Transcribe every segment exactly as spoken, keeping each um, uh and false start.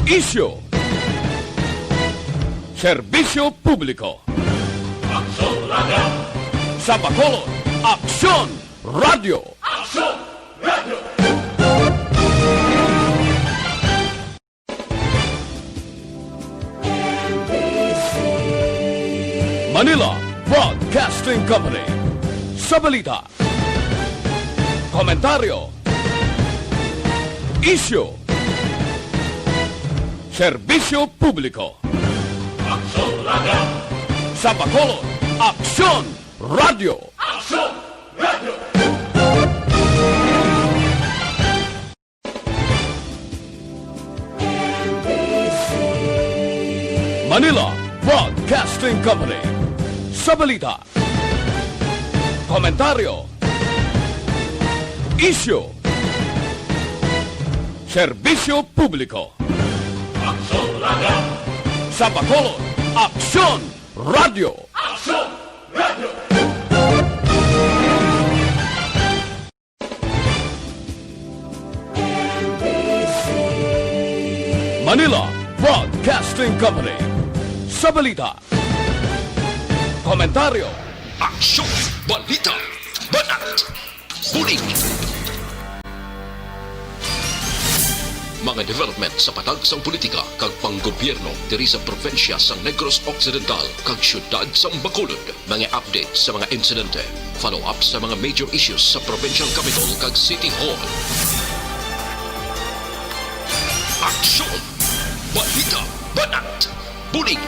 Isyu. Serbisyo publiko. Aksyon Radio. Sa Bacolod, Aksyon Radio. Aksyon Radio. Manila Broadcasting Company. Sa balita, komentaryo, isyu, serbisyo publiko. Aksyon Radio. Sa Bacolod, Aksyon Radio. Aksyon Radio. Manila Broadcasting Company. Sa balita, komentaryo, isyu, serbisyo publiko. Aksyon Radio. Sa Bacolod, Aksyon Radio. Aksyon Radio. Manila Broadcasting Company. Sa balita, komentaryo, aksyon, balita, banat, bulig. Mga development sa patag sang politika kag panggobyerno diri sa probinsya sang Negros Occidental kag siyudad sang Bacolod. Mga update sa mga insidente, follow-up sa mga major issues sa provincial capitol kag city hall. Aksyon! Balita! Banat! Bulig!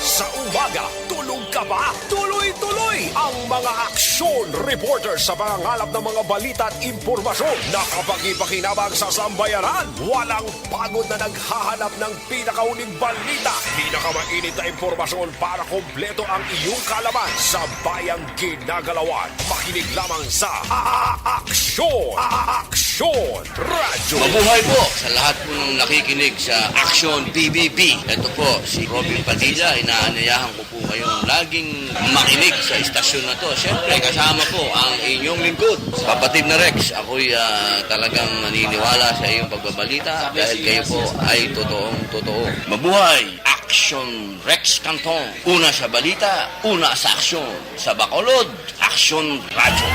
Sa umaga, tulog ka ba? Tuloy-tuloy ang mga aksyon reporter sa pangangalap ng mga balita at impormasyon na kapakipakinabang sa sambayanan. Walang pagod na naghahanap ng pinakauling balita, pinakamainit na impormasyon para kompleto ang iyong kaalaman sa bayang ginagalawan. Makinig lamang sa A-, Aksyon, A-, Aksyon Radyo. Mabuhay po sa lahat po ng nakikinig sa Aksyon P B B. Ito po si Robin Padilla, inaanyayahan ko po kayong laging makinig sa istasyon na to. Siyempre, kasama po ang inyong lingkod, Kapatid na Rex. Ako'y, ah, talagang naniniwala sa iyong pagbabalita dahil kayo po ay totoong totoo. Mabuhay! Aksyon Rex Canton. Una sa balita, una sa aksyon. Sa Bacolod, Aksyon Radyo.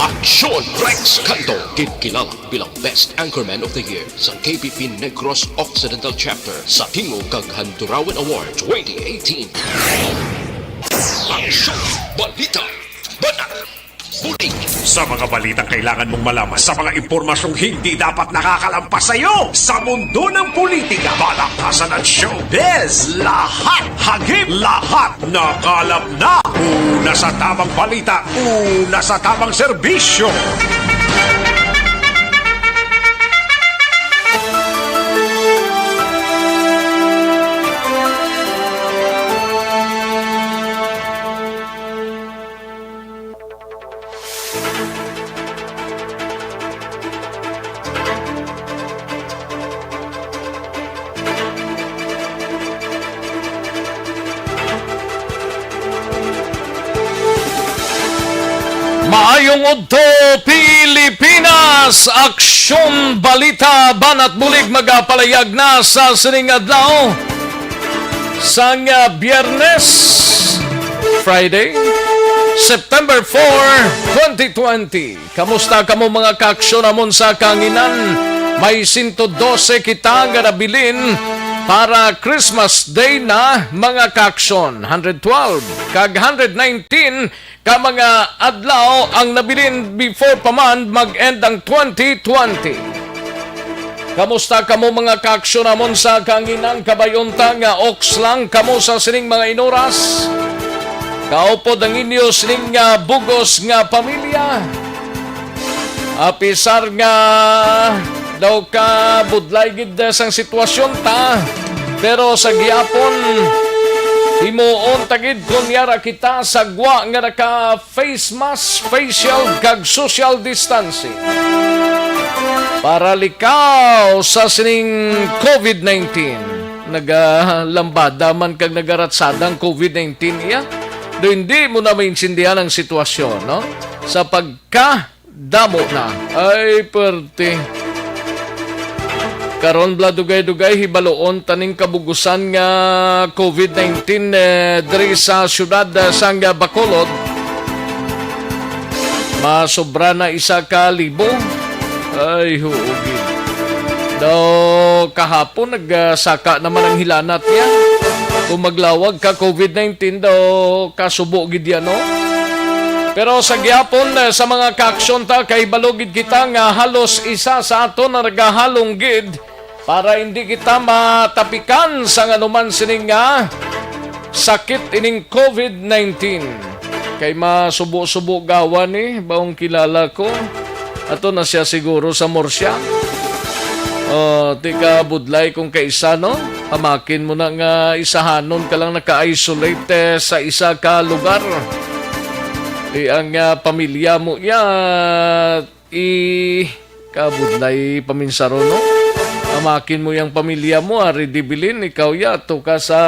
Aksyon Rex Canton, ginkilala bilang Best Anchorman of the Year sa K P P Negros Occidental Chapter sa Tingog kag Handurawan Award twenty eighteen. Aksyon, balita, banat, bulig. Sa mga balitang kailangan mong malaman, sa mga impormasyong hindi dapat nakakalampas sa iyo, sa mundo ng politika, balaktasan at showbiz, lahat hagip, lahat nakalap na. Una sa tamang balita, una sa tamang serbisyo. Maayong udto, Pilipinas! Aksyon, balita, banat, bulig magapalayag na sa sining adlaw sang, ah, Biyernes, Friday, September four, twenty twenty. Kamusta kamo, mga kaaksyon namon sa kahanginan? May sento dose kita nga nabilin para Christmas Day na, mga kaaksyon. Hundred twelve kag hundred nineteen ka mga adlaw ang nabilin before pa man mag-end ang twenty twenty. Kamusta kamo, mga kaaksyon namon sa kahanginan? Kabay-on ta nga oks lang kamo sa sining mga inuras. Kaupod ang inyo sining nga bugos nga pamilya. Apisar nga daw ka budlay gid sang sitwasyon ta, pero sa gihapon, himuon ta gid kon yara kita sa gwa nga naka face mask, facial, kag social distancing para likaw sa sining covid nineteen. Nagalambada man kag nagaratsada ang covid nineteen, iya. Do hindi mo na maintindihan ang sitwasyon, no? Sa pagkadamo na. Ay, perte. Karon, bala dugay-dugay, hibaluon taning kabugusan nga covid nineteen, eh, diri sa siyudad, eh, sang Bacolod. Masobra na isa ka libo. Ay, huo gid. Daw kahapon nagsaka naman ang hilanat niya. Kung maglawag ka covid nineteen daw, kasubo gid yan, no? Pero sa gihapon, eh, sa mga kaaksyon ta, kay balugid kita nga halos isa sa aton na nagahalong gid para hindi kita matapikan sa anuman sining nga sakit ining covid nineteen. Kay masubo-subo gawa ni, baong kilala ko. Ato na siya siguro sa Murcia. Oh, tika budlay kung kaisa, no? Amakin mo na nga isahanon ka lang naka-isolate, eh, sa isa ka lugar. Di ang, ah, pamilya mo, ya, i-, kabudlay paminsaro, no? Amakin mo yung pamilya mo, ari dibilin, ikaw ya, to ka sa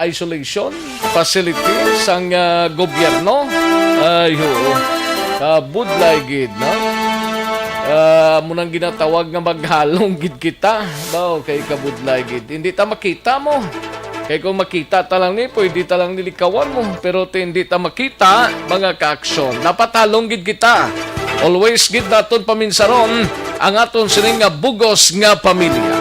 isolation facility sang, ah, gobyerno. Ay, oo. Kabudlay gid, no? Ah, mo nang ginatawag nga maghalong gid kita. Ba, okay, kabudlay gid. Hindi ta makita mo. Kay kung makita ta lang ni, pwede ta lang nilikawan mo. Pero ti hindi ta makita, mga kaaksyon. Dapat halong gid kita. Always gid naton paminsaron ang aton sining nga bugos nga pamilya.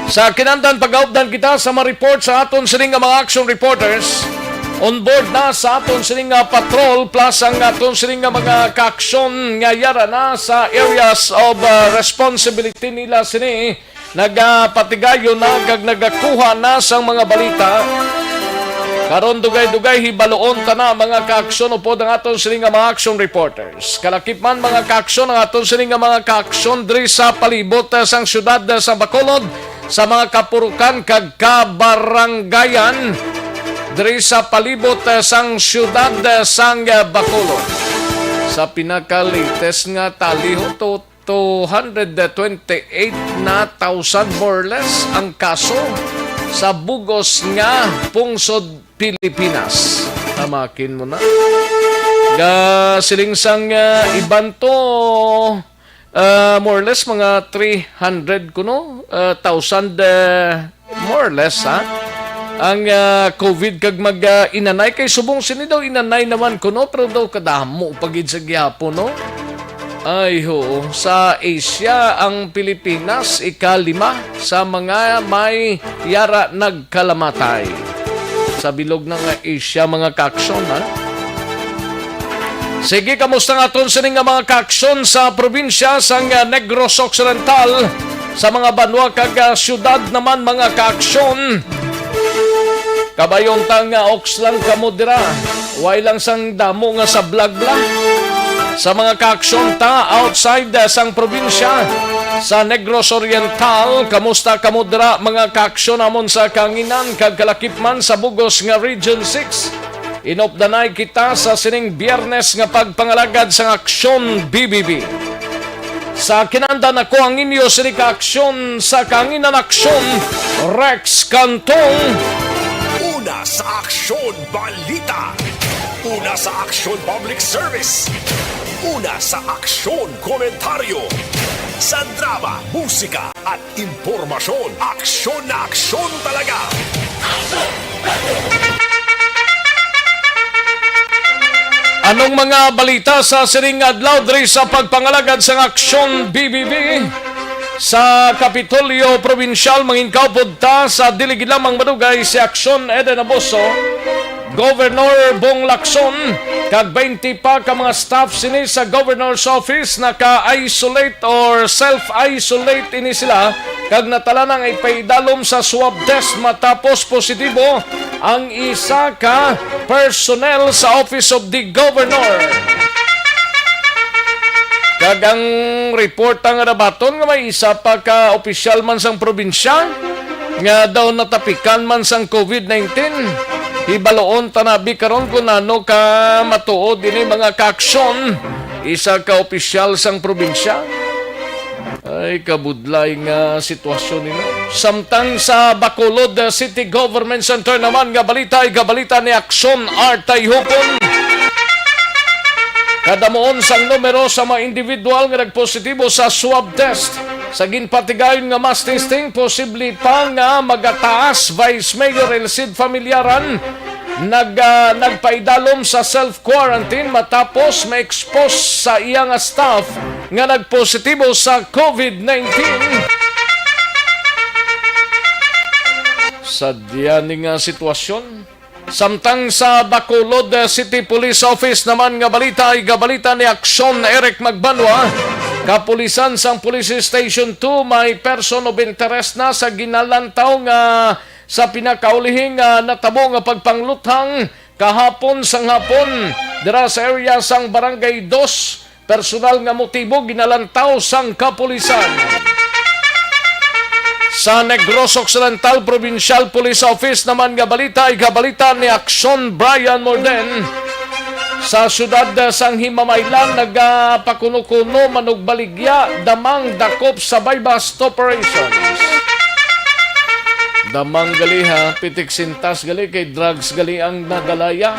Sa kinandan, pagaupdan kita sa mga report sa aton sining nga mga action reporters. On board na sa aton sining nga patrol plus ang aton sining nga mga kaaksyon nga yara na sa areas of, uh, responsibility nila sini. Nagapatigayon na kag nagakuha na sang mga balita. Karon, dugay-dugay, hibaluon ta na, mga kaaksyon, upod ang aton sini nga mga action reporters. Kalakip man, mga kaaksyon, ang aton sini nga mga kaaksyon diri sa palibot, eh, sang siyudad, eh, sa Bacolod, sa mga kapurukan kag kabarangayan diri sa palibot, eh, sang siyudad, eh, sang, eh, Bacolod. Sa pinaka-latest nga tally, ho, to two hundred twenty-eight na thousand, more or less, ang kaso sa bugos nga pungsod Pilipinas. Tamakin mo na. Ga siling sang, ah, iban to, ah, more or less, mga three hundred kuno, ah, thousand, ah, more or less, ha? Ang, ah, covid kag mag, ah, inanay kay subong sini daw inanay naman kuno, pero daw kadamo pa gid sa gihapon, no? Ay, oo. Sa Asia, ang Pilipinas ikalima sa mga may yara nagkalamatay. Sa bilog na nga Asia, mga kaaksyon, ha? Sige, kamusta nga aton sini nga mga kaaksyon sa probinsya sang, ah, Negros Occidental, sa mga banwa kag, ah, syudad naman, mga kaaksyon? Kabayon ta nga oks lang kamo dira. Way lang sang damo nga sa vlog lang. Sa mga kaaksyon ta outside, ah, sang probinsya sa Negros Oriental, kamusta kamo dira, mga kaaksyon amon sa kanginan kag kalakip man sa bugos nga Region six? Inupdanay kita sa sining Biyernes nga pagpangalagad sang Aksyon B B B. Sa kinandan, ako ang inyo sini ka aksyon sa kanginan, Aksyon Rex Cantong. Una sa Aksyon Balita. Una sa Aksyon Public Service. Una sa Aksyon Komentaryo. Sa drama, musika, at impormasyon, aksyon na aksyon talaga. Anong mga balita sa sining adlaw diri sa pagpangalagad sang Aksyon B B B? Sa Kapitolyo Probinsyal, manginkaupod ta sa dili gid lamang madugay si Aksyon Eden Abuso, Governor Bong Lacson, kag twenty pa ka mga staff sini sa Governor's Office naka-isolate or self-isolate ini sila, kag natala na nga ipaidalom sa swab test matapos positibo ang isa ka personnel sa Office of the Governor. Kag ang report nga nabaton nga may isa pa ka opisyal man sang probinsya nga daw natapikan man sang covid nineteen. Hibaluon ta na bi karon kung ano ka matuod ini, mga kaaksyon. Isa ka opisyal sang probinsya. Ay, kabudlay nga sitwasyon nila. Samtang sa Bacolod, uh, City Government Center naman nga balita, ay kabalita ni Aksyon Artay Hupon. Kadamuon sang numero sa mga individual nga nagpositibo sa swab test. Sa ginpatigayon nga mass testing, posible pa nga magataas, Vice Mayor Elcid Familiaran nag, ah, nagpaidalom sa self-quarantine matapos ma-expose sa iya nga staff nga nagpositibo sa covid nineteen. Sa diyan nga sitwasyon, samtang sa Bacolod, eh, City Police Office naman nga balita, igabalita ni Aksyon Eric Magbanwa, kapulisan sang Police Station two may person of interest na sa ginalantaw nga sa pinakaulihing, ah, natabo nga pagpangluthang kahapon sang hapon dira sa area sang Barangay Dos. Personal nga motibo ginalantaw sang kapulisan. Sa Negros Occidental Provincial Police Office naman nga balita, igabalita ni Aksyon Brian Morden. Sa siyudad sang Himamaylan, nagapakuno-kuno manugbaligya, damang dakop sa buy-bust operations. Damang gali ha, pitik sintas gali kay drugs gali ang nadalaya.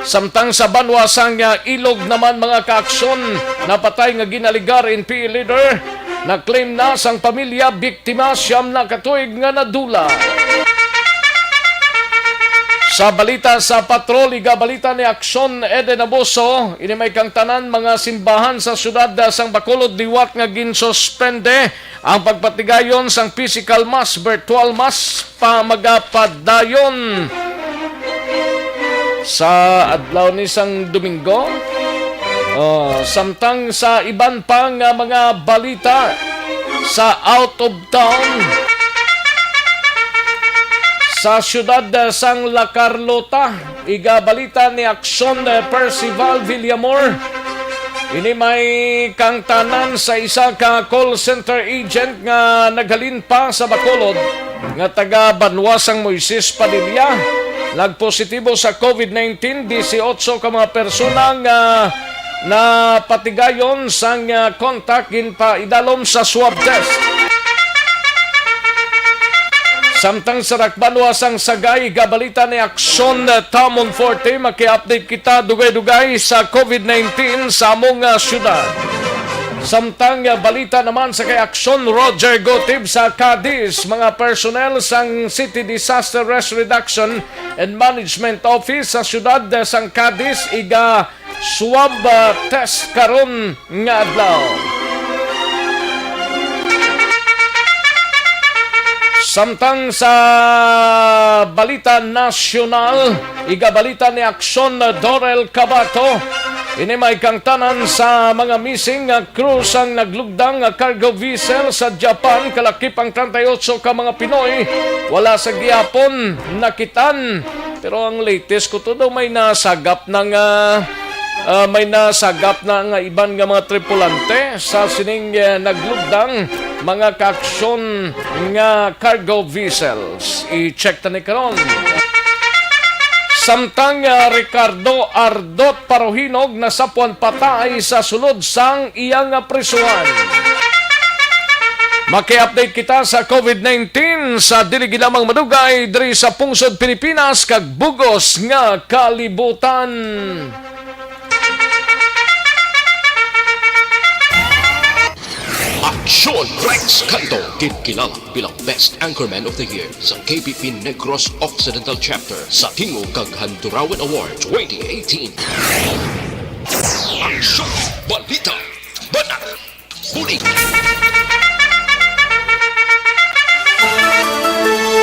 Samtang sa banwa sang, ah, Ilog naman, mga kaaksyon, napatay nga ginaligar N P A leader, na-claim na sang pamilya biktima siyam na ka tuig nga nadula. Sa balita sa patrol, igabalita ni Aksyon Eden Abuso, ini may kang tanan mga simbahan sa siyudad sang Bacolod liwat nga ginsuspende ang pagpatigayon sang physical mass, virtual mass pa magapadayon sa adlaw ni sang Domingo. Oh, samtang sa iban pa nga mga balita sa out of town, sa siyudad sang La Carlota, igabalita ni Aksyon, eh, Percival Villamor. Ini may kangtanan sa isa ka call center agent nga naghalin pa sa Bacolod nga taga banwa sang Moises Padilla. Nagpositibo sa covid nineteen, dieciocho ka mga persona nga napatigayon sang, ah, contact ginpaidalom sa swab test. Samtang sa dakbanwa sang Sagay, gabalita ni Aksyon Tamon Forte, maki-update kita dugay-dugay sa covid nineteen sa among, ah, syudad. Samtang, ah, balita naman sa kay Aksyon Roger Gotib sa Cadiz, mga personnel sang City Disaster Risk Reduction and Management Office sa syudad, ah, sang Cadiz, iga swab, ah, test karon nga adlaw. Samtang sa balita nasyonal, igabalita ni Aksyon Dorel Cabato, ini may kangtanan sa mga missing nga crew sang naglugdang nga cargo vessel sa Japan, kalakip ang treinta y ocho ka mga Pinoy, wala sa gihapon nakitan. Pero ang latest ko to daw may nasagap na nga, ah, may nasagap na nga iban nga mga tripulante sa sining, eh, naglugdang mga kaaksyon nga cargo vessels. I-check ta ni karon. Samtang, ah, Ricardo Ardot Paruhinog nasapuan patay sa sulod sang iya nga prisuhan. Maki-update kita sa covid nineteen sa dili gid lamang madugay diri sa pungsod Pilipinas kag bug-os nga kalibutan. Aksyon Rex Canto, ginkilala bilang Best Anchorman of the Year sa K P P Negros Occidental Chapter sa Tingog kag Handurawan Award twenty eighteen. Aksyon, balita, banat, Bulig.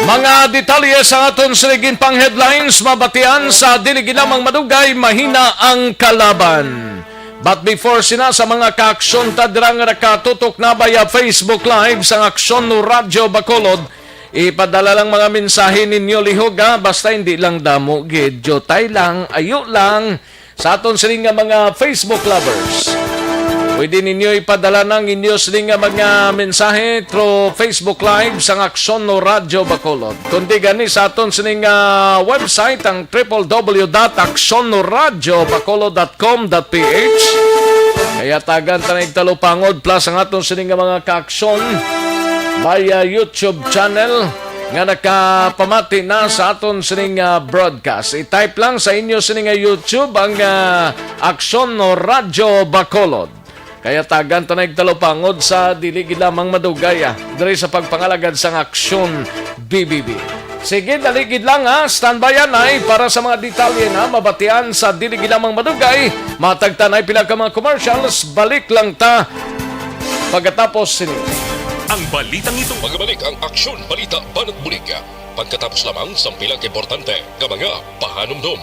Mga detalye sa aton siligin pang headlines, mabatian sa dili gid lamang madugay, mahina ang kalaban. But before sina, sa mga kaaksyon ta dira nga nakatutok na via Facebook Live sang Aksyon Radyo Bacolod, ipadala lang mga mensahe ninyo lihog, ha? Basta hindi lang damo gid, jutay lang, ayo lang. Sa aton sini nga mga Facebook lovers, pwede ninyo ipadala ang inyo sini nga mga mensahe through Facebook Live sang Aksyon no Radyo Bacolod. Kundi gani sa aton sini nga website, ang triple W dot aksyon no radyo bacolod dot com dot P H. Kaya tagan ta na igtalupangod, plus ang aton sini nga mga kaaksyon via YouTube channel. nga nakapamati na sa aton sining, ah, broadcast. I-type lang sa inyo sining, ah, YouTube ang, ah, Aksyon Radyo Bacolod. Kaya tagan ta na igtalupangod sa dili gid lamang madugay, ah, diri sa pagpangalagad sang Aksyon B B B. Sige, dali gid lang, ha. Standby anay para sa mga detalye na mabatian sa dili gid lamang madugay. Matag ta na pila ka mga commercials, balik lang ta pagkatapos sini. Ang balitang ito. Magbalik ang Aksyon Balita Banat Bulig pagkatapos lamang sang pila ka importante nga mga pahanumdom.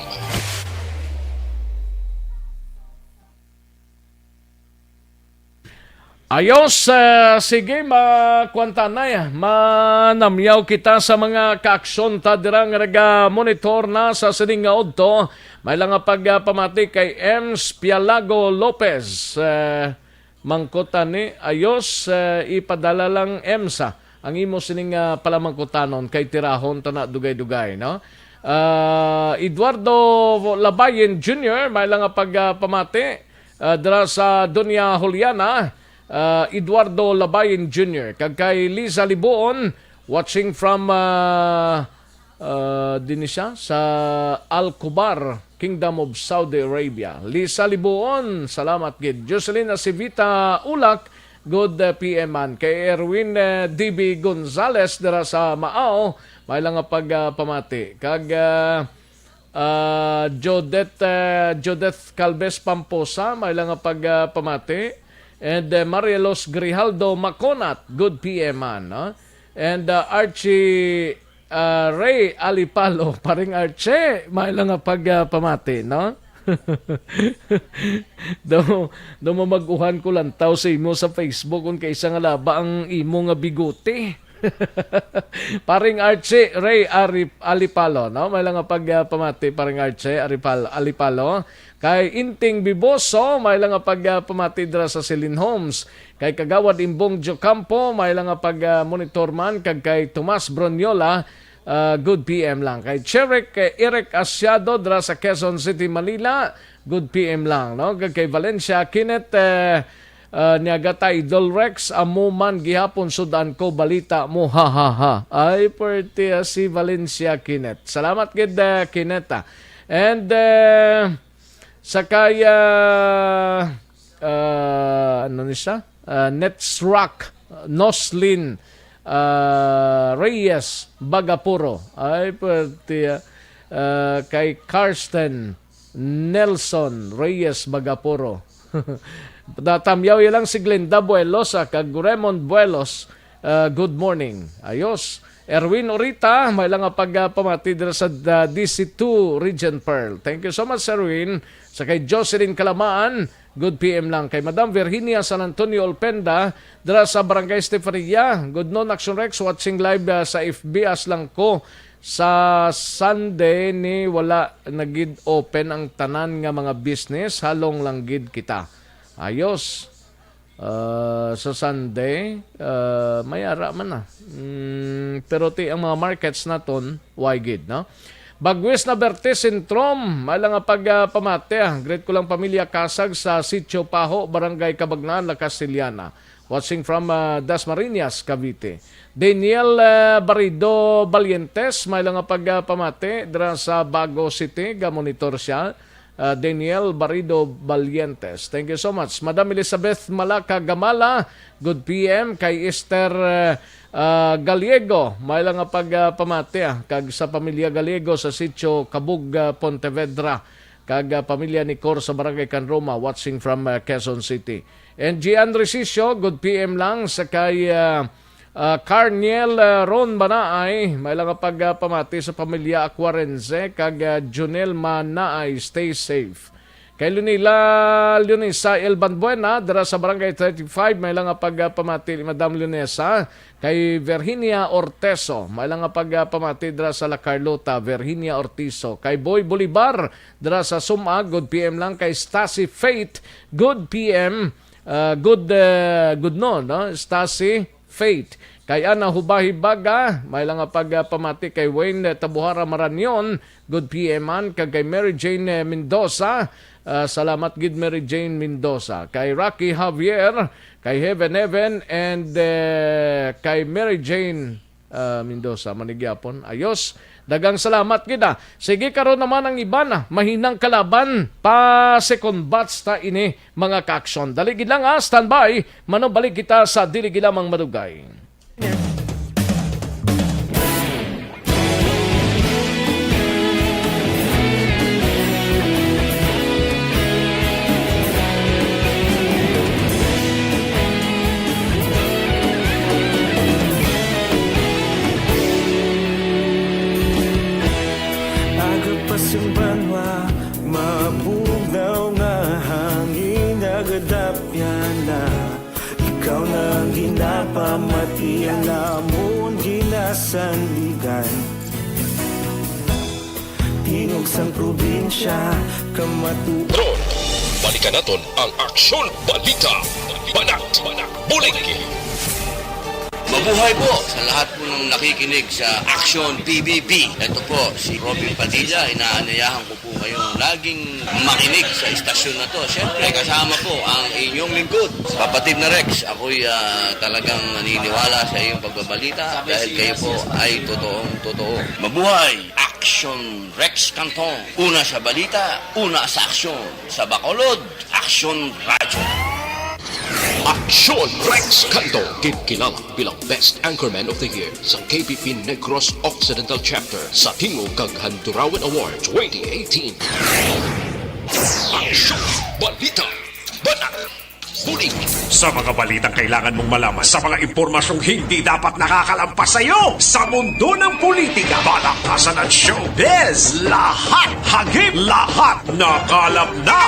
Ayos, eh, sige, makuan ta na, eh. Manamyaw kita sa mga kaaksyon ta dira nga naga-monitor na sa sining nga udto. May lang nga pagpamati kay Ems Pialago Lopez. Eh, mangkutan ni, ayos, eh, ipadala lang, Ems, ah, ang imo sining, ah, palamangkutanon kay tirahon ta na dugay-dugay, no? Ah, Eduardo Labayen Junior, may lang nga pagpamati. Ah, dira sa Doña Juliana, ah, Eduardo Labayen Junior, kag kay Liza Libuon, watching from, ah, ah, dinhi siya sa Al Khobar, Kingdom of Saudi Arabia. Liza Libuon, salamat gid. Jocelyn Acivita Ulak, good, ah, P M man. Kay Erwin, ah, D B Gonzales dira sa Maao, may lang nga pagpamati. Kag, ah, Ah, Jodeth, ah, Jodeth Calves Pamposa, may lang nga pagpamati. And, ah, Marielos Grijaldo Maconat, good P M man, no? And, ah, Archie, ah, Ray Alipalo, paring Archie, may lang nga pagpamati, no? Daw, daw mamag-uhan ko lantaw sa imo sa Facebook kung kaisa nga laba ang imo nga bigote. Paring Archie Ray Arip-, Alipalo, no? May lang nga pagpamati, Paring Archie Aripal-, Alipalo. Kay Inting Biboso, may lang nga pagpamati dira sa Celine Homes. Kay Kagawad Imbong Diocampo, may lang nga pag-, ah, monitor man. Kag kay Tomas Broniola, ah, good P M lang. Kay Cherek, eh, Eric Asiado dira sa Quezon City, Manila, good P M lang, no? Kag kay Valencia Kenneth, eh, ah, niya gata, Idol Rex, amo man gihapon sudan ko balita mo, ha, ha, ha. Ay, pwerte, ah, si Valencia Kenneth. Salamat gid, ah, Kenneth, ah. And, eh, sa kay, ah, ah, ano ni siya? Ah, Nets Rock, Noslin, ah, Reyes Bagapuro. Ay, pwerte, ah, ah, kay Karsten Nelson Reyes Bagapuro. Natamyaw ilang si Glenda Buelos, ah, kag Raymond Buelos, ah, good morning. Ayos. Erwin Orita, may lang nga pagpamati dira sa, ah, D C two Regent Pearl. Thank you so much, Erwin. Sa kay Jocelyn Kalamaan, good P M lang. Kay Madam Virginia San Antonio Olpenda, dira sa Barangay Estefanilla, good noon, Action Rex, watching live, ah, sa F B, as lang ko. Sa Sunday ni wala na gid open ang tanan nga mga business, halong lang gid kita. Ayos. Ah, sa Sunday, ah, may ara man na. Mm, pero ti ang mga markets naton, why gid, no? Bagwis na Bertis Sintrom, may lang nga pag, ah, pamati, ah. Greet ko lang pamilya Kasag sa Sitio Paho, Barangay Kabagnan, La Castellana. Watching from, ah, Dasmariñas, Cavite. Daniel, ah, Barido Balientes, may lang nga pag, ah, pamati dira sa Bago City, gamonitor siya. Ah, Daniel Barido Balientes. Thank you so much. Madam Elizabeth Malaka Gamala, good P M. Kay Esther, ah, ah, Gallego, may lang nga pag, ah, pamati, ah, kag sa pamilya Gallego sa Sitio Kabug, ah, Pontevedra, kag, ah, pamilya ni Cor sa Barangay Can Roma, watching from, ah, Quezon City. And Gian Resicio, good P M lang sa kay, ah, ah, Carniel, ah, Ron Banaay, may lang nga pag, ah, pamati sa pamilya Aquarense, kag, ah, Junel Manaay, stay safe. Kay Lunila, Lunisa Elban Buena, dira sa Barangay thirty-five, may lang nga pag, ah, pamati ni Madam Lunesa. Kay Virginia Orteso, may lang nga pag, ah, pamati dira sa La Carlota, Virginia Ortizo. Kay Boy Bolivar, dira sa Sumag, good P M lang. Kay Stacy Faith, good P M, ah, good, ah, good noon, no? Stacy Faith. Kay Ana Hubahi Baga, may lang nga pag, ah, pamati kay Wayne Tabuhara Maranion, good P M man. Kag kay Mary Jane, eh, Mendoza, ah, salamat gid Mary Jane Mendoza. Kay Rocky Javier, kay Heaven Heaven, and, eh, kay Mary Jane ah, Mendoza, manigyapon. Ayos. Daghang salamat gid, ah. Sige, karon naman ang iban, ah, mahinang kalaban. Pa second batch ta ini, mga kaaksyon. Dali gid lang, ah, standby. Manubalik kita sa dili gid lamang madugay. Aga pa sing banwa, mabugnaw nga hangin, nagadapyan na. Ikaw na ang ginapamati, ang amon ginasandigan. Tingog sang probinsya, kamatu- Ron, balikan naton ang Aksyon Balita. Banat, bulig. Mabuhay po sa lahat po ng nakikinig sa Action P B B. Ito po si Robin Padilla. Inaanyayahan ko po kayong laging makinig sa istasyon na to. Siyempre, kasama po ang inyong lingkod, Kapatid na Rex. Ako'y, ah, talagang naniniwala sa iyong pagbabalita dahil kayo po ay totoong totoo. Mabuhay! Action Rex Canton. Una sa balita, una sa aksyon. Sa Bacolod, Action Radyo. Action Rex Canton, ginkilala bilang Best Anchorman of the Year sa K P P Negros Occidental Chapter sa Tingog kag Handurawan Award twenty eighteen. Aksyon, balita, banat, bulig. Sa mga balitang kailangan mong malaman, sa mga impormasyong hindi dapat nakakalampas sa iyo, sa mundo ng politika, balakasan at showbiz, lahat hagip, lahat nakalap na.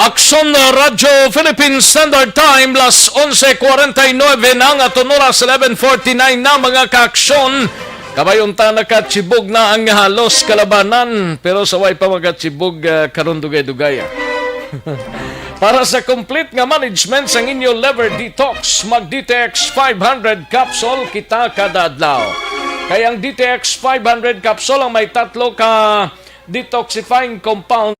Aksyon Radyo Philippine Standard Time, las onse cuarenta y nueve na nga, aton oras, eleven forty-nine na, mga kaaksyon. Kabay unta nakachibog na ang halos kalabanan, pero sa way pa makachibog, ah, karon dugay-dugay, ah. Para sa complete nga management sang inyo liver detox, mag D T X five hundred capsule kita kada adlaw. Kay ang D T X five hundred capsule ang may tatlo ka detoxifying compound.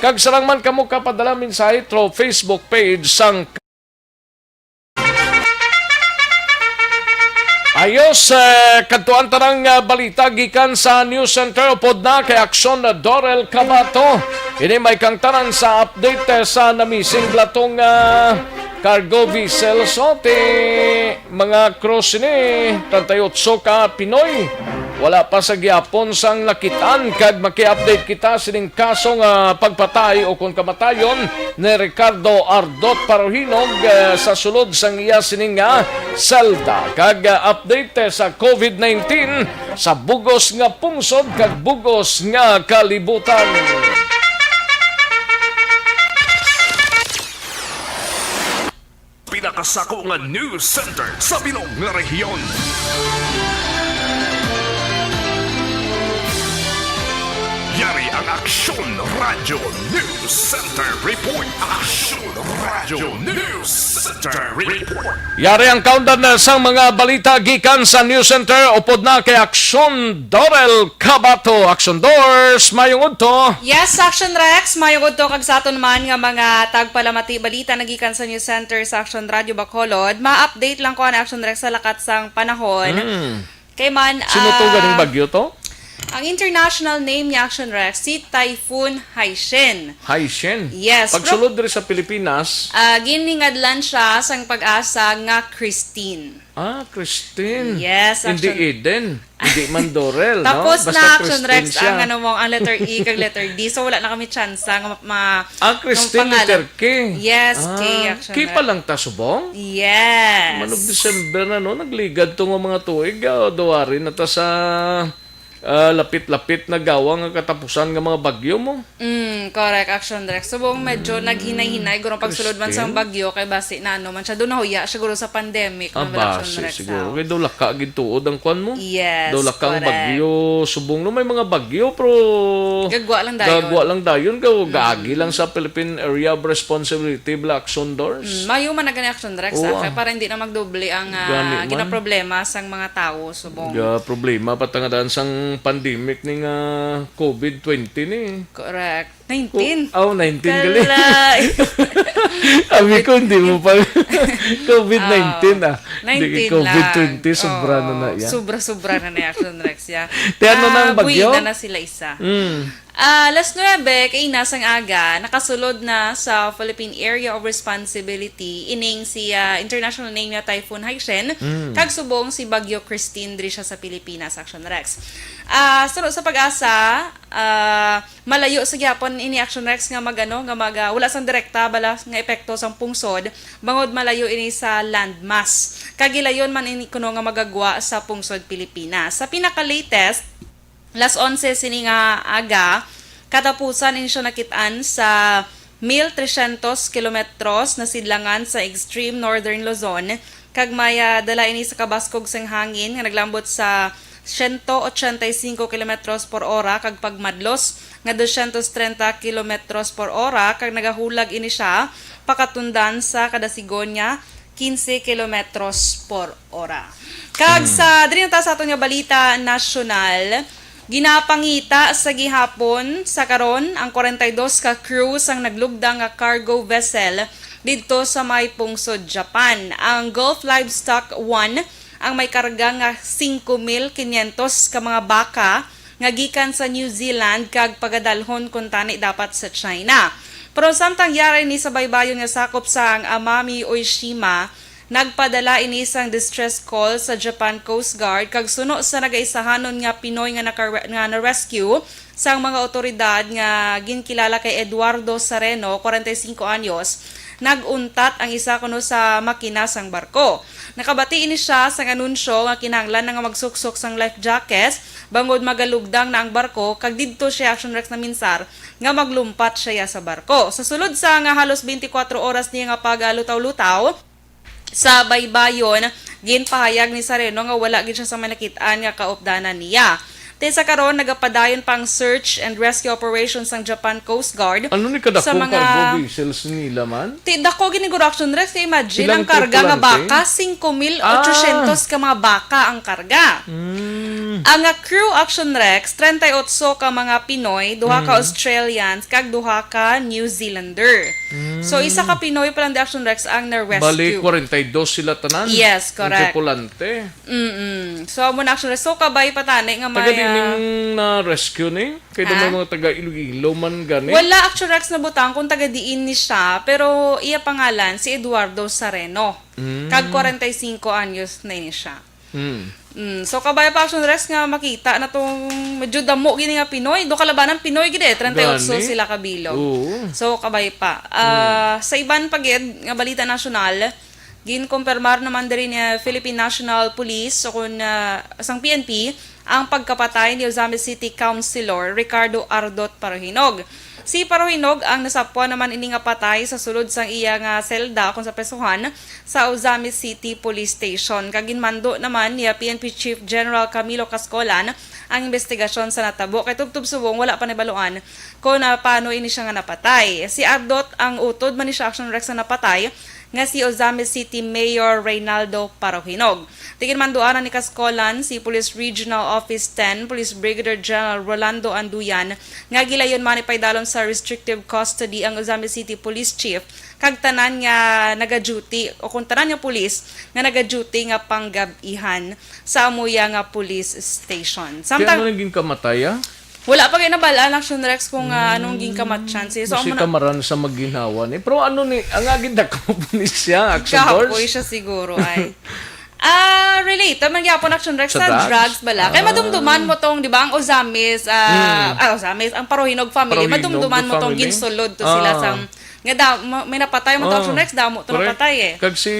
Kag sarang man kamo kapadala mensahe through Facebook page sang Ayos, eh, kadtuan ta nang, ah, balita gikan sa News Center upod na kay Aksyon Dorel Cabato. Ini may kangtanan sa update, eh, sa namising blatong, ah, cargo vessel. So, ti mga crew sini, treinta y ocho ka Pinoy. Wala pa sa gihapon sang nakit-an kag maki-update kita sining kaso nga pagpatay o kon kamatayon ni Ricardo Ardot Paruhinog, eh, sa sulod sang iya sini nga selda. Kag, eh, update, eh, sa COVID nineteen sa bugos nga pungsod kag bugos nga kalibutan. Pinakasako nga news center sa bilog nga rehiyon. Yari ang Aksyon Radyo News Center Report. Aksyon Radyo News Center Report. Yari ang kaundan na sang mga balita gikan sa News Center. Upod na kay Aksyon Dorel Cabato. Aksyon Dors, mayong udto. Yes, Action Rex, mayong udto kag sa aton man nga mga tagpalamati balita nagikan sa News Center sa Action Radio Bacolod. Ma-update lang ko an Action Rex sa lakat sang panahon. Mm. Kay man, Sino to ah, ganing bagyo to? Ang international name ni Action Rex, si Typhoon Haishen. Haishen. Yes, Pagsulod diri sa Pilipinas, Ah, giningadlan siya sang pag-asa nga Christine. Ah, Christine. Yes, Hindi Action- Eden. Hindi man Dorel, no? Tapos Basta na, Action Christine Rex, siya. Ang ano mo, ang letter E kag letter D. So, wala na kami tsansa nga ma... Ah, Christine, pangalan. Letter K. Yes, K, Ah, Action K Rex. pa lang ta subong? Yes. Manog December na, no? Nagligad to nga mga tuig. Ah, duwari na ta sa ah, lapit-lapit na gawa nga katapusan nga mga bagyo mo. Mm, correct, Action Rex. Subong medyo naghinay-hinay, gurong pagsulod man sang Christine. Bagyo, kay basi na ano man siya. Doon nahuya, siguro sa pandemic. Ah, Ano ba, Action basi Rex, siguro. ah? Kay daw laka gid tuod ang kwan mo. Yes, Daw laka ang correct. Bagyo subong. No, may mga bagyo, pero Gagwa lang dayon. Gagwa lang dayon. Gaw, gaagi lang sa Philippine Area of Responsibility, Black Action Doors. Mm, mayo man na gani, Action Rex, Oo, ah, ah. Kay para hindi na magdoble ang Gani ah, man. ginaproblema sang mga tawo subong. Ga problema pa tangadaan sang pandemic ni nga COVID twenty ni. Correct. Nineteen. Oh, nineteen gali. Kalay. Abi ko, hindi mo pa. COVID nineteen, ah. Nineteen Di, COVID lang. twenty, sobra na Oo, na iya. Sobra-sobra na na, Action Rex, ya. Te, ano na ang Ah, buwi bagyo? Na na sila isa. Mm. Ah, alas nuebe, kaina sang aga, nakasulod na sa Philippine Area of Responsibility ining si, ah, international name nga Typhoon Haishen, Mm. kag subong si Bagyo Christine diri siya sa Pilipinas, Action Rex. Ah, suno sa pag-asa, ah, malayo sa gyapon ini, Action Rex, nga magano nga mag, ah, wala sang direkta bala nga epekto sang pungsod, bangod malayo ini sa landmass. Kag gilayon man ini kuno nga magagwa sa pungsod Pilipinas. Sa pinaka-latest, las onse sini nga aga, katapusan ini siya nakit-an sa mil tresyentos kilometros na sidlangan sa extreme northern Luzon, kag may, ah, dala ini sa kabaskog sang hangin nga naglambot sa siyento ochenta y cinco kilometros por ora kag pagmadlos nga dosyentos trenta kilometros por ora, kag nagahulag ini siya pakatundan sa kada sigon nga quince kilometros por ora. Kag sa diri na ta sa aton nga balita nasyonal, ginapangita sa gihapon sa karon ang kwarenta y dos ka crew sang naglugda nga cargo vessel didto sa may pungsod Japan. Ang Gulf Livestock One ang may karga nga singko mil kinyentos ka mga baka nga gikan sa New Zealand kag pagadalhon kuntani dapat sa China. Pero samtang yara ini sa baybayon nga sakop sang Amami Oshima, nagpadala ini sang distress call sa Japan Coast Guard, kag suno sa nagaisahanon nga Pinoy nga naka-, nga na-rescue sang mga otoridad nga ginkilala kay Eduardo Sareno, kwarenta y cinco anyos, nag-untat ang isa kuno sa makina sang barko. Nakabati ini siya sang anunsyo nga kinahanglan na nga magsuksok sang life jackets bangod magalugdang na ang barko, kag didto siya, Action Rex, naminsar nga maglumpat siya sa barko. Sa sulod sa nga halos twenty-four oras niya nga pagalutaw-lutaw sa baybayon, ginpahayag ni Sareno nga wala gid siya sa manakit-an nga kaupdanan niya. Te sa karon, nagapadayon pa ang search and rescue operation sang Japan Coast Guard Ano ni kadako sa mga cargo vessels nila man? Ti dako gini guro, Action Rex, kay imagine Ilang ang karga nga tripulante? Baka, singko mil ochocientos ka mga baka ang karga. Mm. Ang nga crew, Action Rex, treinta y ocho ka mga Pinoy, duha ka Australians, kag duha ka New Zealander. So, isa ka Pinoy pa lang di, Action Rex, ang na-rescue. Bali, kwarenta y dos sila tanan. Yes, Ang correct. tripulante. Mm-mm. So, amo na, Action Rex. So, kabay pa tani nga may... Taga dining ah, na-rescue ni? Kay daw Ha? may mga taga Iloilo man gani? Wala, Action Rex, nabutang kung taga diin ni siya, pero iya pangalan si Eduardo Sareno. Mm. Kag kwarenta y cinco anyos na ini siya. Mm. Mm, so, kabay pa, Action Rex, nga makita na tong medyo damo gini nga Pinoy. Do kalabanan Pinoy gid eh, treinta y ocho Gani? Sila kabilog. Oo. So, kabay pa. Ah, sa iban pa gid nga balita nasyonal, ginkumpirmar naman diri ni Philippine National Police o kun, ah, sang P N P ang pagkapatay ni Ozamiz City Councilor Ricardo Ardot Parohinog. Si Parohinog ang nasapwan naman ini nga patay sa sulod sang iya nga selda kon sa presohan sa Ozamiz City Police Station, kag ginmando naman ni P N P Chief General Camilo Cascolan ang investigasyon sa natabo, kay tubtob subong wala pa nabaluan kon, ah, paano ini siya nga napatay. Si Ardot ang utod man ni siya, Action Rex, nga napatay, nga si Ozamiz City Mayor Reynaldo Parohinog. Ti ginmanduanan ni Cascolan si Police Regional Office ten, Police Brigadier General Rolando Anduyan, nga gilayon man ipaidalom sa restrictive custody ang Ozamiz City Police Chief kag tanan nga naga-duty o kung tanan nga pulis nga naga-duty nga panggab-ihan sa amuya nga police station. Kaya Samtang ano naging kamatay, ah? Wala pa kayo nabal-an, Action Rex, kung ah, anong ginkamatyan siya. So, Kasi amo na, kamaran sa maginhawa ni. Pero ano ni, ang agin na kapulis siya, Action Kapoy Force? Siya siguro ay. Ah, relate man gyapon, Action Rex, Sa sa drugs? drugs bala. Kay Ah. madumduman mo tong, di ba, ang Ozamiz, ah, Mm. ah, Ozamiz, ang Paruhinog family, Paruhinog madumduman mo tong family? ginsulod to sila Ah. sang, nga da, ma- may napatay mo to, Ah, Action Rex, damo to correct. napatay eh. Kag si,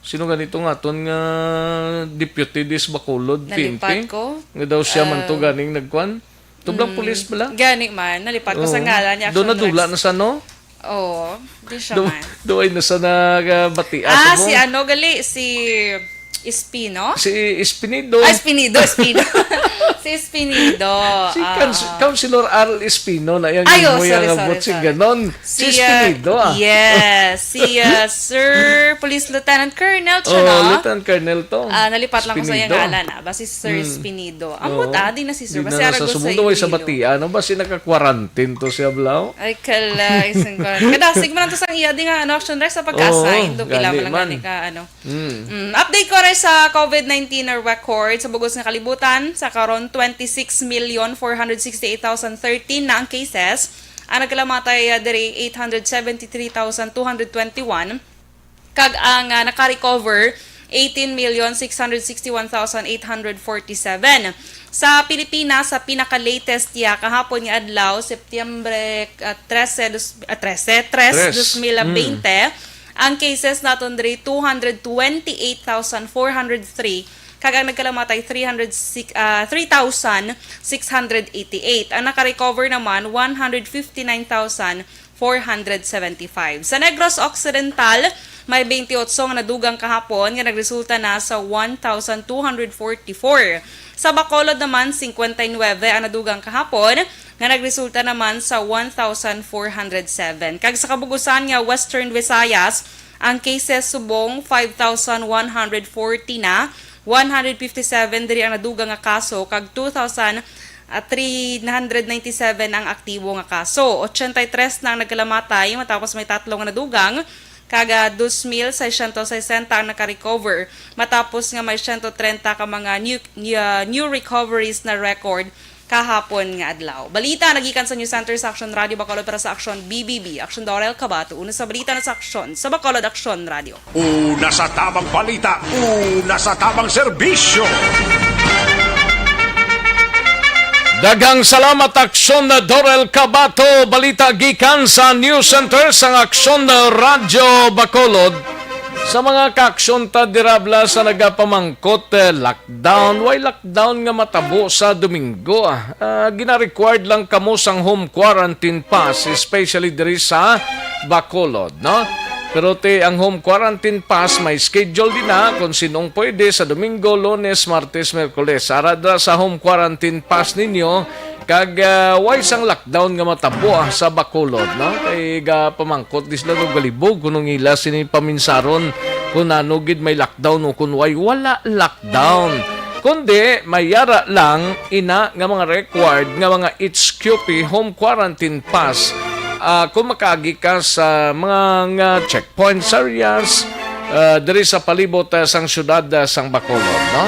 sino ganito nga aton nga deputy dis Bacolod, Nalipat P N P? ko. Nga daw siya man to Ah. ganing nagkwan? Tublang Mm, pulis bala? Gani man, nalipat ko sa Oo. ngalan ni Doon Action nadula Rex. na sa no? Oo, di siya Do, man. Doon na sa nagabatian Ah, sa si mo? ano gali, si Espino? Si Espinido. Ah, Espinido, Espino. Si Espinido. Si ah. Cons- Councilor Arl Espino na yung Ay, oh, imo sorry, yung sorry, abot si sorry. ganon. Si, Si ah, Espinido, ah. yes, si ah, Sir Police Lieutenant Colonel siya, Oh, no? Lieutenant Colonel to. Ah, nalipat lang ko sa iyang Espinido. ngalan, ah. Basi si Sir Hmm. Espinido. Ang Oo. buta, di na si Sir. Di Basi na aragos sa sa sumundo, way sa Iloilo. batia, no? Basi naka-quarantine to siya, Blau. Ay, kala, isang ko. Kadasig man to sang iya, di nga, ano, Action Rex sa pagka-assign. Oo, Do pila gani man lang man. gani ka, ano. Hmm. Mm, update ko rin sa COVID nineteen record sa bugos nga kalibutan. Sa karon, twenty-six million four hundred sixty-eight thousand thirteen na ang cases. Ang nagkalamatay, ah, diri, eight hundred seventy-three thousand two hundred twenty-one. Kag ang, ah, naka-recover, eighteen million six hundred sixty-one thousand eight hundred forty-seven. Sa Pilipinas, sa pinaka-latest niya, kahapon nga adlaw, Setyembre, ah, trese, dos, ah, trese, tres, Tres. dos mil bente, Mm. ang cases naton diri, two hundred twenty-eight thousand four hundred three, kag ang nagkalamatay, three hundred six, ah, three thousand six hundred eighty-eight. Ang naka-recover naman, one hundred fifty-nine thousand four hundred seventy-five. Sa Negros Occidental, may twenty-eight nga nadugang kahapon nga nagresulta na sa one thousand two hundred forty-four. Sa Bacolod naman, cincuenta y nueve ang nadugang kahapon nga nagresulta naman sa one thousand four hundred seven. Kag sa kabugusan nga Western Visayas, ang cases subong five thousand one hundred forty na, one hundred fifty-seven diri ang nadugang nga kaso, kag two thousand three hundred ninety-seven ang aktibo nga kaso. Ochenta y tres na ang nagkalamatay matapos may tatlo nga nadugang, kag, ah, dos mil seiscientos sesenta ang naka-recover matapos nga may siyento trenta ka mga new, new, ah, new recoveries na record kahapon nga adlaw. Balita nagikan sa News Center sa Action Radio Bacolod para sa Action B B B. Action Dorel Cabato, una sa balita na sa Action sa Bacolod Action Radio. Una sa tabang balita, una sa tabang serbisyo. Daghang salamat, Aksyon na Dorel Cabato. Balita gikan sa News Center sang Aksyon na Radyo Bacolod. Sa mga kaaksyon ta dirabla sa nagapamangkot, eh, lockdown, way lockdown nga matabo sa Domingo. Ah, gina-required lang kamo sang home quarantine pass, especially diri sa Bacolod, no? Pero ti ang home quarantine pass may schedule din na kung sinong pwede sa Domingo, Lunes, Martes, Miyerkules. Ara dira sa home quarantine pass ninyo, kag, ah, way sang lockdown nga matabo, ah, sa Bacolod, no? Kay gapamangkot di sila og galibog kung ila sini paminsaron kung ano gid may lockdown o kung way wala lockdown. Kundi, may yara lang ina nga mga required nga mga H Q P home quarantine pass, ah, kung makaagi ka sa mga nga checkpoint areas, ah, diri sa palibot, ah, sang siyudad, ah, sang Bacolod, no?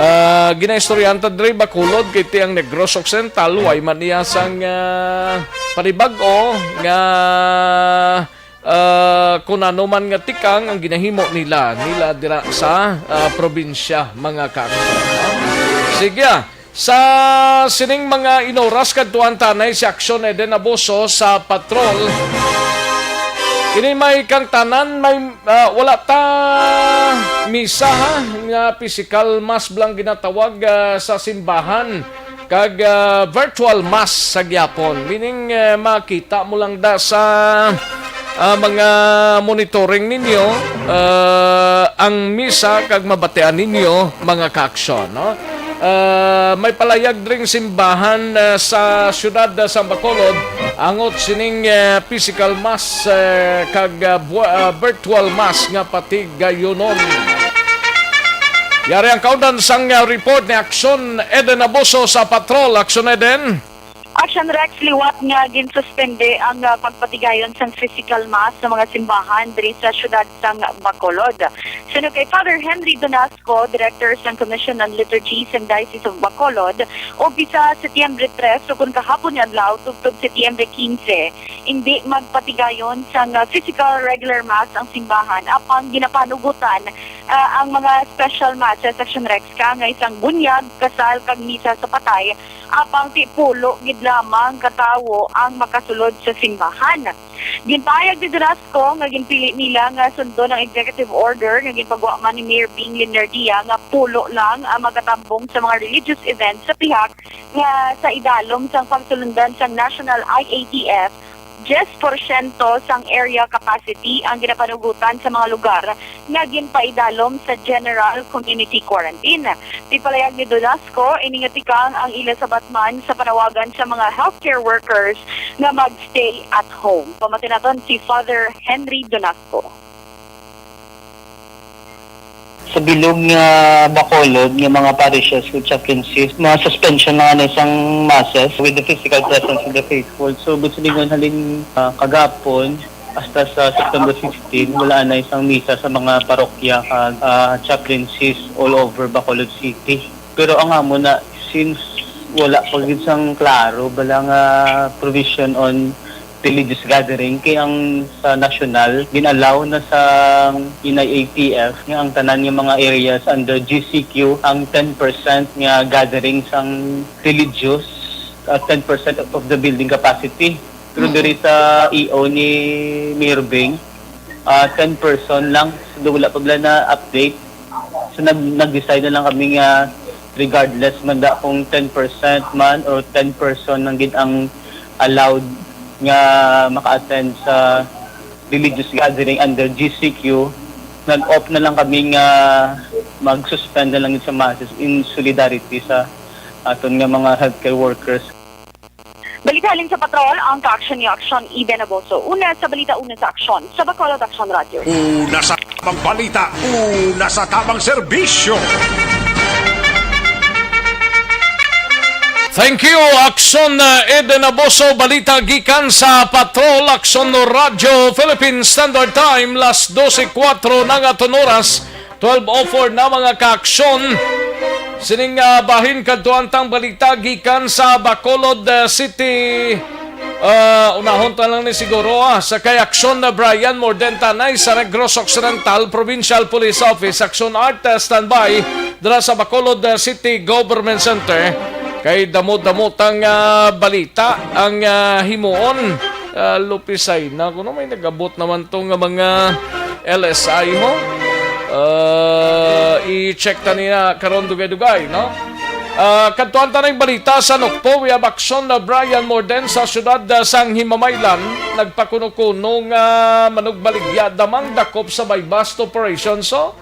Ah, ginaistoryahan ta diri Bacolod kay ti ang Negros Occidental, way man iya sang, ah, panibag-o nga ah, kung ano man nga tikang ang ginahimo nila, nila dira sa, ah, probinsya, mga kaaksyon. Sige, ah. Sa sining mga inoras, kadtuan tanay si Aksyon Eden Abuso sa patrol. Ini may kangtanan, may, ah, wala ta misa, ha, nga pisikal mass blang ginatawag, ah, sa simbahan. Kag, ah, virtual mass sa gyapon. Meaning, ah, makita mo lang da sa, ah, mga monitoring ninyo, ah, ang misa kag mabatian ninyo, mga kaaksyon, no? Ah, may palayag dring simbahan, ah, sa siyudad, ah, sa Bacolod, angot sining, ah, physical mass, ah, kag, ah, bua-, ah, virtual mass nga patigayunon. Yari ang kaundan sang, ah, report ni Aksyon Eden Abuso sa Patrol. Aksyon Eden. Action Rex, liwat nga ginsuspende ang, ah, pagpatigayon sang physical mass sa mga simbahan diri sa siyudad sang Bacolod. Suno kay Father Henry Donasco, Director sang Commission on Liturgy sang Diocese of Bacolod, umpisa Setyembre tres, o kon kahapon nga adlaw, tubtob Setyembre quince, indi magpatigayon sang, ah, physical regular mass ang simbahan, apang ginapanugutan, ah, ang mga special masses, Action Rex, kaangay sang bunyag, kasal, kag misa sa patay, apang ti pulo gid lamang ka tawo ang makasulod sa simbahan. Ginpahayag ni Donasco nga ginpili nila nga sundon ang executive order nga ginpagwa man ni Mayor Bing Leonardia nga pulo lang ang magatambong sa mga religious events sa pihak nga sa idalom sang pagsulundan sang National I A T F, diyes porsyento sang area capacity ang ginapanugutan sa mga lugar nga ginpaidalom sa general community quarantine. Tigpalayag ni Donasco, ini nga tikang ang ila sabat man sa panawagan sa mga healthcare workers nga mag-stay at home. Pamati naton si Father Henry Donasco. Sa bilog nga Bacolod nga mga parishes with chaplaincies, mga suspension na nga na sang masses with the physical presence of the faithful. So, busilingon halin, ah, kagapon, hasta sa September fifteen, wala na isang misa sa mga parokya kag, ah, chaplaincies all over Bacolod City. Pero ang amo na, since wala pa gid sang klaro bala nga provision on religious gathering, kay ang sa national, gin-allow na sa N I A T F nga ang tanan nga mga areas under G C Q ang ten percent nga gathering sang religious, uh, ten percent of the building capacity. Pero diri sa E O ni Mayor Bing, ah, ten person lang. So, wala pa bala na update. So, nag-, nag-decide na lang kami nga regardless man da kung ten percent man or ten person lang gid ang allowed nga maka-attend sa religious gathering under G C Q, nag-opt na lang kami nga mag-suspend na lang gid sa masses in solidarity sa aton nga mga healthcare workers. Balita halin sa patrol, ang ka-aksyon ni Aksyon Eden Aboso. Una sa balita, una sa aksyon, sa Bacolod Aksyon Radyo. Una sa tabang balita, una sa tabang serbisyo. Thank you, Aksyon, uh, Eden Aboso. Balita gikan sa Patrol, Aksyon no Radyo, Philippine Standard Time, las dose kuwatro na nga aton oras. Twelve oh four na, mga kaaksyon. Sining, ah, bahin kadto ang tang balita gikan sa Bacolod, ah, City. Ah, unahon ta lang ni siguro, ah, sa kay Aksyon na Brian Morden Tanay sa Negros Occidental Provincial Police Office. Aksyon Art, ah, standby dira sa Bacolod, ah, City Government Center. Kay damo-damo tang, ah, balita ang, ah, himuon. Ah, Lupisay na kuno, may nagabot naman to nga mga L S I ho. Ah, i-check ta nina karon dugay-dugay, no? Ah, kadtuan ta na yung balita sa Nokpo. We have action na Brian Morden sa syudad, ah, sang Himamaylan. Nagpakuno-kuno nga manugbaligya damang dakop sa buy-bust operation. So,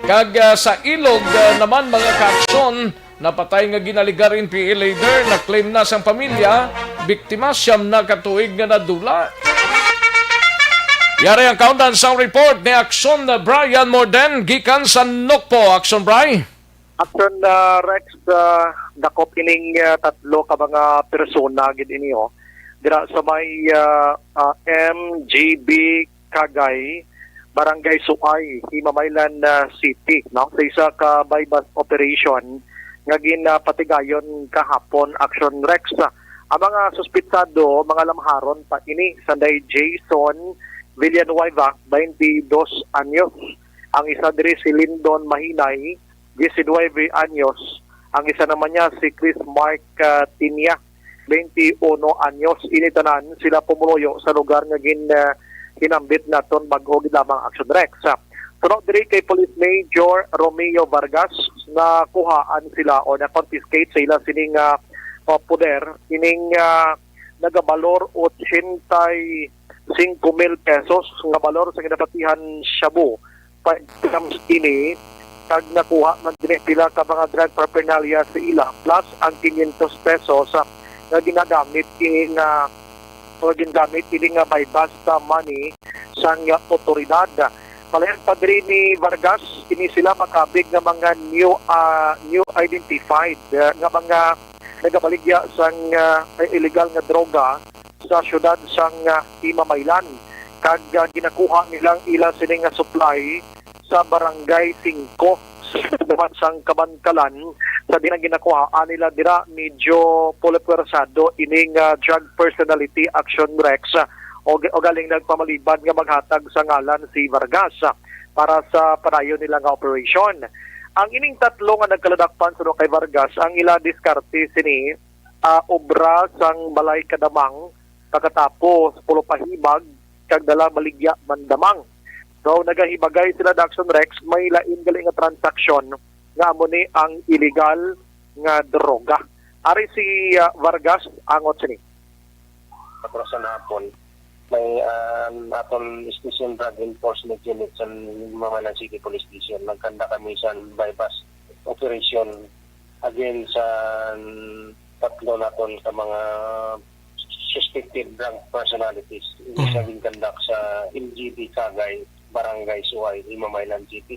kag, ah, sa Ilog, ah, naman mga kaaksyon, napatay nga ginaligar N P A leader, na-claim na sang pamilya, biktima siyam na ka tuig nga nadula. Yari ang kaundan sang report ni Aksyon Brian Morden gikan sa Nokpo. Aksyon, Bri. Aksyon, ah, Rex, ah, dakop ining, ah, tatlo ka mga persona gid ini, oh. Dira sa may, ah, ah, M G B Kagay, Barangay Suay, Himamaylan, ah, City, no? Sa isa ka buy-bust operation nga ginapatigayon kahapon, Action Rex. Ang mga suspitsado, mga lamharon pa ini, sanday Jason Villanueva, twenty-dos anyos. Ang isa diri si Lindon Mahinay, diecinuebe anyos. Ang isa naman niya si Chris Mark, ah, Tinya, twenty-uno anyos. Ini tanan sila pumuluyo sa lugar nga gin, ah, hinambit naton bag-o gid lamang, Action Rex. Tungod diri kay Police Major Romeo Vargas, nakuhaan sila o na-confiscate sa ila sining, ah, ah, poder ining, ah, nagabalor ochenta y cinco mil pesos nga balor sa ginapatihan shabu, five grams ini, kag nakuha man diri pila ka mga drug paraphernalia sa ila, plus ang quinientos pesos, ah, nga ginagamit ini nga, o gingamit ini nga buy-bust money sang otoridad. Palayan pa diri ni Vargas, ini sila makabig nga mga new, ah, new identified, ah, nga mga nagabaligya sang, ah, illegal nga droga sa siyudad sang, ah, Himamaylan, kag, ah, ginakuha nilang ila sini nga supply sa Barangay Singko, sa siyudad sang Kabankalan. Sa diin ang ginakuhaan nila dira, medyo pulipwersado ining, ah, Drug Personality Action Rex, ah, og, og galing nagpamalibad nga maghatag sa ngalan si Vargas, ah, para sa padayon nila nga operation. Ang ining tatlo nga nagkaladakpan suno kay Vargas, ang ila diskarte sini, ah, obra sang balay kadamang, pagkatapos pulupahibag, kag dala baligya man damang. So, nagahibagay sila, Daxon Rex, may lain gali nga transaksyon nga amo ni ang illegal nga droga. Ari si, ah, Vargas, angot sini. Patro sa hapon, may, ah, aton Station Drug Enforcement Unit sa Mamalan City Police Station. Nagkanda kami sa buy-bust operation against sa tatlo naton ka mga suspected drug personalities. Ini siya Mm. ginkandak sa L G B Cagay, Barangay Suway, Himamaylan City.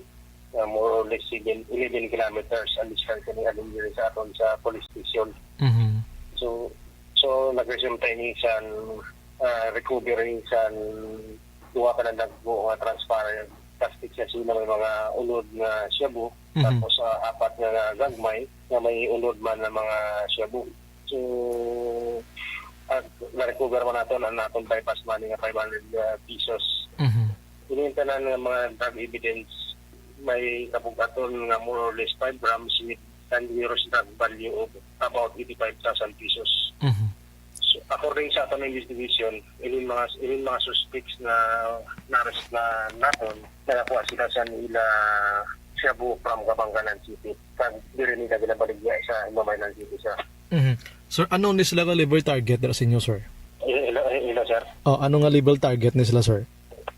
Uh, more or less seven, eleven kilometers ang distance ni Alingiri sa aton sa police station. Mhm. So, so nag-resulta ini sa, ah, recovery sa duha ka nadagko nga transparent plastic sachet na may mga unod nga shabu, Mhm. tapos, ah, apat nga, nga gagmay nga may unod man nga mga shabu. So, ag, na-recover man naton ang naton buy-bust money nga five hundred, ah, pesos. Mhm. Ini ang tanan nga mga drug evidence, may kabug-aton nga more or less five grams with dangerous drug value of about eighty-five thousand pesos. Mhm. So, according sa aton investigation, ining mga, ining mga suspects na na-arrest na naton, nakakuha sila sa ila shabu from Kabankalan City. Kag diri nila ginabaligya sa Himamaylan City, sir. Mhm. Sir, ano ni sila ka level target dira sa inyo, sir? Eh, hello, eh, hello, sir. Oh, ano nga level target ni sila, sir?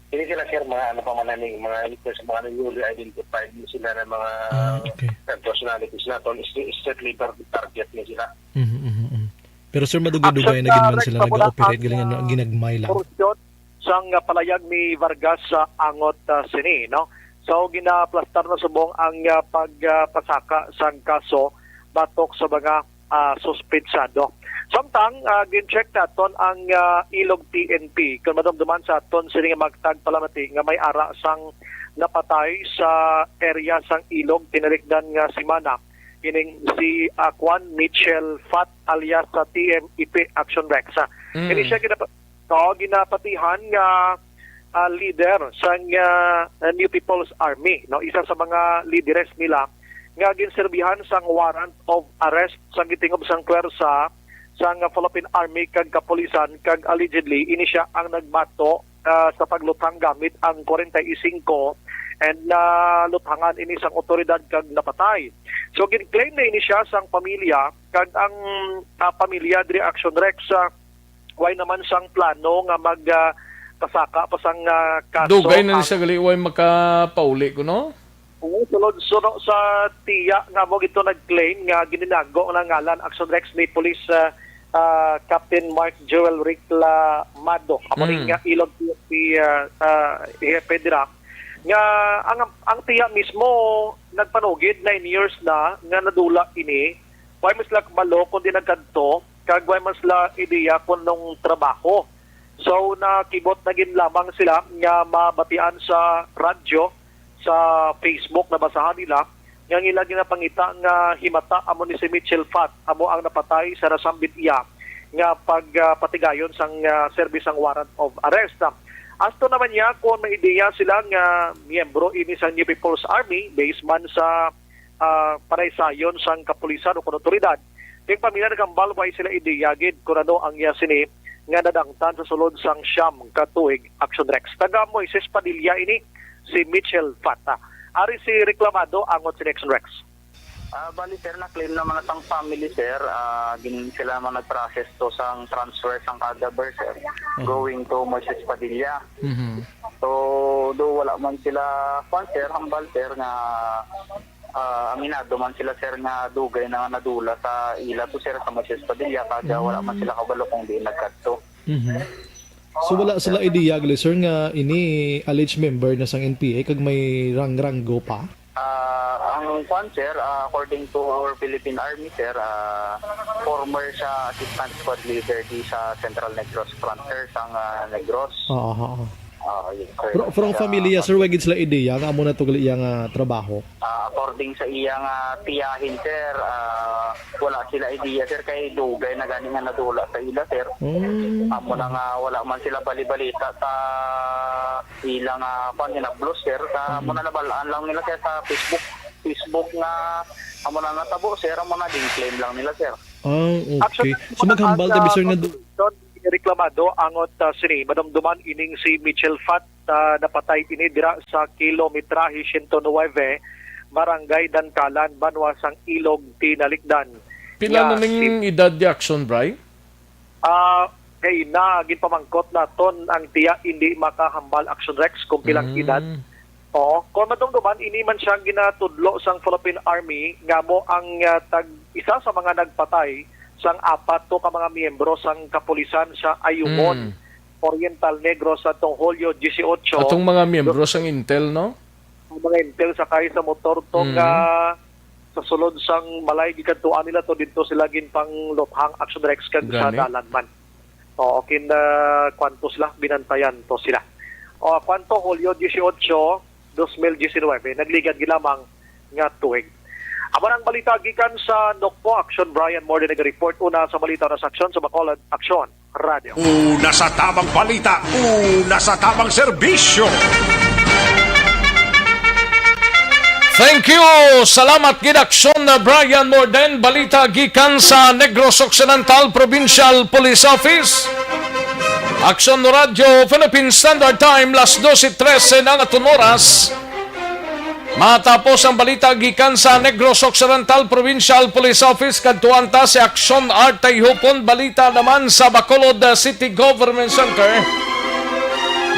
Hindi sila, sir, mga ano pa man ni, mga, sa mga newly identified ni sila na mga Ah, okay. personalities naton, is, is strictly tar-, target ni sila. Mhm, mhm, mhm. Pero, sir, madugay-dugay Action na gid man na sila nagpamula nag-ooperate, ang, galing ano, ang ah, ginagmay lang. Korupsyon sang, ah, palayag ni Vargas sa angot, ah, sini, no? So, ginaplastar na subong ang, ah, pag, ah, pasaka sang kaso batok sa mga, ah, suspetsado. Samtang, ah, gin-check naton ang, ah, Ilog P N P, kung madumduman sa aton sini nga magtag palamati nga may ara sang napatay sa area sang Ilog tinalikdan nga semana, kining si, ah, Juan Mitchell Fat alias sa T M I P Action Rex. Mm. Kini siya ginapa-, Oo, ginapatihan nga, ah, leader sang, ah, New People's Army, no? Isa sa mga lideres nila nga ginserbihan sang warrant of arrest sa gitingob sang pwersa sang Philippine Army kag kapulisan, kag allegedly ini siya ang nagbato, ah, sa pagluthang gamit ang forty-five and naluthangan ini sang otoridad kag napatay. So, gin-claim na ini siya sang pamilya, kag ang, ah, pamilya diri, Action Rex, ah, way naman sang plano nga mag, ah, pasaka pa sang, ah, kaso Dugay na ni ang siya gali, way makapauli kuno? Oo, sulod suno sa tiya nga mo gito nag-claim nga gininago na ngalan, Action Rex, ni Police, ah, ah, Captain Mark Joel Reclamado. Amo ni Mm. nga Ilog P N P, ah, ah, hepe dira. Nga ang, ang tiya mismo nagpanugid, nine years na nga nadula ini. Way man sila kabalo kon diin nagkadto, kag way man sila ideya kon anong trabaho. So, nakibot na gid lamang sila nga mabatian sa radyo, sa Facebook, nabasahan nila nga ang ila ginapangita nga himata amo ni si Mitchell Fat, amo ang napatay sa nasambit iya nga pag, ah, patigayon sang, ah, serbis sang warrant of arrest. Asto naman niya kung may ideya sila nga miyembro ini sa New People's Army, based man sa, ah, panaysayon sang kapulisan o kon otoridad. Ang pamilya naghambal way sila ideya gid kung ano ang iya sini nga nadangtan sa sulod sang siyam ka tuig, Action Rex. Taga Moises Padilla ini si Mitchell Fata. Ari si Reclamado, angot si Action Rex. Ah, bali, sir, na-claim naman na sang family, sir. Ah, gin-, sila naman nag-process to sang transfer sang cadaver, sir, Mhm. going to Moises Padilla. Mhm. So, do wala man sila, kwan, sir, hambal, sir, nga, ah, aminado man sila, sir, nga dugay na nga nadula sa ila to, sir, sa Moises Padilla, kag wala man Mm. sila kabalo kung diin nagkadto. Mhm. So, wala sila idea gali, sir, nga ini alleged member na sang N P A kag may rang-, ranggo pa? Ah, ang Ang kwan, sir, ah, according to our Philippine Army, sir, ah, former siya assistant squad leader di sa Central Negros Front, sir, sang, ah, Negros. Oo, oo. Ah, yes, sir. Pero from Siya, familia, sir, wa gid sila ideya nga amo na to gali iya nga trabaho? Ah, according sa iya nga tiyahin, sir, ah, wala sila ideya, sir, kay dugay na gani nga nadula sa ila, sir. Mm. Amo na nga wala man sila bali-balita sa ila nga, kwan, hinablos, sir. Sa Mm. amo na nabalaan lang nila, sir, sa Facebook. Facebook nga amo na natabo, sir, amo na din claim lang nila, sir. Ah, okay. Actually, So, maghambal ang, tabi, ah, sir, nga du- prosecution, reklamado angot, ah, sini, madumduman ining si Mitchell Fat, ah, napatay ini dira sa kilometrahe siyento nuwebe, Barangay Dankalan, banwa sang Ilog, Tinalikdan. Pila Nga na ning si edad di Action, Bri? Ah, kay na, ginpamangkot naton ang tiya, hindi makahambal, Action Rex, kung pilang Mm. edad. Oo, kung madumduman, ini man siya ang ginatudlo sang Philippine Army nga mo ang, ah, tag, isa sa mga nagpatay sang apat to ka mga miyembro sang kapulisan sa Ayungon, Mm. Oriental Negros, sa tong Hulyo dieciocho. Atong mga miyembro sang Intel, no? Ang mga Intel sakay sa motor to Mm. nga sa sulod sang balay gikadtuan nila to, dito sila ginpangluthang, Action Rex, kag sa Gani. dalan man. Oo, kin, ah, kwanto sila, binantayan to sila. O, kwanto, Hulyo dieciocho, dos mil diecinuebe, nagligad gid lamang nga tuig. Amo na ang balita gikan sa Nokpo. Action, Brian Morde naga-report. Una sa balita, una sa aksyon sa Bacolod, Aksyon Radio. Una sa tabang balita, una sa tabang serbisyo. Thank you. Salamat gid, Aksyon, Brian Morden. Balita gikan sa Negros Occidental Provincial Police Office. Aksyon Radio Philippine Standard Time, las dose trese na ang aton oras. Matapos ang balita gikan sa Negros Occidental Provincial Police Office, kadtuan ta si Aksyon Art Tayhupon. Balita naman sa Bacolod City Government Center.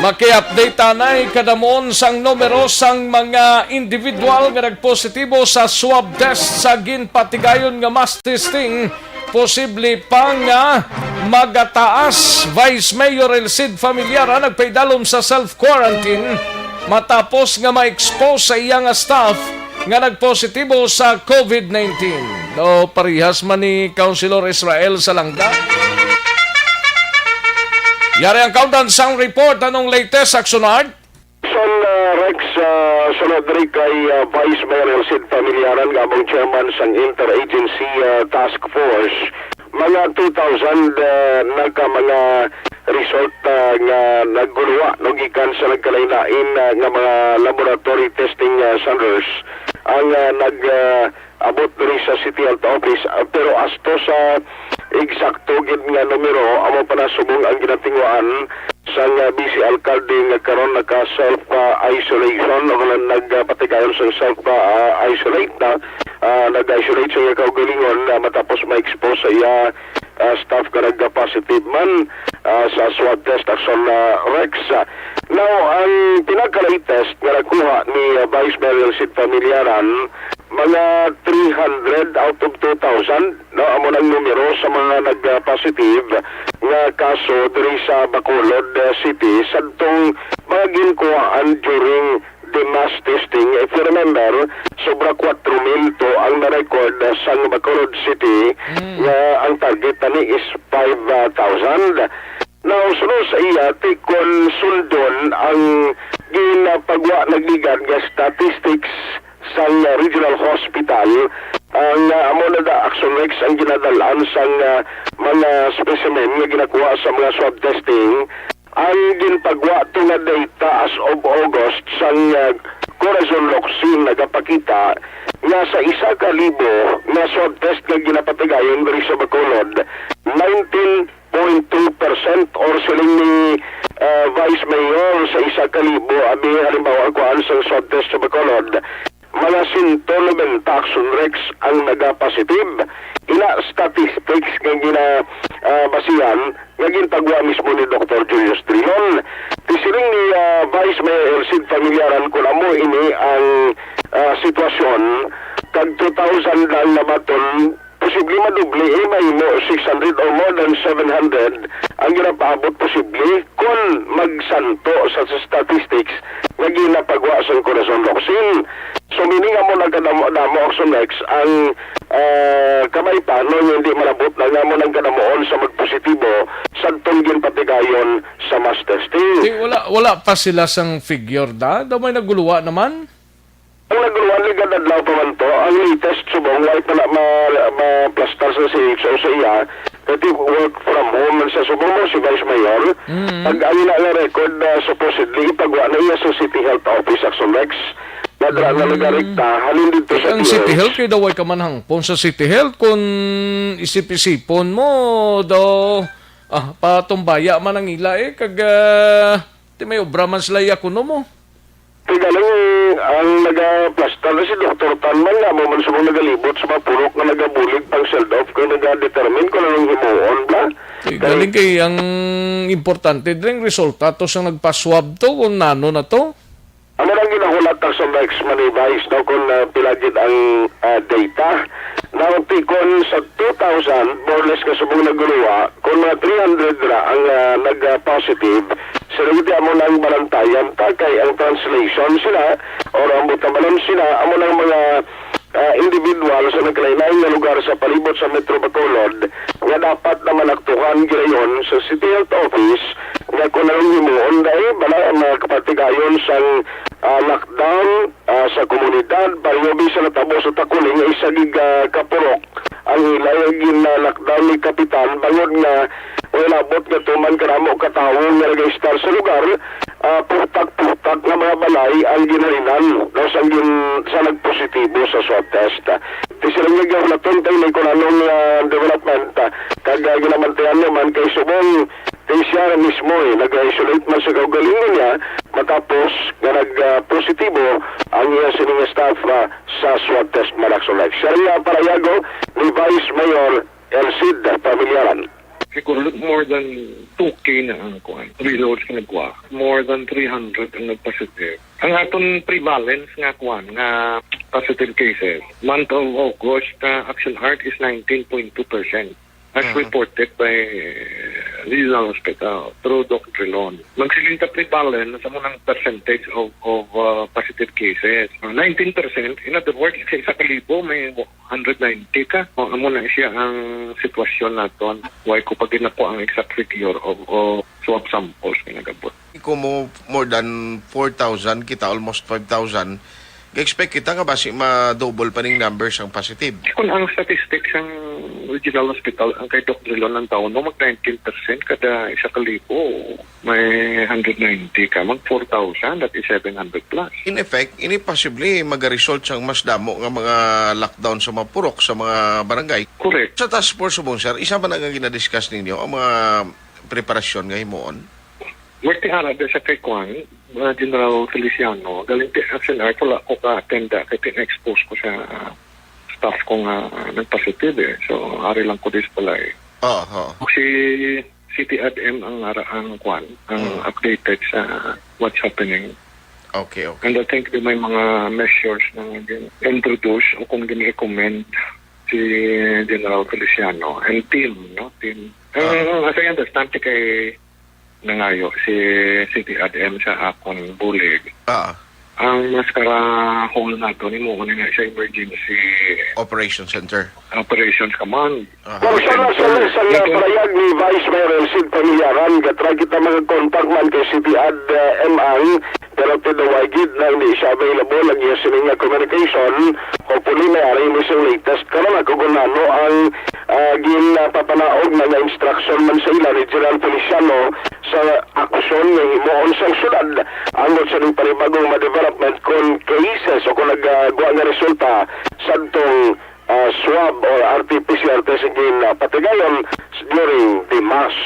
Maki-update tanay kadamon sang numero sang mga individual nga nagpositibo sa swab test sa ginpatigayon nga mass testing. Posible pa nga magataas. Vice Mayor El Cid Familiaran nagpaidalom sa self-quarantine matapos nga ma-expose sa iya nga staff nga nagpositibo sa covid nineteen. No, parehas man ni Councilor Israel Salangga. Yari ang Countdown Sound Report. Anong latest, Action Art? Son, ah, Rex, ah, sunod diri kay, ah, Vice Mayor El Cid Familiaran nga among chairman sang Interagency, ah, Task Force, mga two thousand, ah, na ka mga result, ah, nga nagguluwa, no, gikan sa nagkalain-lain, ah, nga mga laboratory testing, ah, centers ang, ah, nag, ah, abot diri sa City Health Office, ah, pero asto sa eksakto gid nga numero, amo pa na subong ang ginatinguhaan sang, ah, vice alkalde nga karon naka-self, ah, isolation o nagpatigayon sang self, ah, isolate na, ah, nag-isolate sa iya kaugalingon, ah, matapos ma-expose sa iya, ah, staff nga nagka-positive man, ah, sa swab test, Action, ah, Rex. Now, ang pinaka-latest nga nakuha ni, ah, Vice Mayor Cid Familiaran, mga three hundred out of two thousand, no, amo nang numero sa mga nag-positive nga kaso diri sa Bacolod, uh, City sadtong mga ginkuhaan during the mass testing. If you remember, sobra kwatro mil to ang na-record, uh, sa Bacolod City, Mm. nga ang target tani is five thousand. Now, sunod sa iya, ti kon sundon ang ginapagwa nagligad nga statistics sang Regional Hospital, ang, ah, amo na da, Action Rex, ang ginadal-an sang, ah, mga specimen nga ginakuha sa mga swab testing. Ang ginpagwa to nga data as of August sang, ah, Corazon Locsin nagapakita nga sa isa ka libo nga swab test nga ginapatigayon diri sa Bacolod, nineteen point two percent, or siling ni, ah, Vice Mayor, sa isa ka libo, abi, halimbawa, kuan, sa swab test sa Bacolod, mga sento nobenta, Action Rex, ang nagapositive. Ina statistics nga gina, ah, basihan nga gintagwa mismo ni Doktor Julius Trilon. Ti siling ni, ah, Vice Mayor El Cid Familiaran, kun amo ini ang, ah, sitwasyon, kag two thousand lang nabaton, posible madoble, eh, mahimo six hundred or more than seven hundred ang ginapaabot posible kon magsanto sa statistics nga ginapagwa sang Corazon Locsin. So, meaning, amo nang kadamo-damo, Action Rex, ang, ah, kamaypan, no, nga hindi malabot na nga amo nang kadamuon sa magpositibo sa atong ginpatigayon sa mass testing. Di, wala, wala pa sila sang figure da? Daw may naguluwa naman? Ang naguluwa ni, gad-adlaw pa man to. Ang latest, subong, wala pa na ma-, ma-plastar sa C H O sa iya. Kay work from home man sa, subong mo, si Vice Mayor. Mm. Pag ang ina nga record, ah, supposedly, ipagwa na iya sa City Health Office, Action Rex. Nadra na Mm. nagarekta, halin dito sa Ang D O H. City Health, kay daw way ka man hangpon sa City Health, kung isip-isipon mo, daw, ah, patumbaya man ang ila eh, kag, ah, di may obra man sila iya kuno mo. Ti galing ang nagaplastar na si Doktor Tan man nga, amo man subong nagalibot sa mga purok nga nagabulig pang sealed off kay nagadetermine kung anong himuon ba. Ti Kay galing kay ang importante dring resulta to sa nagpa-swab to kung nano na to. Amo nang ginahulat ta sa Rex Manibay, no, kung, ah, pila gid ang, ah, data. Now, ti kon sa two thousand, more or less, kasubong naguluwa, kung mga three hundred ra ang, ah, nag-, ah, positive, sila gid amo nang balantayan ta kay ang translation sila or ang butabalan sila amo nang mga, ah, individual sa nagkalain-lain nga lugar sa palibot sa Metro Bacolod nga dapat naman aktuhan gilayon sa City Health Office nga kung anong himuon dahil bala ang mga kapatigayon sang, ah, lockdown, ah, sa komunidad, pareho bisan natabo sa Taculing nga isa gid, ah, ka purok ang ila gin-lockdown ni Kapitan bangod nga way labot nga tuman kadamo ka tawo nga nagaistar sa lugar, ah, putak-putak nga mga balay ang ginhalinan, no, sa gin-, sa nagpositibo sa swab test. Ti sila nga gahulaton kay may kunanong, ah, development, ah, kag, ah, ginabantayan naman kay subong Kay siya mismo, eh, nag-isolate man sa kaugalingon niya matapos nga nag, ah, positibo ang iya sini nga staff, ah, sa swab test, Manaxolite. Siya rin ang palayago ni Vice Mayor Elcid Pamilyaran. Siguro more than two K na ang kuan, results nga nagkuha. More than three hundred ang nagpositive. Ang aton prevalence nga kuan, nga positive cases, month of August, ah, Action Art is nineteen point two percent. As Mhm. reported by, uh, Regional Hospital through Doc Drilon. Magsiling ta prevalence sa munang percentage of, of, uh, positive cases. Uh, nineteen percent, in other words, sa isa ka libo, may hundred ninety ka. O, amo na siya ang sitwasyon naton. Why ko pa ginako ang exact figure of, of swab samples nga nagabot. Kung mo more than four thousand, kita almost five thousand, ga-expect kita nga basi ma-double pa ning numbers ang positive. Kung ang statistics sang Regional Hospital, ang kay Doc Drilon ang taon, no, mag nineteen percent kada isa ka libo, may hundred ninety ka, mag four thousand, that is seven hundred plus. In effect, ini possibly magaresult sang mas damo nga mga lockdown sa mga purok, sa mga barangay. Correct. Sa task force mo, sir, isa man nga ginadiscuss ninyo ang mga preparasyon nga himuon? Multi ara da sa kay Kwan, uh, General Feliciano, galing ti Action Art, wala ko ka-attend, ah, kay pina-expose ko sa, ah, staff ko nga, ah, nag-positive, eh. So, ari lang ko dis balay. Oo, oo. Si City Ad M ang ara ang Kwan, ang Mm. updated sa what's happening. Okay, okay. And I think may mga measures na gin-introduce o kung gin-recommend si General Feliciano and team, no? Team. Ah. Ang, as I understand, kay nangayo si City Ad M sa akon bulig. Ah. Ang Mascara Hall nato, ni mo na nga sa emergency Operation Center. Operations Command. Ah. Kung sa, sa, sa, sa Ito, pahayag ni Vice Mayor Elcid Pamillaran, gatra kita mga contact man kay City Ad, uh, M ang, pero tidaway gid na hindi siya available ang iya sini nga communication. Hopefully, may ari mo siyang latest. Karon ako kung ano ang, ah, ginapapanaog na nga instruction man sa ila ni General Feliciano sa aksyon nga himuon sang syudad angot sa ning panibagong mga development kon cases o kung nagagwa nga resulta sa atong, ah, swab o R T P C R test nga ginapatigayon during the mass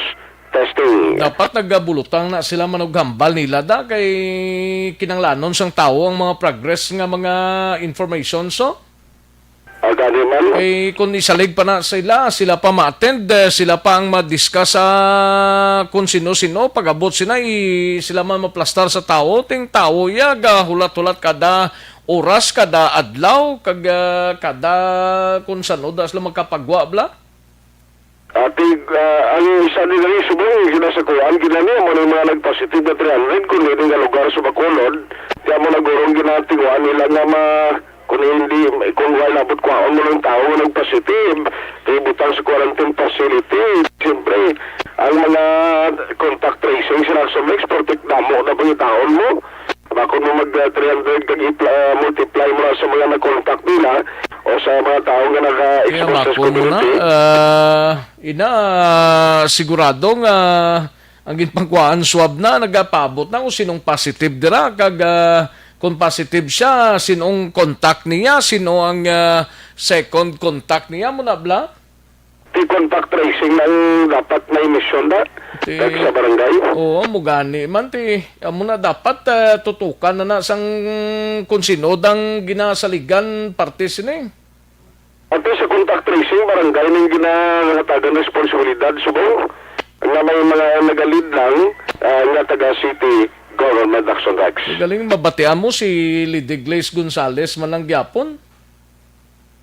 testing. Dapat nagabulutang na sila manughambal nila da kay kinanglanon sang tawo ang mga progress nga mga information so. Ah, gani man. Kay kung isalig pa na sila, sila pa ma-attend, eh, sila pa ang ma-discuss sa kung sino-sino. Pag-abot sila, i-, sila man maplastar sa tawo. Ting tawo iya, gahulat-hulat kada oras, kada adlaw, kag, ah, kada kung sano da sila magkapagwa, bla? Ati, ah, ang isa nila ni subong, gina sa kuan, gina niya, mo yung mga nagpositive na three hundred, kung hindi nga lugar sa Bacolod, kaya mo nagurong gina Ang tinuan nila nga ma-, kung hindi, kung wala labot, kuhaon mo ng tao nga nag-positive, kay butang sa quarantine facility. Siyempre, ang mga contact tracing sa Naxomex, portik damo na pangitaon mo. Bakit mo mag, ah, three hundred kag ipla-, ah, multiply mo na sa mga na-contact nila o sa mga tao nga naka-expose sa community? Kaya mako na, ah, ina, ah, sigurado nga ang ginpangkuhaan swab na, nagapabot na kung sinong positive dira, kag, ah, kung positive siya, sinong contact niya, sino ang, ah, second contact niya, mo na bala? Ti contact tracing ang dapat na emisyon na. Ti Kag sa barangay. Oo, mo gani man ti, amo na dapat, ah, tutukan na na sang kung sino dang ginasaligan parte sini. Ato sa contact tracing, barangay ning ginahatagan responsibilidad subong nga may mga nagalid lang, ah, nga taga City Government Action Rex. Galing, mabatian mo si Lady Glaze Gonzales man lang gyapon.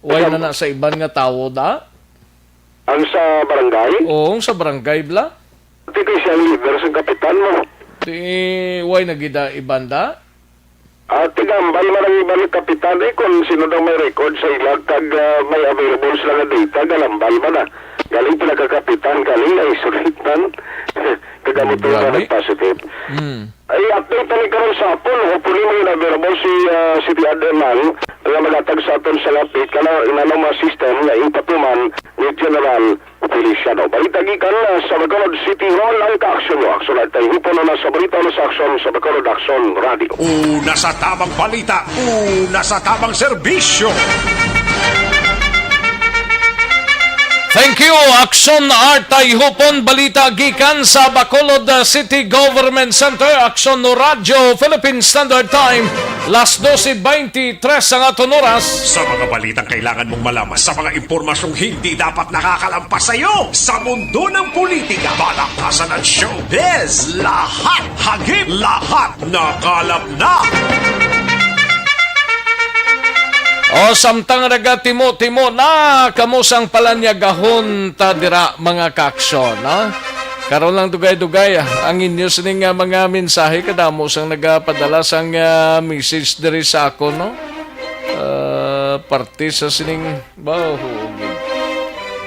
Way na na sa iban nga tawo da? Ang sa barangay? Oo, ang sa barangay bala. Ti kay siya ang leader sa kapitan mo. Ti way na gid, ah, iban da? Ah, tigambal man ang iban ni kapitan, eh, kung sino daw may record sa ilag kag, ah, may available sila nga data, galambal man na. Galing pinagkakapitan, galing na isolate man. Kagamuton na nag-positive. Mm. Ay, update na ni karon sa hapon. Hopefully, may available si, ah, City Admin nga magatag sa aton sa lapit. Kana, inano mga system nga ipatuman ni General Feliciano. Balita gikan, ah, sa Bacolod City Hall, ang kaaksyon mo. Aksyon at tayo. Puno na sa balita, na sa aksyon sa Bacolod Aksyon Radio. Una sa tamang balita, una sa tamang serbisyo. Thank you, Aksyon Art Tayhupon. Balita gikan sa Bacolod, uh, City Government Center. Aksyon Radyo, Philippine Standard Time, las doce veintitrés ang aton oras. Sa mga balitang kailangan mong malaman, sa mga impormasyong hindi dapat nakakalampas sa iyo, sa mundo ng politika, balaktasan at showbiz, lahat hagip, lahat nakalap na. O, samtang nagatimo-timo na kamo sang palanyagahon ta dira, mga kaaksyon, ha? Karon lang dugay-dugay, ah, ang inyo sining, ah, mga mensahe, kadamo sang nagapadala sang, ah, message diri sa akon, no? Ah, parte sa sining Ba, oo, gid.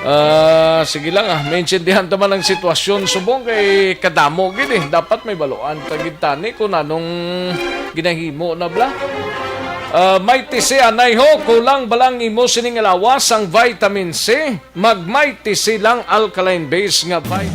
Ah, sige lang, ah. Maintindihan ta man ang sitwasyon. Subong kay kadamo gid, eh. Dapat may baluan ta gid tani kung anong ginahimo na bala. Ah, may tisi anay ho, kulang balang imo sining lawas ang vitamin C. Mag may tisi lang alkaline base nga vitamin.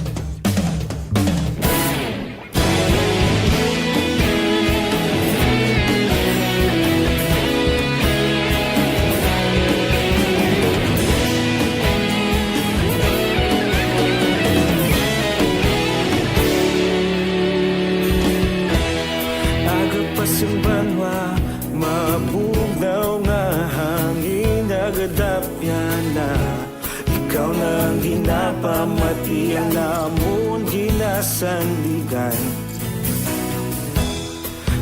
Aga pa sing banwa, mabugnaw nga hangin, nagadapyan na. Ikaw na ang ginapamati, ang amon ginasandigan.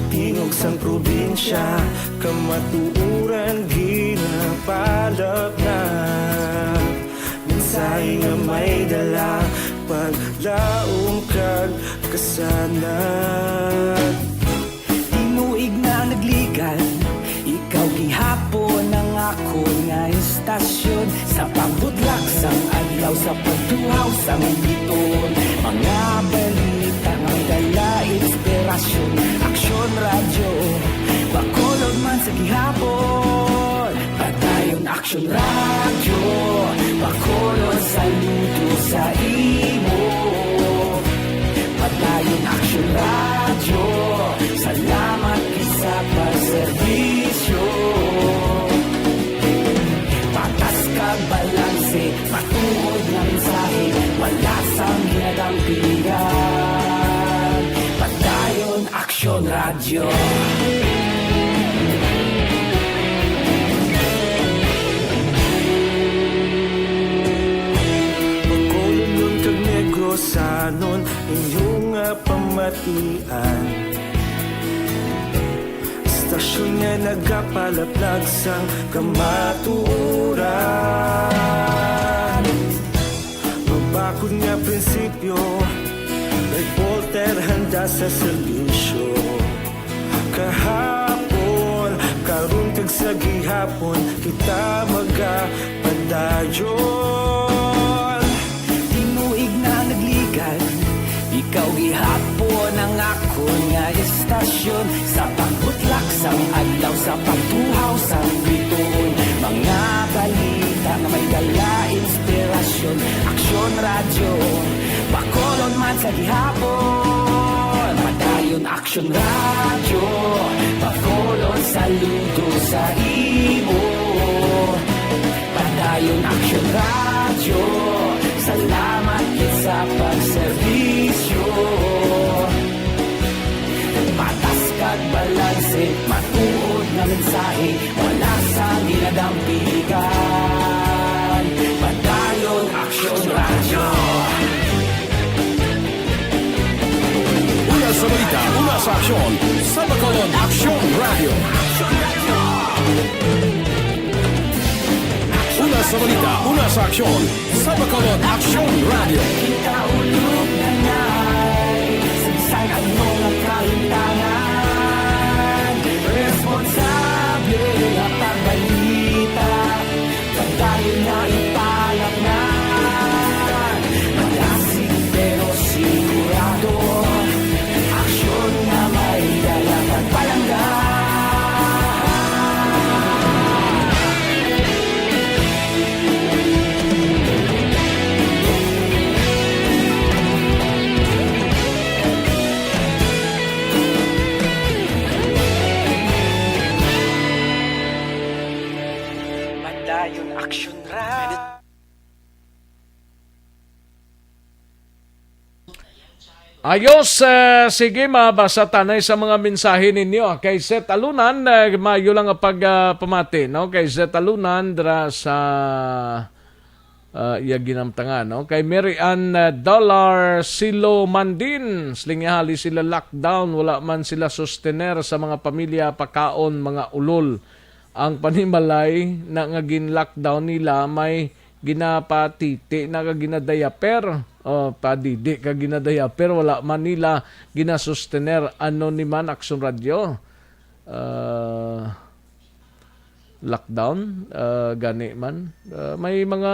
Tingog sang probinsya, kamatuoran ginapalapnap. Mensahe nga may dala, paglaom kag kasanag. Tinuig na nagligan, ikaw gihapon ang akon nga istasyon. Sa pagbudlak sang adlaw, sa pagtuhaw sang biton, mga balita nga may dala inspirasyon. Aksyon Radyo, Bacolod man sa gihapon. Padayon Aksyon Radyo, Bacolod, saludo sa imo. Padayon Aksyon Radyo, salamat gid sa pagserbisyo. Patas kag balanse, matuod nga mensahe, wala sang ginadampigan. Padayon Aksyon Radyo. Bacolodnon kag Negrosanon, inyo nga pamatian. Istasyon nga nagapalaplag sang kamatuoran. Mabakod nga prinsipyo, reporter handa sa serbisyo. Kahapon, Gihapon kita magapadayon. Tinuig na nagligad, ikaw gihapon ang akon nga estasyon. Sa pagbutlak sang adlaw, sa pagtuhaw sang bituon, mga balita nga may dala inspirasyon. Aksyon Radyo, Bacolod man sa gihapon. Padayon Aksyon Radyo, Bacolod, saludo sa imo. Padayon Aksyon Radyo, salamat gid sa pagserbisyo. Patas kag balanse, matuod nga mensahe, wala sang ginadampigan. Padayon Aksyon Radyo. Una sa balita, una sa aksyon, sa Bacolod Aksyon Radyo. Una sa balita, una sa aksyon, sa Bacolod Aksyon Radyo. Kita ulog na ngay, saysay ano nga kalimtangan. Responsable nga pagbalita, pagdayon nga ipalatnan. Malasig pero sigurado, aksyon nga may dala kag palangga. Padayon Aksyon Radyo. Ayos, eh, sige, mabasa ta anay sa mga mensahe ninyo. Kay Seth Alunan, eh, maayo lang nga pag, ah, pamati, no? Kay Seth Alunan, dra sa, ah, iya ginamtangan, no? Kay Mary Ann, eh, Dollar Silo Mandin, siling niya, hali sila lockdown, wala man sila sustener sa mga pamilya, pakaon, mga ulol. Ang panimalay na nga gin-lockdown nila may ginapatiti na ka ginadayaper. O, padidi ka ginadayaper, wala man nila ginasustener. Ano ni man, Aksyon Radyo? Ah, lockdown? Ah, gani man. Ah, may mga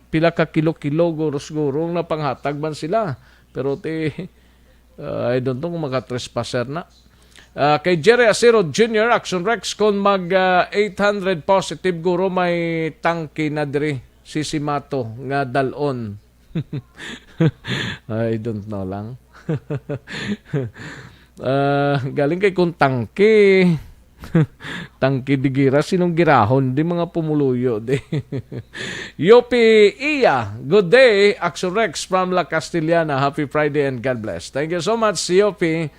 pila ka kilo-kilo, guro-siguro, nga panghatag man sila. Pero ti, ah, I don't know kung maka-trespasser na. Ah, kay Jerry Asiro Junior, Action Rex, kung mag, ah, eight hundred positive, guro may tangke na diri si Simato nga dalon. I don't know lang. Ah, galing kay kung tangke. Tangke di gira, sinong girahon? Di mga pumuluyo, di. Yopi Iya, good day. Action Rex from La Castellana. Happy Friday and God bless. Thank you so much, Yopi.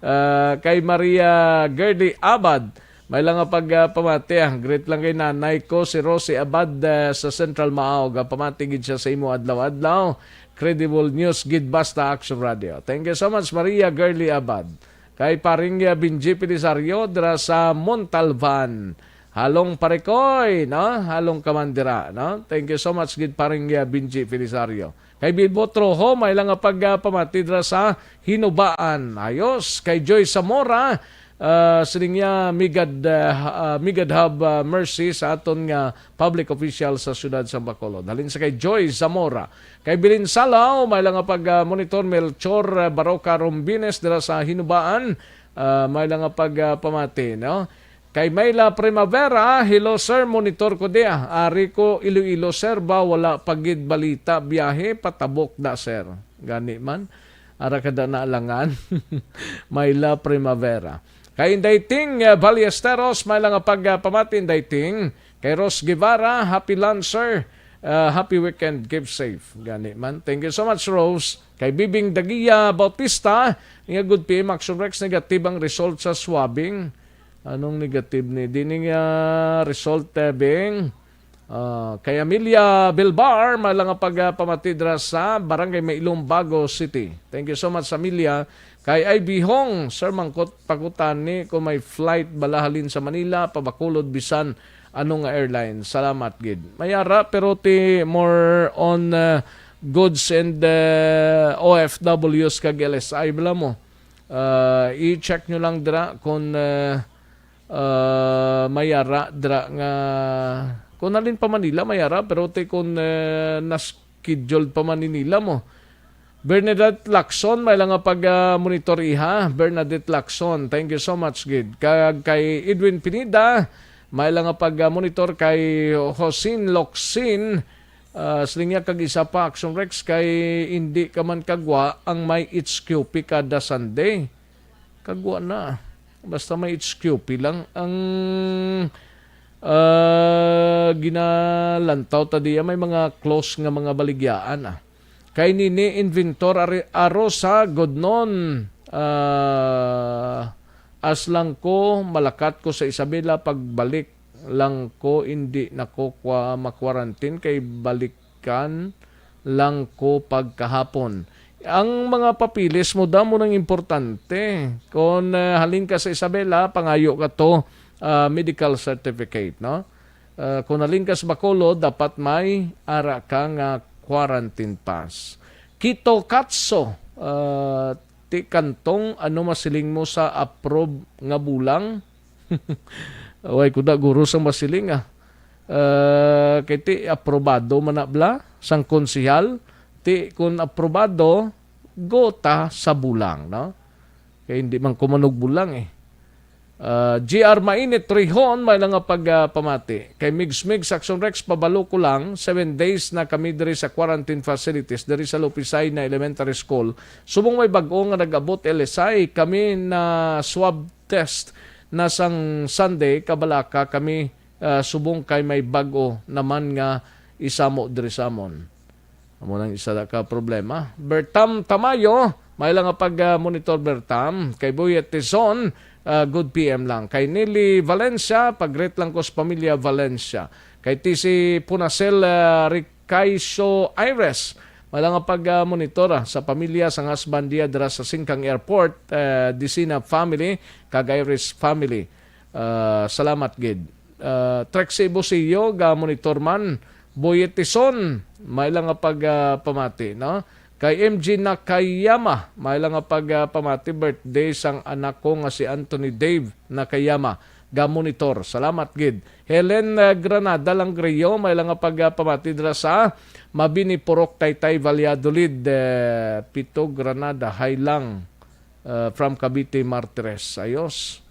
Ah, kay Maria Gerdy Abad, may lang nga pag, ah, pamati, ah. Greet lang kay nanay ko, si Rosie Abad, ah, sa Central Maao. Gapamati gid siya sa imo adlaw-adlaw. Credible news gid basta Action Radio. Thank you so much, Maria Gerdy Abad. Kay paring, ah, Benji Pelisario dira sa Montalban. Halong Parikoy, no? Halong Kamandira, no? Thank you so much gid, paring, ah, Benji Pelisario. Kay Bilbo Troho, may lang nga pag, ah, pamati dira sa Hinubaan. Ayos. Kay Joy Zamora, ah, siling niya, "May God, ah, ah, may God have, ah, mercy sa aton nga public official sa siyudad sa Bacolod." Halin sa kay Joy Zamora. Kay Bilin Salaw, may lang nga pag, ah, monitor. Melchor, ah, Baroca Rombines dira sa Hinubaan, ah, may lang nga pag, ah, pamati, no? Kay Myla Primavera, "Hello, sir, monitor ko diya. Ari ko Iloilo, sir, ba wala pa gid balita biyahe patabok da, sir." Gani man, ara ka da naalangan. Myla Primavera. Kay Inday Ting, eh, Ballesteros, may lang nga pag, ah, pamati, Inday Ting. Kay Ros Guevara, "Happy lunch, sir. Ah, happy weekend. Keep safe." Gani man. Thank you so much, Rose. Kay Bibing Dagia Bautista, nga good P M Action Rex, negative ang result sa swabbing. Anong negative ni? Di ni nga result, eh, Bing. Ah, kay Amelia Bilbar, may lang nga pag, ah, pamati dira sa Barangay Mailong, Bago City. Thank you so much, Amelia. Kay I B Hong, sir, mangkot pakutani kung may flight bala halin sa Manila, pa Bacolod, bisan ano nga airline. Salamat gid. May ara, pero ti more on, ah, goods and, ah, O F Ws kag L S I bala mo. Ah, i-check nyo lang dira kung, ah, ah, may ara dra nga, kung halin pa Manila, may ara, pero ti kung, eh, na-scheduled pa Manila mo. Bernadette Lacson, may lang nga pag, ah, monitor iha. Bernadette Lacson, thank you so much, gid. Kag kay Edwin Pineda, may lang nga pag, ah, monitor kay Josin Locsin. Ah, siling niya, kag isa pa, Action Rex, kay hindi ka man kagwa ang may H Q P kada Sunday. Kagwa na. Basta may H Q P lang ang, ah, ginalantaw ta diya. May mga close nga mga baligyaan, ah. Kay Nini Inventor Ari-, Arosa, Godnon, ah, as lang ko, malakat ko sa Isabela, pagbalik lang ko, hindi na ko kwa-, ma-quarantine, kay balikan lang ko pagkahapon. Ang mga papeles mo, damo nang importante. Kung, ah, halin ka sa Isabela, pangayo ka to, ah, medical certificate, no? Ah, kung halin ka sa Bacolod, dapat may ara ka nga quarantine pass. Kito Katso, ah, ti Kantong, ano masiling mo sa approve nga bulang? Way ko da guro sang masiling, ah. Ah, kay ti aprobado man na bala sang konsehal, ti kun aprobado, go ta sa bulang, no? Kay hindi man ko manugbulang, eh. Ah, G R Mainit Rihon, may lang nga pag, ah, pamati. Kay Migs Migs, Action Rex, pabalo ko lang, seven days na kami diri sa quarantine facilities, diri sa Lupisay na Elementary School. Subong may bag-o nga nag-abot, L S I, kami na swab test na sang Sunday, kabalaka kami, ah, subong kay may bag-o naman nga isamo diri sa amon. Amo nang isa ka problema. Bertam Tamayo, may lang nga pag, ah, monitor Bertam. Kay Boyet Tizon, ah, good P M lang. Kay Nelly Valencia, pag-greet lang ko sa pamilya Valencia. Kay T C Punasel, ah, Ricaiso Aires, may lang nga pag, ah, monitor, ah, sa pamilya sang husband diya dira sa Singkang Airport, ah, Disina family, kag Iris family. Ah, salamat gid. Ah, Trexie Busio, ga monitor man. Boyet Tison, may lang nga pag, ah, pamati, no? Kay M G Nakayama, may lang nga pag, ah, pamati, birthday sang anak ko nga si Anthony Dave Nakayama, ga monitor. Salamat gid. Helen, ah, Granada Langrio, may lang nga pag, ah, pamati dira sa Mabini, Purok, Taytay, Valladolid, eh, Pito Granada, Highlang, ah, from Cavite, Martires. Ayos.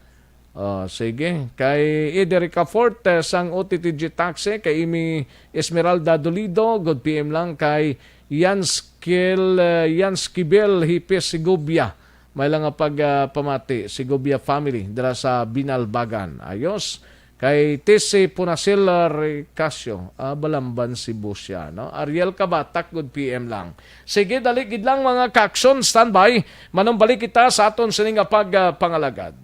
Oh, sige. Kay Ederica Forte sang O T T G Taxi, kay Imi Esmeralda Dolido, good P M lang kay Yanskil, eh, Yanskibel Hipis Sigubia. May lang nga pag, ah, pamati, Sigubia family, dira sa Binalbagan. Ayos. Kay Tisi Punasil Ricasio, ah, Balamban, Cebu siya, no? Ariel Kabatak, good P M lang. Sige, dali gid lang, mga ka-aksyon, standby. Manumbalik kita sa aton sini nga pag, ah, pangalagad.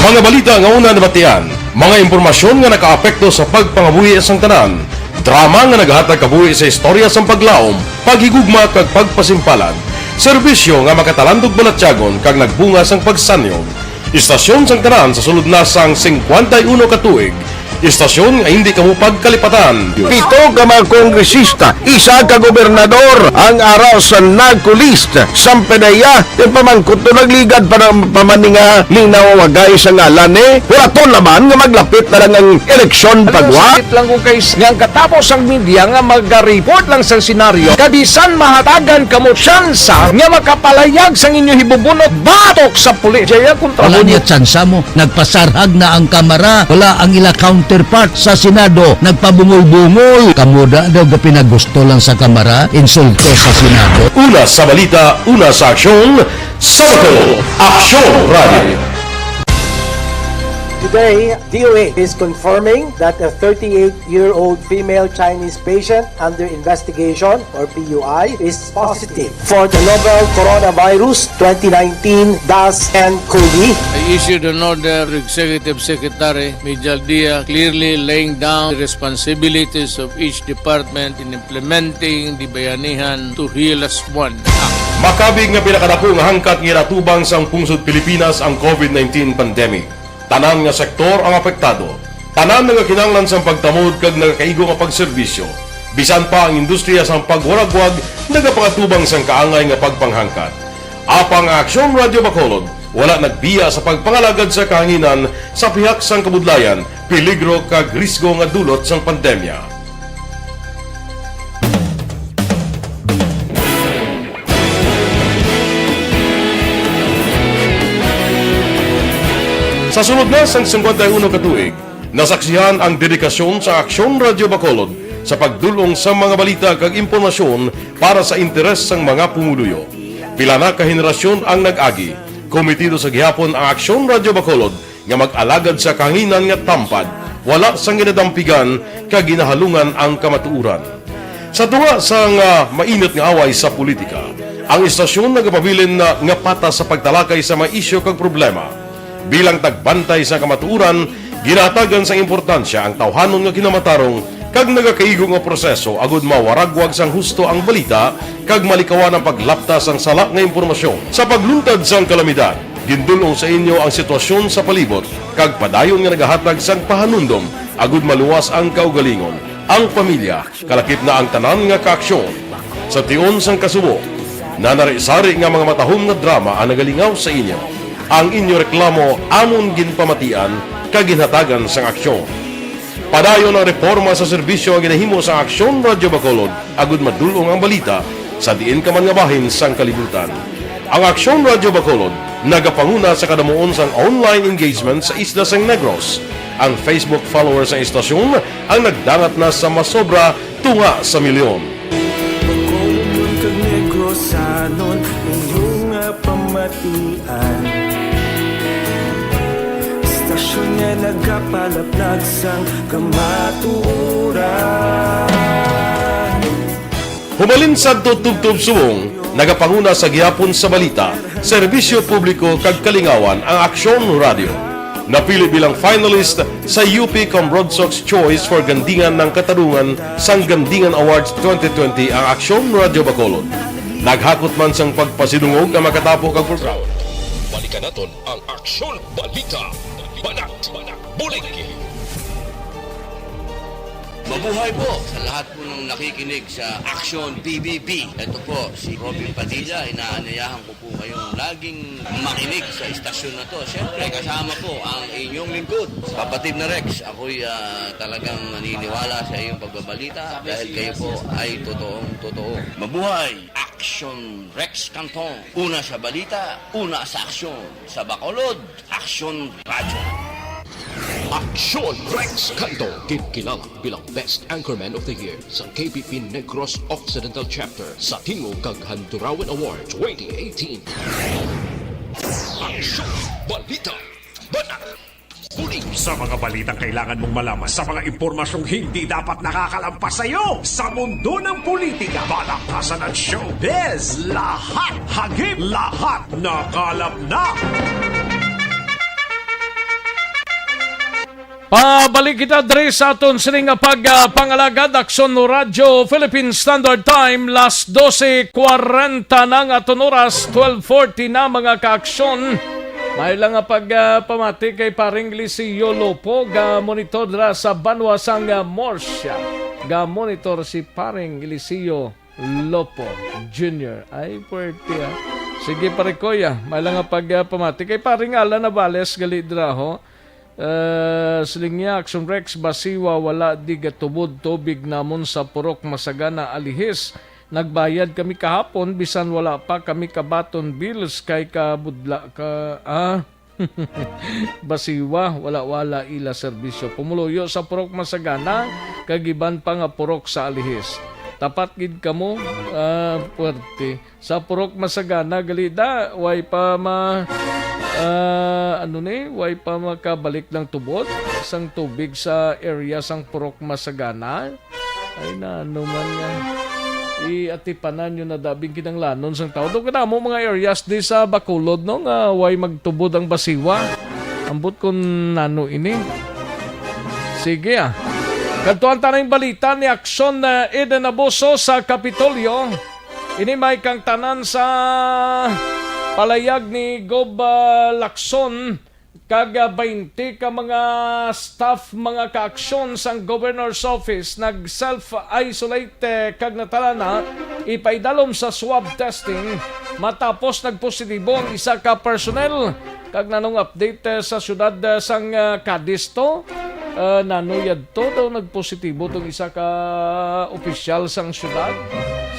Mga balita nga una nabatian, mga impormasyon nga nakaapekto sa pagpangabuhi sang tanan, drama nga nagahatag kabuhi sa istorya sang paglaom, paghigugma kag pagpasimpalan, serbisyo nga makatalandog balatyagon kag nagbunga sang pagsanyog. Istasyon sang tanan sa sulod na sang singkwenta y uno ka tuig. Istasyon nga hindi kamo pagkalipatan. Pito ka mga kongresista, isa ka gobernador ang ara sa NAGCO list. Sampanaya, ti pamangkot to nagligad pa, ng, pa man ni nga linawagay sa ngalan ni. Wala to naman nga maglapit na lang ang eleksyon pagwa. Sakit lang kung kay nga ang katapos ang media nga mag-report lang sa senaryo. Kabisan mahatagan kamo tsansa nga makapalayag sang inyo hibubunot batok sa pulis. Jaya kontra Wala mo. Niya tsansa mo. Nagpasarhag na ang Kamara. Wala ang ila counterpart sa Senado. Nagpabungol-bungol. Kamo da daw ga pinagusto lang sa Kamara, insulto sa Senado. Una sa balita, una sa aksyon, Sabado, Aksyon Radio. Today, D O H is confirming that a thirty-eight-year-old female Chinese patient under investigation, or P U I, is positive for the novel Coronavirus twenty nineteen dash N COVID. I issued an order to Executive Secretary Mijal Dia, clearly laying down the responsibilities of each department in implementing the Bayanihan to Heal Us One Act. Makabig nga pinakadako nga hangkat nga ginatubang sang pungsod Pilipinas ang COVID nineteen pandemic. Tanan nga sektor ang apektado. Tanan nagakinahanglan sang pagtamod kag nagakaigo nga pagserbisyo. Bisan pa ang industriya sang pagwaragwag nagapangatubang sang kaangay nga pagpanghangkat. Apang ang Aksyon Radyo Bacolod wala nagbiya sa pagpangalagad sa kahanginan sa pihak sang kabudlayan, peligro kag risgo nga dulot sang pandemya. Sa sulod na sang singkwenta y uno ka tuig, nasaksihan ang dedikasyon sa Aksyon Radyo Bacolod sa pagdul-ong sa mga balita kag impormasyon para sa interes sang mga pumuluyo. Pila na ka henerasyon ang nag-agi, komitido sa gihapon ang Aksyon Radyo Bacolod nga mag-alagad sa kahanginan nga tampad, wala sang ginadampigan kag ginahalungan ang kamatuoran. Sa tunga sang, ah, mainit nga away sa politika, ang istasyon nagapabilin na nga patas sa pagtalakay sa mga isyu kag problema. Bilang tagbantay sa kamatuoran, ginahatagan sang importansya ang tawhanon nga kinamatarong kag nagakaigo nga proseso agud mawaragwag sang husto ang balita kag malikawan ang paglapta sang sala nga impormasyon. Sa pagluntad sang kalamidad, gindul-ong sa inyo ang sitwasyon sa palibot kag padayon nga nagahatag sang pahanumdom agud maluwas ang kaugalingon, ang pamilya, kalakip na ang tanan nga kaaksyon. Sa tion sang kasubo, nanari-sari nga mga matahom nga drama ang nagalingaw sa inyo. Ang inyo reklamo amon ginpamatian kag ginhatagan sang aksyon. Padayon ang reporma sa serbisyo nga ginahimo sa Aksyon Radyo Bacolod agud madul-ong ang balita sa diin ka man nga bahin sang kalibutan. Ang Aksyon Radyo Bacolod nagapanguna sa kadamuon sang online engagement sa isla sang Negros. Ang Facebook followers sang istasyon ang nagdangat na sa masobra tunga sa milyon. Bacolod kag Negrosanon, inyo nga pamatian. Istasyon nga nagapalaplag sang kamatuoran. Humalin sadto tubtob subong, nagapanguna sa gihapon sa balita, serbisyo publiko kag kalingawan ang Aksyon Radyo. Napili bilang finalist sa U P Cambronsox Choice for Gandingan ng Katarungan sang Gandingan Awards twenty twenty ang Aksyon Radyo Bacolod. Naghakot man sang pagpasidungog ang makatapo kag programa. Balikan naton ang Aksyon Balita. Banat, Bulig. Mabuhay po sa lahat po ng nakikinig sa Action P B B. Ito po si Robin Padilla. Inaanyayahan ko po kayong laging makinig sa istasyon na to. Siyempre, kasama po ang inyong lingkod, Kapatid na Rex. Ako'y, ah, talagang naniniwala sa iyong pagbabalita dahil kayo po ay totoong totoo. Mabuhay! Action Rex Canton. Una sa balita, una sa aksyon. Sa Bacolod, Aksyon Radyo. Aksyon Rex Canto, ginkilala bilang Best Anchorman of the Year sang K P P Negros Occidental Chapter sa Tingog kag Handurawan Award twenty eighteen. Aksyon, balita, banat, bulig. Sa mga balitang kailangan mong malaman, sa mga impormasyong hindi dapat nakakalampas sa iyo, sa mundo ng politika, balaktasan at showbiz, lahat hagip, lahat nakalap na. Pabalik kita diri sa aton sini nga pag, ah, pangalagad, Aksyon Radyo Philippine Standard Time, las dose kwarenta na ang aton oras, twelve forty na, mga kaaksyon. May lang nga pag, ah, pamati kay Paring Eliseo Lopo, ga monitor dira sa banwa sang, ah, Murcia. Ga monitor si Paring Eliseo Lopo Junior. Ay, puwerte, ah. Sige, pare ko, ya. May lang nga pag, ah, pamati kay Paring Alan Navales, gali dira, ho. Eh, siling niya, Action Rex, basiwa wala di gatubod tubig namon sa Purok Masagana, Alihis. Nagbayad kami kahapon, bisan wala pa kami kabaton bills kay kabudla ka, ah. Basiwa, wala-wala ila serbisyo. Pumuluyo sa Purok Masagana, kag iban pa nga purok sa Alihis. Tapat gid kamo, ah, puwerte. Sa Purok Masagana, gali da, way pa ma-, ah, ano ni, way pa makabalik ng tubod sang tubig sa area sang Purok Masagana. Ay, nano man nga. Iatipanan nyo na dabing kinanglanon sang tao. Doon ka na mo mga areas di sa Bacolod, no, nga way magtubod ang basiwa. Ambot kung nano ini. Sige, ah. Kadtuan ta na yung balita ni Aksyon, ah, Eden Abuso sa Kapitolyo. Ini may kang tanan sa palayag ni Gob, ah, Lacson. Kag, ah, twenty ka mga staff, mga kaaksyon sang Governor's Office nag-self-isolate, eh, kag natalana ipaidalom sa swab testing matapos nagpositibo ang isa ka personnel. Kag nanong update, eh, sa siyudad, eh, sang, ah, Cadiz to? Ah, nano yadto daw nagpositibo tong isa ka opisyal sang siyudad?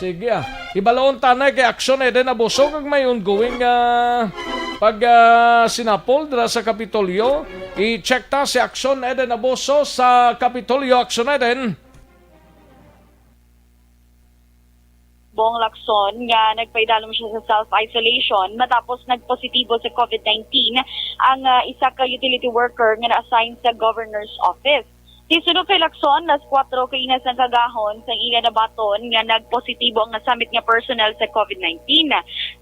Sige, ah. Hibaloon tanay kay Action Eden Abuso kag may ongoing, ah, pag, ah, sinapol dira sa Kapitolyo. I-check ta si Action Eden Abuso sa Kapitolyo. Action Eden. Bong Lacson nga nagpaidalom siya sa self-isolation matapos nagpositibo sa covid nineteen ang, ah, isa ka utility worker nga na-assign sa governor's office. Sisuno kay Lacson, las kuwatro kaina sang kagahon sang iya nabaton nga nagpositibo ang nasambit nga personnel sa covid nineteen.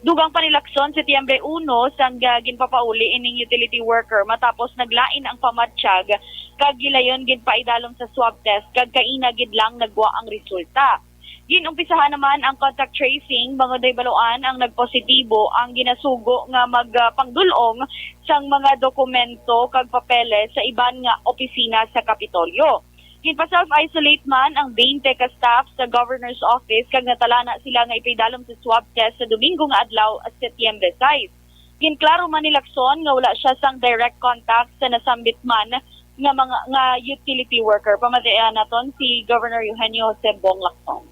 Dugang pa ni Lacson, Setyembre uno, sang, ah, ginpapauli ining utility worker matapos naglain ang pamatyag kag gilayon ginpaidalom sa swab test kag kaina gid lang nagwa ang resulta. Ginumpisahan naman ang contact tracing bangod nahibaloan ang nagpositibo ang ginasugo nga magpangdul-ong sang mga dokumento kag papeles sa iban nga opisina sa Kapitolyo. Ginpa-self-isolate man ang twenty ka staff sa Governor's Office kag natalana sila nga ipaidalom sa swab test sa Domingo nga adlaw, Setyembre sais. Ginklaro man ni Lacson nga wala siya sang direct contact sa nasambit man nga mga, nga utility worker. Pamatian naton si Governor Eugenio Jose Bong Lacson.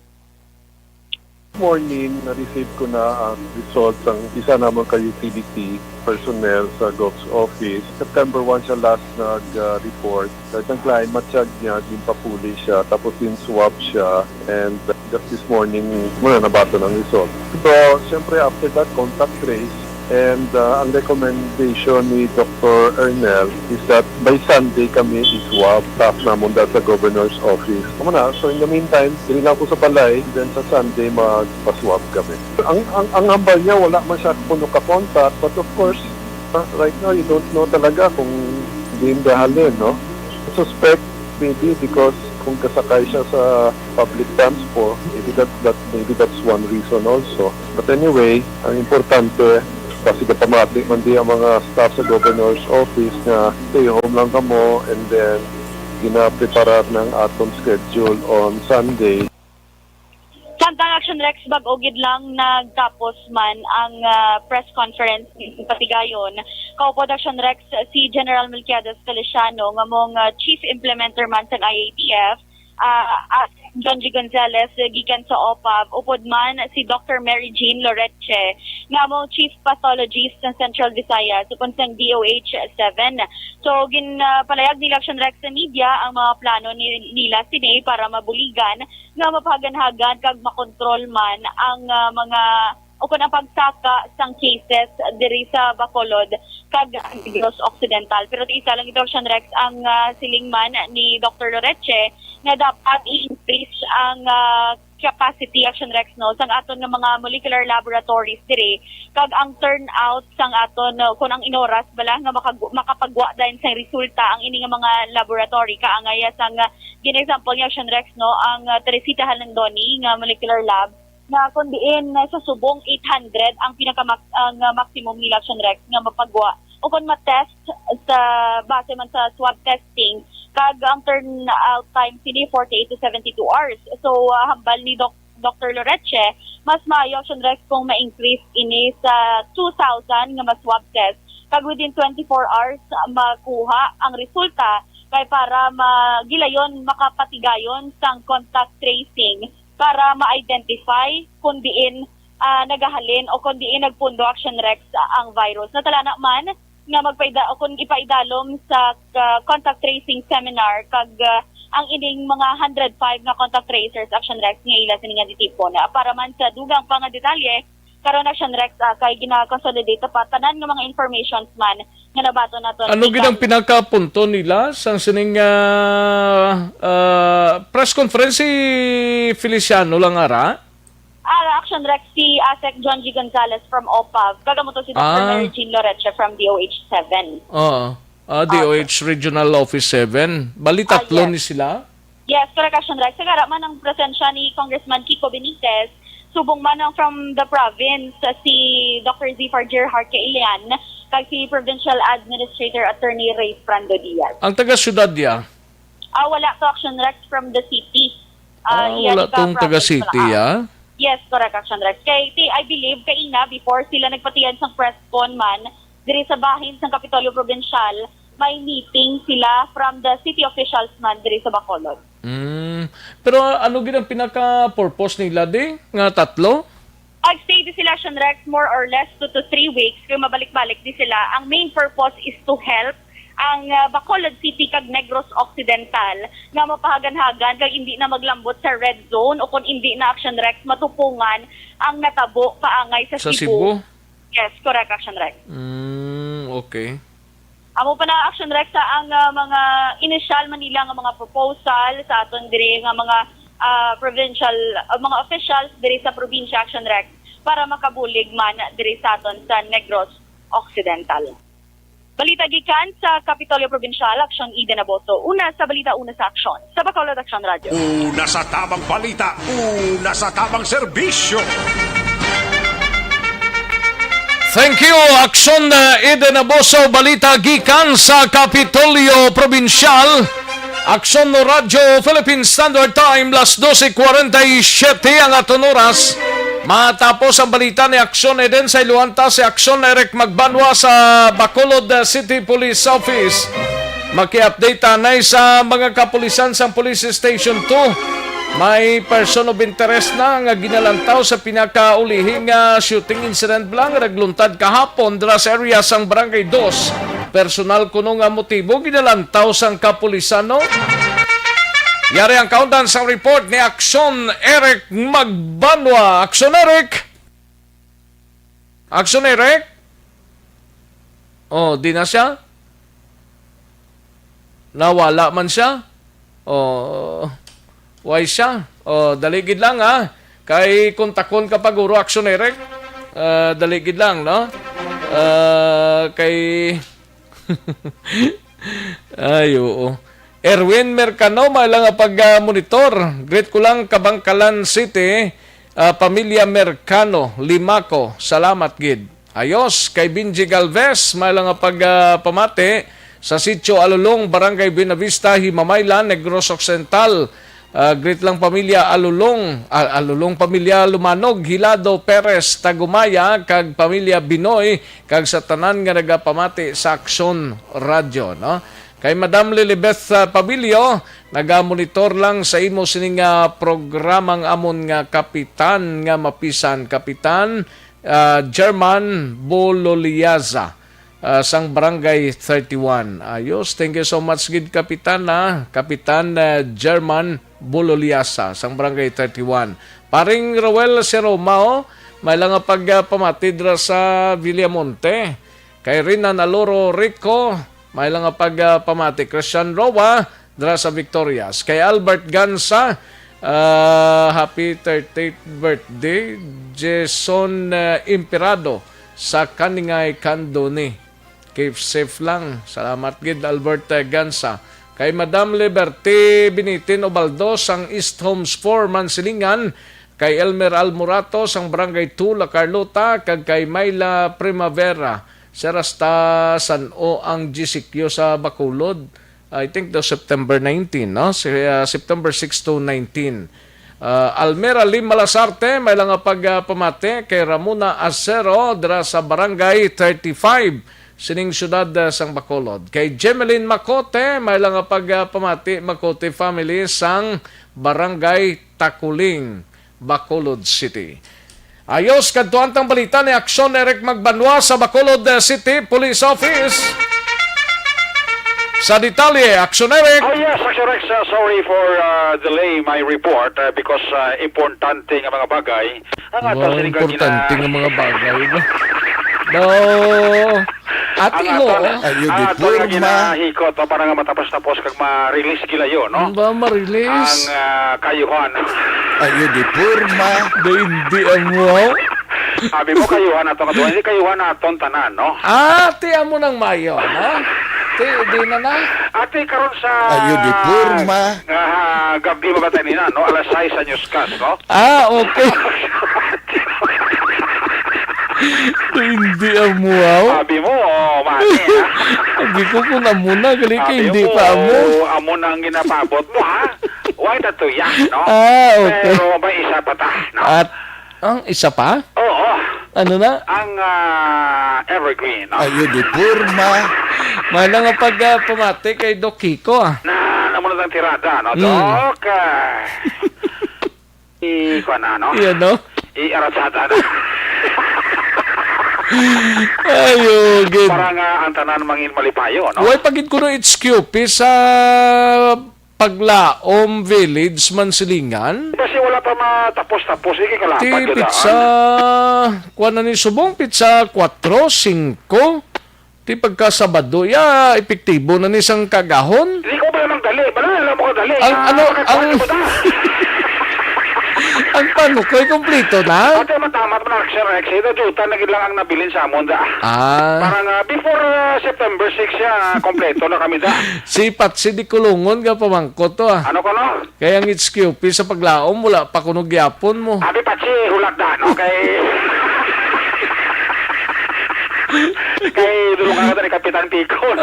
Morning, na-receive ko na ang result sang isa namon ka utility personnel sa Gov's office. September one siya last nag-report. Sa isang client, matyag niya, ginpapuli siya, tapos din swab siya, and just this morning, muna nabaton ang result. So, siyempre, after that, contact trace, and uh, ang recommendation ni Doctor Ernel is that by Sunday kami i-swab staff namon dahil sa governor's office. Amo na, so in the meantime, diri lang ko sa balay, then sa Sunday magpa-swab kami. Ang ang ang hambal niya, wala man siya kuno ka-contact, but of course, uh, right now you don't know talaga kung diin dahalin, no? Suspect maybe because kung kasakay siya sa public transport, maybe that that maybe that's one reason also. But anyway, ang importante, kasi pamati man di ang mga staff sa governor's office nga stay home lang kamo, and then ginapreparar ng aton schedule on Sunday. Samtang Action Rex, bag-o gid lang nagtapos man ang, ah, press conference ni patigayon. Kaupod Action Rex si General Melquiades Feliciano nga mong, ah, chief implementer man sang I A T F, ah, as John G Gonzales, eh, gikan sa OPAV, upod man si Doctor Mary Jean Loreche nga mong chief pathologist sa Central Visayas upod sang D O H seven. So, gin, ah, palayag ni Action Rex sa media ang mga plano ni, nila sini para mabuligan nga mapahaganhagan kag makontrol man ang, ah, mga o kon ang pagsaka sang cases diri sa Bacolod kag Negros Occidental. Pero ti isa lang ito, Action Rex, ang, ah, siling man ni Doctor Loreche nga dapat i-increase ang, ah, capacity, Action Rex, no, sang aton nga mga molecular laboratories diri, kag ang turnout sang aton, no, kung ang inoras bala nga makag- makapagwa dayon sang resulta ang ini nga mga laboratory, kaangay sang, ah, gin-example ni Action Rex, no, ang, ah, Teresita Halandoni nga molecular lab, nga kon diin, ah, sa subong eight hundred ang pinaka-, ah, nga maximum nila, Action Rex, nga mapagwa o kon ma-test sa base man sa swab testing, kag ang turnout time sini forty-eight to seventy-two hours. So, ah, hambal ni Doc-, Doctor Loreche, mas maayo, Action Rex, kung ma-increase ini sa two thousand nga ma-swab test, kag within twenty-four hours, ah, makuha ang resulta, kay para ma-, gilayon makapatigayon sang contact tracing para ma-identify kung diin, ah, nagahalin o kung diin nagpundo, Action Rex, ah, ang virus. Natalana man nga magpaida o kung ipaidalom sa, ah, contact tracing seminar kag, ah, ang ining mga hundred five nga contact tracers, Action Rex, nga ila sini nga ditipon. Ah, para man sa dugang pa nga detalye, karon, Action Rex, ah, kay gina-consolidate pa tanan nga mga informations man nga nabaton naton. Ano gid ang pinakapunto nila sang sining, ah, ah, press conference? Si Feliciano lang ara? Ah, Action Rex, si Asek John G Gonzales from OPAV, kag amo to si Doctor Ah. Mary Jean Loreche from D O H seven. Oo. Ah, Ah, D O H Regional Office seven. Bali, Ah, tatlo yes. ni sila? Yes, correct, Action Rex. Kag ara man ang presensya ni Congressman Kiko Benitez, subong man ang from the province, ah, si Doctor Zifar Gerhart kay Ilian, kag si Provincial Administrator Attorney Ray Frando Diaz. Ang taga-syudad niya? Ah, wala to, Action Rex, from the city. Ah, Ah, iya wala di ka tong province taga-city, pala. Ah. ah? Yes, correct, Action Rex. Kay, ti-, I believe, kaina, before sila nagpatiyan sang press con man, diri sa bahin sang Kapitolyo Provincial, may meeting sila from the city officials man diri sa Bacolod. Mm. Pero ano gid ang pinaka-purpose nila di nga tatlo? Ag-stay di sila, Action Rex, more or less two to three weeks, kay mabalik-balik di sila. Ang main purpose is to help ang, ah, Bacolod City kag Negros Occidental nga mapahaganhagan kag hindi na maglambot sa red zone o kung hindi na, Action Rex, matupungan ang natabo paangay sa Sa Cebu. Cebu? Yes, correct, Action Rex. Mm, okay. Amo pa na, Action Rex, sa ang, ah, mga inisyal man nila nga mga proposal sa aton diri nga mga, ah, provincial, ah, mga officials diri sa probinsya, Action Rex, para makabulig man diri sa aton sa Negros Occidental. Balita gikan sa Kapitolyo Provincial, Action Eden Aboso. Una sa balita, una sa aksyon. Sa Bacolod Action Radio. Una sa tabang balita, una sa tabang serbisyo. Thank you, Action, uh, Eden Aboso. Balita gikan sa Kapitolyo Provincial. Action Radyo Philippine Standard Time, las doce cuarenta y siete ang aton oras. Matapos ang balita ni Action Eden, sa iluanta si Action Eric Magbanwa sa Bacolod, uh, City Police Office. Maki-update anay sa mga kapulisan sang Police Station two. May person of interest na nga ginalantaw sa pinakaulihi nga shooting incident bala nga nagluntad kahapon dira sa area sang Barangay Dos. Personal kuno nga motibo ginalantaw sang kapulisan, no? Yari ang kaundan sang report ni Action Eric Magbanwa. Action Eric! Action Eric? Oh, di na siya? Nawala man siya? Oh, why siya? Oh, dali gid lang, ha. Kay kontakon ka pa guro, Action Eric. Ah, dali gid lang, no? Ah, kay Ay, oo. Erwin Mercano, may lang nga pag, ah, monitor. Greet ko lang, Kabangkalan City, ah, pamilya Mercano, Limaco. Salamat gid. Ayos, kay Benji Galvez, may lang nga pag, ah, pamati sa Sitio Alulong, Barangay Buenavista, Himamaylan, Negros Occidental. Ah, greet lang pamilya Alulong, ah, Alulong pamilya Lumanog, Hilado, Perez, Tagumaya, kag pamilya Binoy, kag sa tanan nga nagapamati sa Aksyon Radyo, no? Kay Madam Lilibeth, ah, Pabilio, nagamonitor lang sa imo sining, ah, programang amon nga kapitan nga mapisan, Kapitan, ah, German Bololiaza, ah, sang Barangay thirty-one. Ayos, thank you so much gid, Kapitan, ah, Kapitan, ah, German Bololiaza sang Barangay thirty-one. Paring Roel Siromao, may lang nga pag, ah, pamati dira sa Villamonte. Kay Rina Naloro Rico, may lang nga pag, ah, pamati. Christian Roa, dira sa Victorias. Kay Albert Gansa, ah, happy thirtieth birthday. Jason, ah, Imperado sa Kaningay, Candoni. Keep safe lang. Salamat gid, Albert, ah, Gansa. Kay Madam Liberty Binitin Obaldo sang East Homes four Mansilingan, kay Elmer Almorato sang Barangay two La Carlota, kag kay Myla Primavera, sir, hasta san-o ang G C Q sa Bacolod? I think the September nineteen, no? Si, ah, September six to nineteen. Ah, Almera Lim Malasarte, may lang nga pag, ah, pamati kay Ramona Acero dira sa Barangay thirty-five sining siyudad, ah, sang Bacolod. Kay Jemeline Macote, may lang nga pag, ah, pamati, Macote family sang Barangay Taculing, Bacolod City. Ayos, kadtuan tang balita ni Aksyon Eric Magbanwa sa Bacolod, eh, City Police Office. Sa detalye, Aksyon Eric. Oh yes, Action Rex, uh, sorry for, uh, delay my report, uh, because, uh, importante nga mga bagay ang ato Wow, sining importante kagina- nga mga bagay ba? No. Ati Ang ho, aton, oh. Ayo ang di aton nga porma. ginahikot, oh, para nga matapos-tapos kag ma-release gilayo, no? Ba, ma-release? Ang, ah, kayuhan. Ayo di porma. Ba, hindi ang wow? Abi mo, kayuhan aton nga duha. Hindi, kayuhan aton tanan, no? Ah, ti amo nang mayo, no? Ti, di na na. Ati karon sa Ayo di porma. Ah, gabi ba tayo nina, no? Alas sais sa newscast, no? Ah, okay. Hindi ang wow. Abi mo, Abi ko kung amo na, gali ka, hindi pa amo. Amo na ang ginapaabot mo, ha? Why the tuyak, no? Ah, okay. Pero may isa pa ta, no? At ang isa pa? Oo. Ano na? Ang, ah, evergreen, no? Ayo, di porma. Mana nga pag, ah, pamati kay Doc Kiko, ah. Na, amo na ang tirada, no? Mm. Doc, ah, i-, kuwan na, no? Yan, no? I-aratsada na. Ayo, gid. Para nga ang tanan mangin malipayo, no? Way pa gid kuno H Q P sa Paglaom Village, Mansilingan. Basi wala pa matapos-tapos, eh, kay kalapad ka daan. Ti pitsa, kuwan na ni subong, pitsa kuwatro, singko. Ti pagka Sabado, ya, epektibo na ni sang kagahon. Di ko ba lamang dali? Bala, alam mo ka dali. Ang, ah, ano, ang, ang panukoy, kompleto na? Ate, matamat man, Sir Rex. Ito, juta na gid lang ang nabilin sa amon, da. Ah. Para nga, before, ah, September six siya, kompleto na kami, da. Si Patsy di kulungon nga pamangkot to, ah. Ano ko, no? Kay ang H Q P sa Paglaom, wala pa kuno gyapon mo. Abi, Patsy, hulat da, no? Kay, kay dulong ka ni Kapitan Pico, no?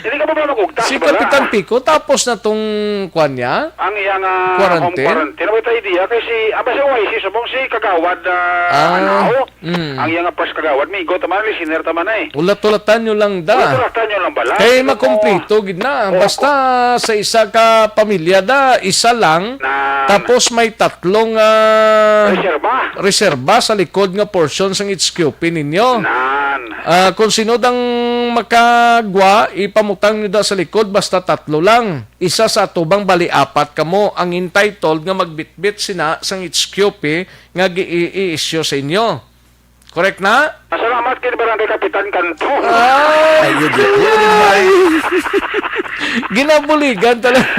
Hindi ka ba ba magugtas, Si bala? Kapitan Pico, tapos na tong kwan niya? Ang iyang, ah, home quarantine? Quarantine. Wala tayo idea. Kay si, ah, ba si Y C, subong si Kagawad, ah, Ah. Anao? Mm. Ang iya nga pas kagawad, migo ta man, listener ta man, eh. Ulat-ulatan nyo lang da. Ulat-ulatan nyo lang bala. Kay makumpleto gid na. Oo. Basta sa isa ka pamilya da, isa lang. Na tapos may tatlong, ah, reserba. Reserba sa likod nga portion sang H Q P ninyo. Nan. Ah, kung sino dang makagwa, ipamutang nyo da sa likod, basta tatlo lang. Isa sa atubang bali apat kamo ang entitled nga magbitbit sina sang H Q P nga gi-i-issue sa inyo. Correct na? Salamat kay Barangay Kapitan Kanto. Ay! Ay, yun, yun, yun, ay. Ginabuligan talaga.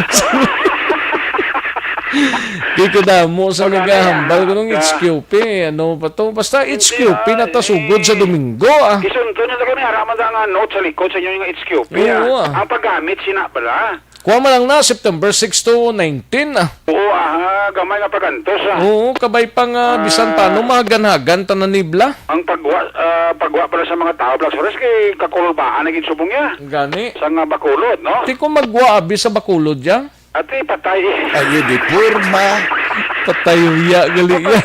Di ko damo sa Pagani, nagahambal ko nung ah, H Q P. Ano pa to? Basta Hindi, H Q P ah, na tasugod sa eh, Domingo, ah. Isunto nyo na kami, haraman sa nga note sa likod sa inyo nga H Q P, Oo, ah. Ah. Ang paggamit, sina pala. Kuha man lang na, September six to nineteen, ah. Oo, ah, gamay nga pagantos, ah. Oo, kabay pa nga, Ah. bisan paano, mahagan-hagan ta na nibla. Ang pagwa, ah, pagwa pala sa mga tao, Black Forest, kay kakulbaan na gid subong niya. Gani. Sa nga Bacolod, no? Ti kung magwa abi sa Bacolod, ya? Ati, patay. Ayo, di porma. Patay, uya, gali, ya.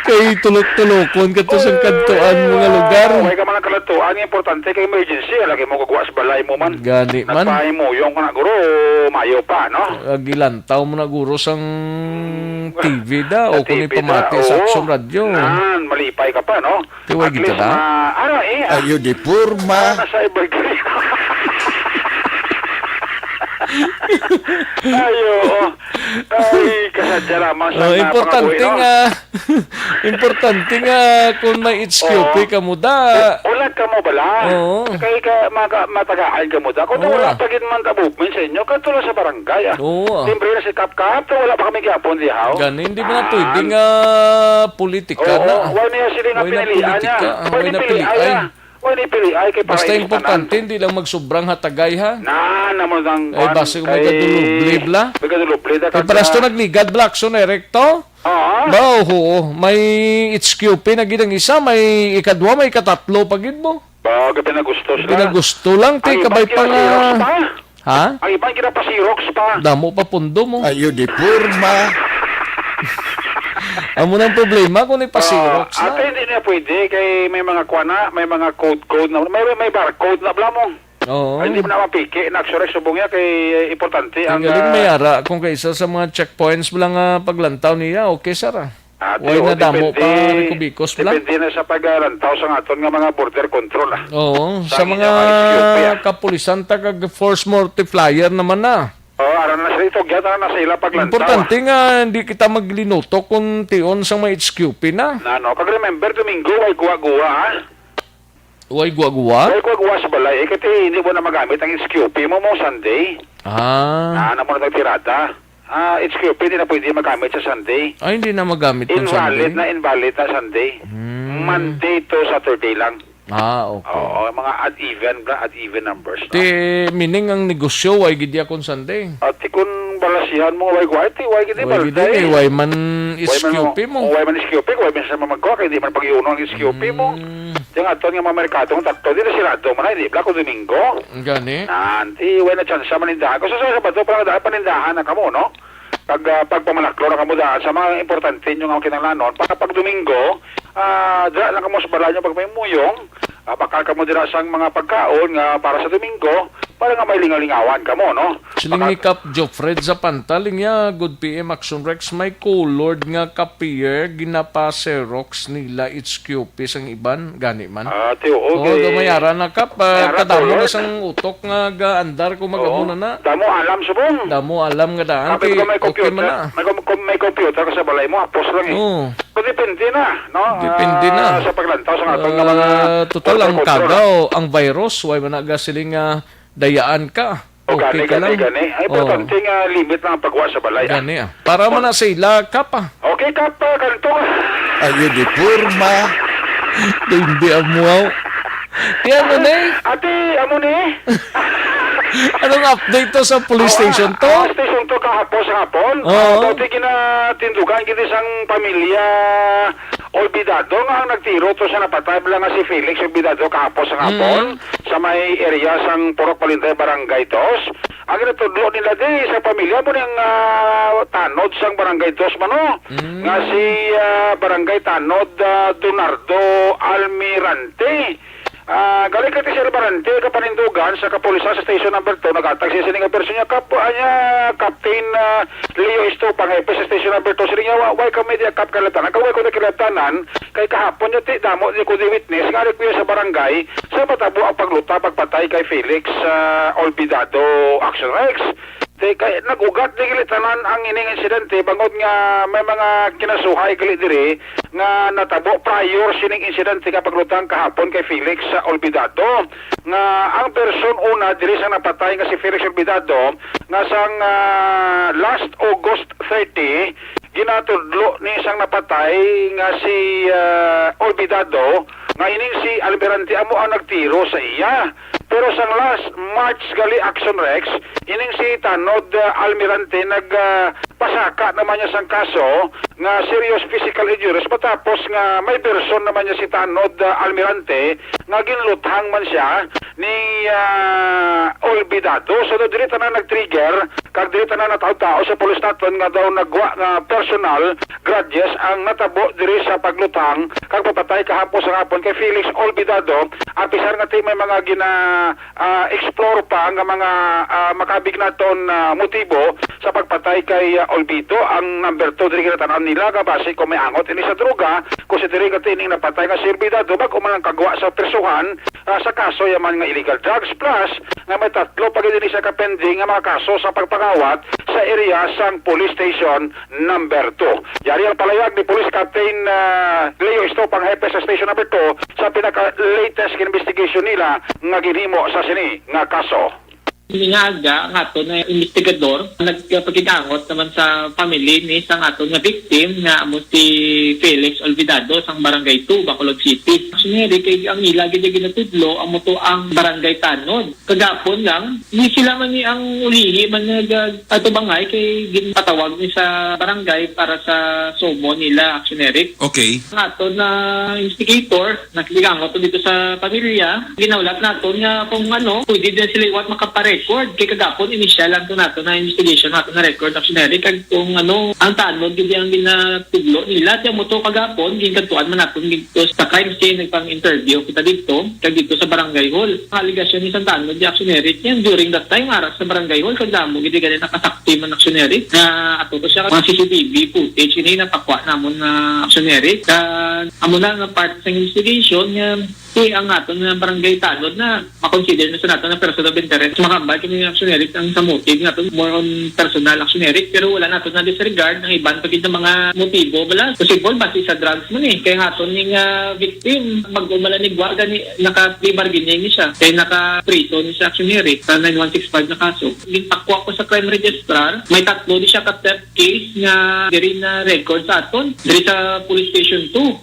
Kay tulok-tulokon ka to sa kantuan mo nga lugar. Way ka man ang kalatuan, importante kay emergency, lagi mo gugwa sa balay mo man. Gani man. Nagpahimuyong ka na, guro, mayo pa, no? Agilantaw mo na, guro, sang T V da, Sa o kung T V da, ipamati sa oo. Aksyon Radyo. Nan, malipay ka pa, no? Tiwag At kita least na. ma-, ano, eh, ah, Ayo, di porma. Para sa evergreen. Ayo, oh. Ay, kasadya lamang sa Oh, mga importante pangabuhi, no? nga, importante nga kung may H Q P Oo. ka mo da. Ulat ka mo bala? Oo. Kay ka, maka-, matagaan ka mo da. Kung Oo. wala pa gid man ka movement sa inyo, kadto lang sa barangay, ah. Oo, ah. Timbre na si Kap Kap, wala pa kami gyapon, di haw? Gani, hindi mo na Ah. pwede nga politika Oo, na. wala niya sila nga Wala na pinilian niya. politika, ah, Wala wala na niya pinilian pilian. niya. Wala ni pili ay kay para Basta ilis importante, tanan. Hindi lang magsobrang hatagay, ha? Na, naman ang Ay, kwan, basi kung may kay gadulubli, bla? May gadulubli, da Kay ka paras to na. Nagligad, bla, aksyon, erekto? Oo. Ba, oo, oo. May H Q P na gid ang isa, may ikadwa, may ikatatlo pa gid mo. Ba, gabi na gusto sila. Pinagusto lang, ti, Ang iba kabay pa nga. Xerox pa. Ha? Ang iban ginapa-Xerox pa. Damo pa pundo mo. Ayo di porma. Amo nang problema kung ipa-Xerox Ah, na. Ate, hindi niya pwede kay may mga kuwan na, may mga code-code na, may, may barcode na bala mo. Oo. Ay, hindi mo na mapiki na Xerox subong niya kay importante ang, Ang galing may ah, ara kung kaisa sa mga checkpoints mo lang, ah, paglantaw niya, okay, sir, ah. Ate, Way o, na damo depende, pa, Ricobicos, bla? Depende na sa paglantaw sa aton nga mga border control, ah. Oo, Sa sa mga mga S Q P, ah. kapulisan, taga force multiplier naman na. Oh, aron na sa ito, gyud, aron na sa ila paglantaw, Importante ah. nga hindi kita maglinutok kung tion sang may H Q P na. Na, no? Kag remember, Domingo, way guwa-guwa, ah. Way guwa-guwa? Way guwa-guwa sa balay. Eh, kasi hindi mo na magamit ang H Q P mo, mo Sunday. Ah. Ah, na mo na tirada. Ah, H Q P, hindi na pwede magamit sa Sunday. Ay, hindi na magamit ng Sunday? Invalid na, invalid na Sunday. Hmm. Monday to Saturday lang. Ah, okay. Oo, mga odd even, bla, odd even numbers, no? Ti, meaning ang negosyo, way gid ya kon Sunday? At ti kun balasihan mo, way guwa, ti, way gid Way gid balday. Kay way man Way man S Q P mo, mo. Way man S Q P, way man sa mamagwa, kay di man pag-iuno ang S Q P mo. Hmm. Yung aton nga mga merkado, ang tatlo, di na sirado man, hindi bala kung Domingo. Gani. Nanti, wala na tsansa manindahan. Kung sa Sabado pa lang daan, panindahan na kamo, no? Pag, ah, pagpamanaklo na kamo daan sa mga importante nyo nga kinahanglanon, para pag Domingo, ah, dira lang kamo sa balay nyo pag may muyong, ah, bakal kamo dira sang mga pagkaon nga para sa Domingo, para nga may lingaw-lingawan kamo, no? Siling Baka ni Kap Jofred sa pantaling niya, good P M Action Rex, may colored nga kapier, ginapa-Xerox nila, it's Q P sang iban, gani man. Ah, ti, Oo, okay. gamay ara na, Kap. Ah, May ara kadamo na colored. sang utok nga gaandar kung Oo. magamo na na. Damo alam subong. Damo alam nga daan. Kapit Kay ko may okay computer. man na. May, com- com- may computer ka sa balay mo, hapos lang eh. Oo. So, depende na, no? Depende na. Ah, sa paglantaw sa aton nga mga Ah, total, ang kontrol-kontrol. kagaw, ang virus, way man na gasiling nga dayaan ka. O, Okay gani, ka gani, lang. gani. Ay, Oh. importante nga limit lang ang pagwa sa balay, ah. Gani, ah. Para man na sa ila, Kap, ah. Okay, Kap, ah, kanto. Ay, uniforma. Hindi, amuaw. Ti, ano na eh? Ate, amo ni? Anong update to sa police Oh, station ah, to? ah, station to kahapon sa hapon. Oo. Ah, daw ti ginatindugan gid sang pamilya Olvidado nga ang nagtiro to sa napatay bala nga si Felix Olvidado kahapon sa hapon Mm. sa may area sang Purok Balintay, Barangay Dos. Ang ginatudlo nila di sa pamilya mo ning, ah, tanod sang Barangay Dos man, no? Mm. Nga si, ah, Barangay Tanod, ah, Donardo Almirante. Ah, galing kay Sir Barante, kapanindugan sa kapulisan sa Station Number Two, naghatag siya sini nga bersyon niya, Kap-, ah, niya, Captain, ah, Leo Estopang, hepe sa Station Number Two. Sini niya, "Wa-, why kami di Kap Kalatanan? Kay why ko na kilatanan? Kay kahapon niya, ti, damo di ko di witness, nga ari ko sa barangay, sa matabo ang pagluta, pagpatay kay Felix, ah, Olvidado Action Rex." Ti, kay nag-ugat di gali tanan ang ining insidente, bangod nga may mga kinasuhay gali diri, nga natabo prior sining insidente nga paglutang kahapon kay Felix, ah, Olvidado, nga ang person una diri sa napatay nga si Felix Olvidado, nga sang, ah, last August thirty, ginatudlo ni sang napatay nga si, ah, Olvidado nga ining si Almirante amo ang nagtiro sa iya. Pero sang last March gali, Action Rex, ining si Tanod, ah, Almirante nag, ah, pasaka naman niya sang kaso nga serious physical injuries matapos nga may bersyon naman niya si Tanod, ah, Almirante nga ginluthang man siya ni, ah, Olvidado. So, diri tanan nag-trigger, kag diri tanan nataod-taod sa pulis naton nga daw nagwa nga personal grudges ang natabo diri sa pagluthang kag pagpatay kahapon sa hapon kay Felix Olvidado, apisar nga ti may mga gina, ah, explore pa nga mga, ah, makabig naton, ah, motibo sa pagpatay kay, ah, Olvido. Ang number two diri ginatanan nila nga basi kung may angot ini sa droga, considering nga ti ining napatay nga si Olvidado, bag-o man ang kagwa sa prisuhan, ah, sa kaso yaman nga illegal drugs, plus nga may tatlo pa gid ini sa kapending nga mga kaso sa pagpangawat sa area sang Police Station Number Two. Yari ang palayag ni Police Captain, ah, Leo Estopang, hepe sa Station Number Two, sa pinaka-latest investigation nila nga ginhimo sa sini nga kaso. Ini nga aga, ang aton nga investigador nagpakig-angot naman sa family ni sang aton nga victim nga amo si Felix Olvidado sang Barangay Two, Bacolod City. Actually, kay ang ila gid ginatudlo amo to ang Barangay Tanod. Kagapon lang, ni sila man ni ang ulihi man nag-, ah, ato bangay kay ginpatawag ni sa barangay para sa summon nila, Action Eric. Okay. Ang aton na investigator, nakikigangot to dito sa pamilya. Ginaulat naton nga kung ano, pwede din sila iwat makaparecord. Kay kagapon, initial lang to nato na investigation, nato na record, Action Eric. Kag kung ano, ang tanod, gid ang ginatudlo nila. Tiyan mo to kagapon, ginkantuan man naton dito sa crime scene, nagpang-interview kita dito, kag dito sa barangay hall. Ang alegasyon ni Santano, di Action Eric yan. During that time, ara sa barangay hall, kag damo, gid gani nakasakti man Action Eric. Na ato to siya, mga C C T V footage, ini napakuha namon na Action Eric. Kag amo na nga part sa investigation nga, eh, ang aton nga barangay tanod na makonsider na sa nato na person of interest. Makambal kini nga Action Eric ang sa motive nato, more on personal Action Eric, pero wala nato na disregard ang iban pa gid nga mga motibo, bala. Possible, base sa drugs man eh. Kaya nga aton ning, ah, victim, mag-umala ni Gua, gani naka-plea bargaining ni siya. Kaya naka-prison ni siya, Action Eric, sa nine one six five na kaso. Ginpakwa ko sa crime registrar, may tatlo di siya ka theft case nga diri na record sa aton, diri sa Police Station Two.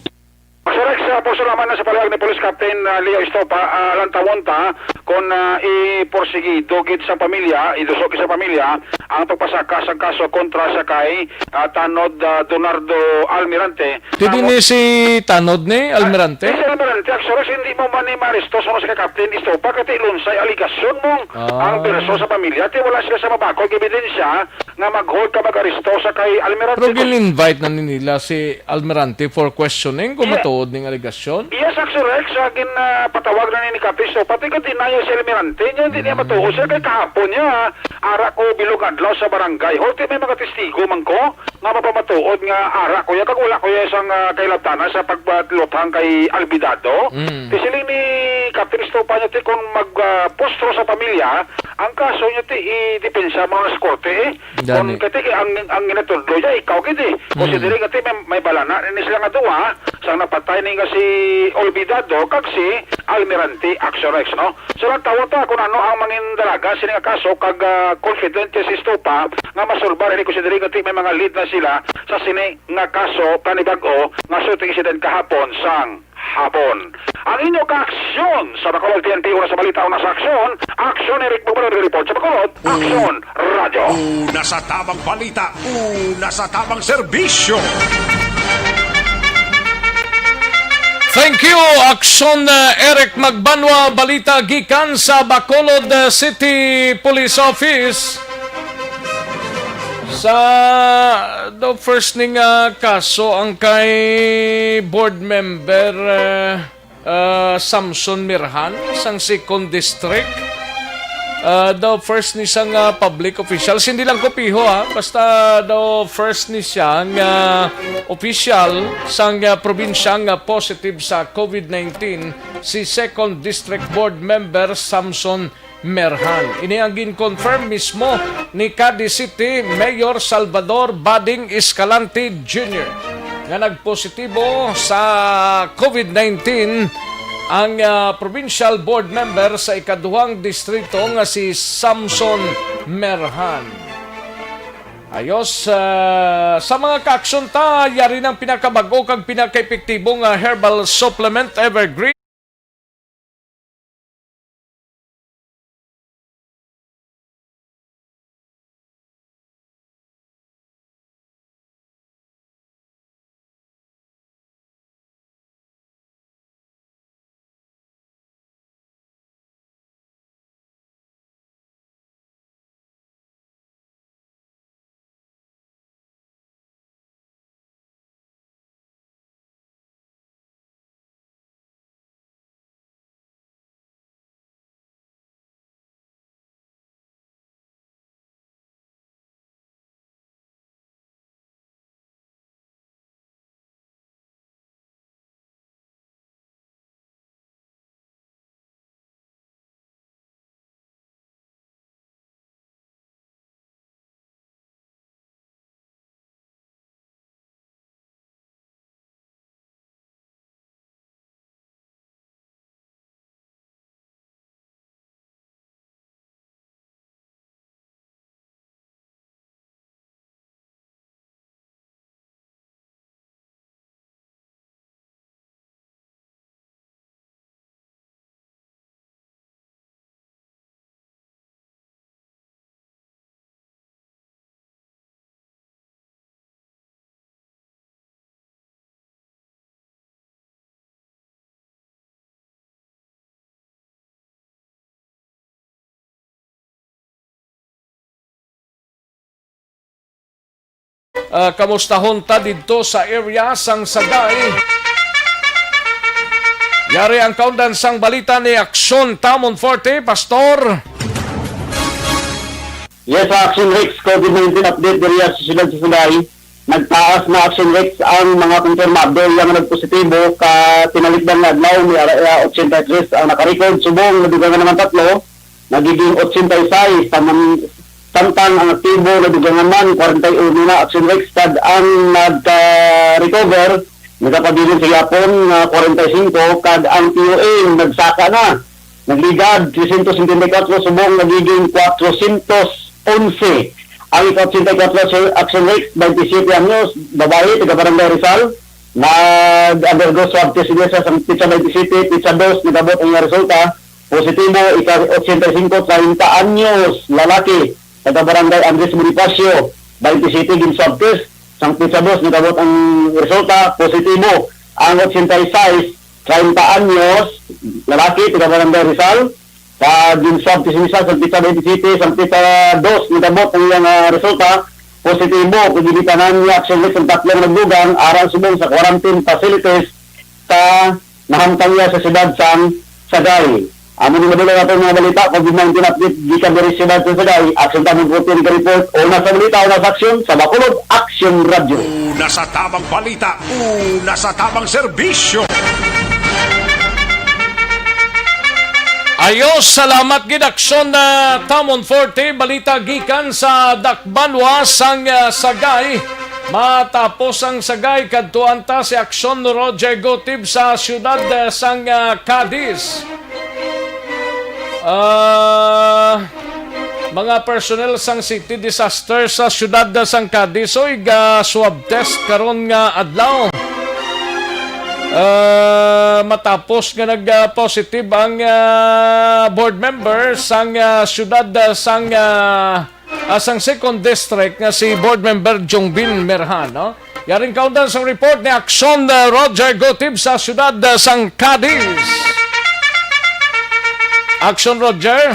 Action Rex, ah, puso naman na sa palihag ni Police Captain, ah, Leo Estopa, ah, lantawon ta kung, ah, iporsigido gid sa pamilya, idusok gid sa pamilya ang pagpasaka sang kaso kontra sa kay, ah, Tanod, ah, Donardo Almirante. Dili ni si Tanod ni Almirante? Ah, si Almirante, Action Rex, hindi mo man ni maaresto sa kay Captain Estopa, kay lunsay aligasyon mo Ah. ang berso sa pamilya, ti wala sila sa mabakod nga ebidensya nga mag-hold ka mag-aresto sa kay Almirante. Pero gin-invite na ni nila si Almirante for questioning kung Yeah. matuod ning alegasyon? Yes, Action Rex, sa gin, ah, patawag na ni Captain Estopa, ti gin-deny si Almirante, niya hindi niya Mm. matuod. Siya kay kahapon niya, ah, ara ko bilog adlaw sa barangay hall, ti may mga testigo man ko nga mapamatuod nga ara ko ya, kag wala ko ya sang, ah, kailabtanan sa pagluthang kay Albidado. Mm. Ti siling ni Captain Estopa niya, ti kung mag, ah, postro sa pamilya, ang kaso niya ti idepensa mo sa korte, eh. Gani. Kung kati ang, ang ginatudlo niya, ikaw gid, eh. Kung si Mm. diri kati may, may balana ni sila nga duha, sang napatay ni nga si Olvidado, kag si Almirante Action Rex, no? So, nagtawag ta kung ano ang mangin dalaga sini nga kaso, kag, ah, confident si Estopa nga masulbar ini kung si diri kati may mga lead na sila sa sini nga kaso, panibag-o nga shooting incident kahapon sang hapon. Ang inyo kaaksyon sa Bacolod T N P, una sa balita, una sa aksyon. Aksyon, Eric Bugbalon, report sa Bacolod. Aksyon, Radyo. Una sa tamang balita, una sa tamang serbisyo. Thank you, Aksyon, uh, Eric Magbanwa. Balita gikan sa Bacolod, uh, City Police Office. Sa daw first ni nga kaso ang kay board member, uh, uh, Samson Mirhan sang Second District. Uh, daw first ni sang, uh, public officials, hindi lang kopiho, ha, basta daw first ni siya nga official sang, uh, probinsya nga positive sa COVID nineteen, si Second District Board Member Samson Merhan. Ini ang gin-confirm mismo ni Cadiz City Mayor Salvador Bading Escalante Junior nga nagpositibo sa COVID nineteen ang, ah, provincial board member sa ikaduhang distrito nga si Samson Merhan. Ayos, ah, sa mga kaaksyon ta, yari ng pinakabag-o kag pinakaepektibo nga herbal supplement, Evergreen. Ah, kamustahon ta didto sa area sang Sagay. Yari ang kaundan sang balita ni Aksyon Tamon Forte, Pastor. Yes, sa Action Rex, COVID nineteen update diri sa siyudad sa Sagay. Nagtaas na, Action Rex, ang mga kumpirmado nga nagpositibo. Ka tinalikdan nga adlaw, may ara-, ah, ochenta y tres ang nakarecord. Subong nadugangan naman tatlo, nagiging ochenta y seis. Taman-, samtang ang aktibo, nadugangan man kwarenta y uno na, Action Rex, kag ang nagka-recover, nagapabilin sa gihapon nga kwarenta y singko, kag ang P O A nagsaka na. Nagligad trescientos setenta y cuatro, subong nagiging cuatrocientos once. Ang ika-ochenta y cuatro, Action Rex, twenty-seven anyos, babae, taga Barangay Rizal, Nag-undergo swab test niya sa sang petsa twenty-seven, petsa dos, nag-abot ang resulta, positibo, ika-ochenta y cinco, treinta anyos, lalaki, taga Barangay Andres Bonifacio, twenty-seven, gin-swab test, sang petsa dos, nag-abot ang resulta, positibo. Ang ochenta y seis, treinta anyos, lalaki, taga Barangay Rizal, sa gin-swab test niya sa petsa twenty-seven, sa petsa dos, nag-abot ang iyang, ah, resulta, positibo. Kung ginitanan niya, actually, sa tatlong nagdugang, aron subong sa quarantine facilities sa nahamtang niya sa siyudad sang Sagay. Amo ni madulong ato mga balita, COVID nineteen update gikan diri sa siyudad sa Sagay. Action Tamon fourteen ka report. Una sa balita, una sa aksyon, sa Bacolod, Aksyon Radyo. Una sa tamang balita, una sa tamang serbisyo. Ayos, salamat gid, Aksyon na Tamon forty. Balita gikan sa Dakbanwa sang, ah, Sagay. Matapos ang Sagay, kadtuan ta si Aksyon Roger Gotib sa siyudad, ah, sang, ah, Cadiz. Ah, mga personnel sang City Disaster sa siyudad sang Cadiz, oy, ga-swab test karon nga adlaw. Ah, matapos nga nag-positive ang, ah, board member sang, ah, siyudad, ah, sang, ah, ah, sang second district nga si board member Jongbin Merhan, no? Yaring kaundan sang report ni Aksyon, uh, Roger Gotib sa siyudad, uh, sang Cadiz. Aksyon, Roger.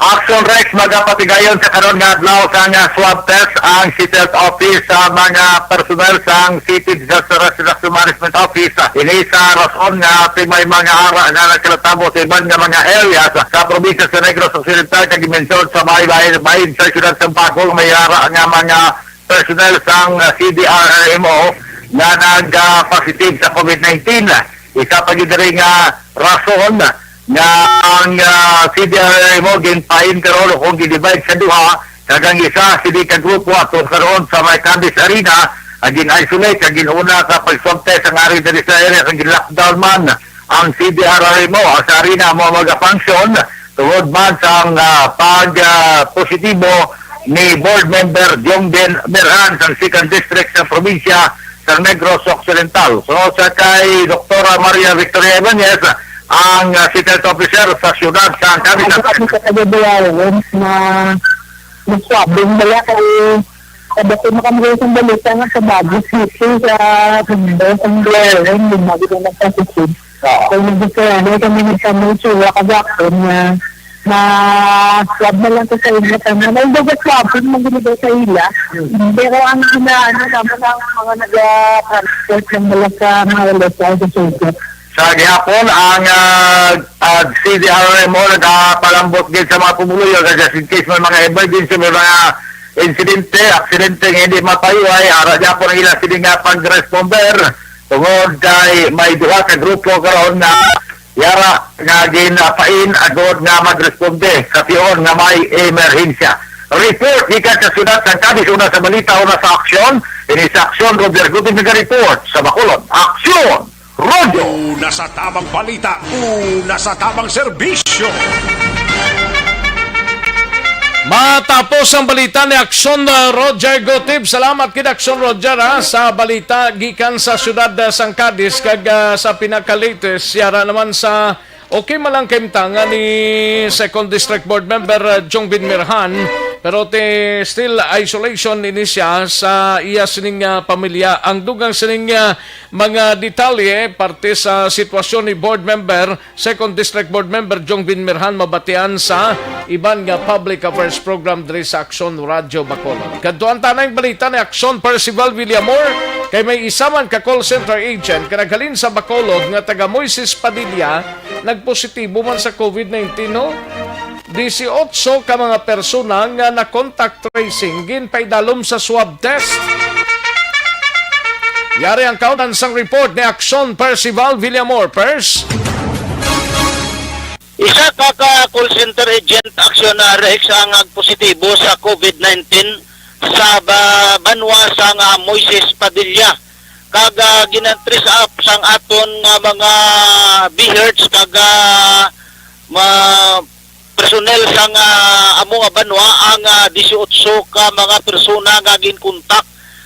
Action Rex, magapatigayon sa karon nga adlaw sang swab test ang City Health Office sa mga personnel sang City Disaster Response Management Office. Ini sa rason nga ti may mga ara nga nagkatabo sa iban nga mga areas sa probinsya sa Negros Occidental, kag gimension sa may bahin, bahin sa siyudad sa Bacolod, may ara nga mga personnel sang, ah, C D R R M O nga nag, ah, positive sa COVID nineteen. Isa pa gid diri nga rason nga ang, ah, C D R R M O ginpain karon o kung gidivide sa duha, kag ang isa sini ka grupo ato karon sa may Cadiz Arena, ang gin-isolate, ang gin-una sa pag-swab test ang ari diri sa area, ang gin-lockdown man ang C D R R M O. Ang sa Arena mo mag-function tungod man sang, ah, pag, ah, positibo ni Board Member Jongden Merhan sang Second District sa probinsya sa Negros Occidental. So, sa kay Doktora Maria Victoria Ibanez, ang, ah, City Health Officer sa siyudad sa Cadiz. Ang kami sa Cagayan na nagsuwabing bala kay kada ko makamagay sa balita nga sa Baguio City, sa Tondo, sa Guerrero, yung mga ginawa ng positive. Oo. Kung nagdesisyon kami, nagkamay siya, kagakon nga na swab na lang ko sa inyo. Kami na yung dagat swab, kung magbibigay sa ila. Hmm. Pero ang ginaano naman ang mga nag-transport ng bala sa mga L S I sa Sugat. Sa gihapon, ang, ah, ah, C D R M O nagapalambot gid sa mga pumuluyo nga just in case may mga emergency, may mga insidente, aksidente nga hindi mapayuhay, ara gihapon ang ila sini nga pag-responder. Tungod kay may duha ka grupo karon nga yara nga ginapain agod nga magresponde sa tion nga may emerhensya. Report gikan sa siyudad sang Cadiz, una sa balita, una sa aksyon. Ini sa aksyon, Roger Gutib nag-report sa Bacolod. Aksyon! Roger! Una sa tamang balita, una sa tamang serbisyo. Matapos ang balita ni Aksyon, uh, Roger Gotib. Salamat kid Aksyon Roger, ha, sa balita gikan sa siyudad, uh, sang Cadiz, kag, uh, sa pinaka-latest, yara naman sa okay man lang kaimtangan ni Second District Board Member, uh, Jongbin Mirhan, pero ti still isolation ini siya sa iya sining, uh, pamilya. Ang dugang sining, uh, mga detalye parte sa sitwasyon ni Board Member Second District Board Member Jongbin Mirhan mabatian sa iban nga public affairs program diri sa Aksyon Radyo Bacolod. Kadtuan ta na ang balita ni Aksyon Percival Villamor, kay may isa man ka call center agent nga naghalin sa Bacolod nga taga Moises Padilla nagpositibo man sa COVID nineteen, no? Dieciocho ka mga persona nga na-contact tracing ginpaidalom sa swab test. Yari ang kaundan sang report ni Aksyon Percival Villamor. Pers? Isa ka, ka call center agent, Aksyon, ah, Rex, ang nagpositibo sa COVID nineteen sa ba-, banwa sa nga Moises Padilla. Kag, ah, gina-trace up sang aton nga mga BHERTs kag, ah, ma-, personnel sang, ah, amo nga banwa ang, ah, dieciocho ka mga persona nga ginkontak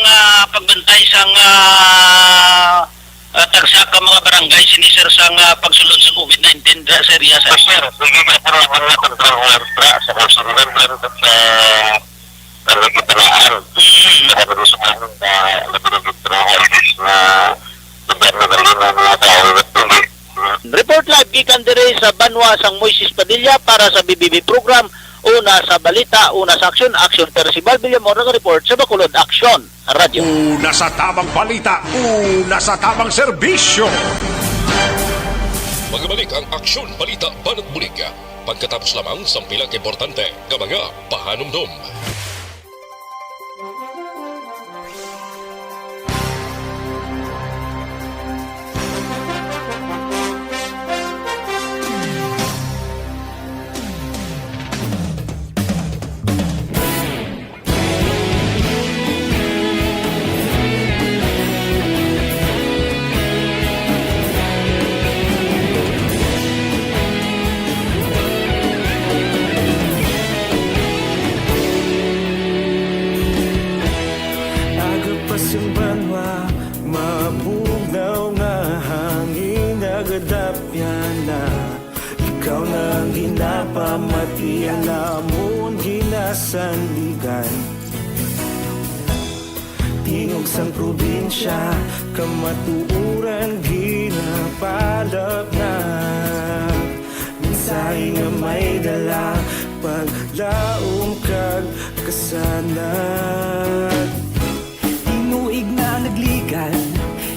sang, ah, pagbantay sang, ah, ah, tagsa ka mga barangay sini, sir, sang, ah, pagsulod sa COVID nineteen dira sa area, sir? Yes, sir. Sige, sir, pero wala na control order sa Council member at sa Barangay Panaal. Mm. Sa Barangay Sumahan na nagdudugtong na gobyerno ng mga tao na hindi. Report live gikan diri sa banwa sang Moises Padilla para sa B B B program, Una sa Balita, Una sa Aksyon. Aksyon, Percival Villamor, nag-report sa Bacolod Aksyon Radyo. Una sa tamang balita, una sa tamang serbisyo. Magbalik ang Aksyon Balita Banat Bulig pagkatapos lamang sang pila ka importante nga mga pahanumdom. Aga pa sing banwa, mabugnaw nga hangin nagadapyan na. Ikaw na ang ginapamatian, amon ginasandigan. Tingog sang probinsya, kamatuoran ginapalapnat. Mensahe nga may dala, paglaom kag kasanag. Tinuig na nagligan,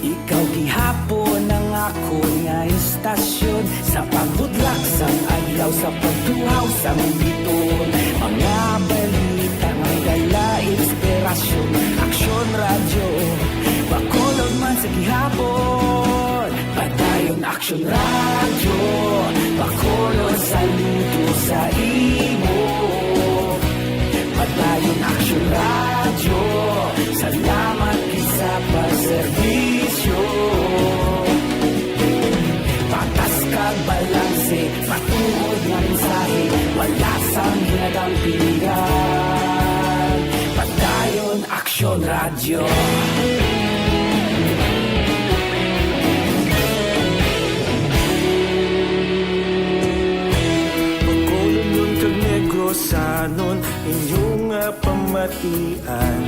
ikaw gihapon ang akon nga istasyon. Sa pagbudlak sang adlaw, sa pagtuhaw sang bituon, mga balita nga may dala inspirasyon. Aksyon Radyo, Bacolod man sa gihapon. Padayon Aksyon Radyo, Bacolod, saludo sa imo. Padayon Aksyon Radyo, salamat gid sa pagserbisyo. Patas kag balanse, matuod nga mensahe, wala sang ginadampigan. Padayon Aksyon Radyo. Bacolodnon kag Negrosanon, inyo nga pamatian.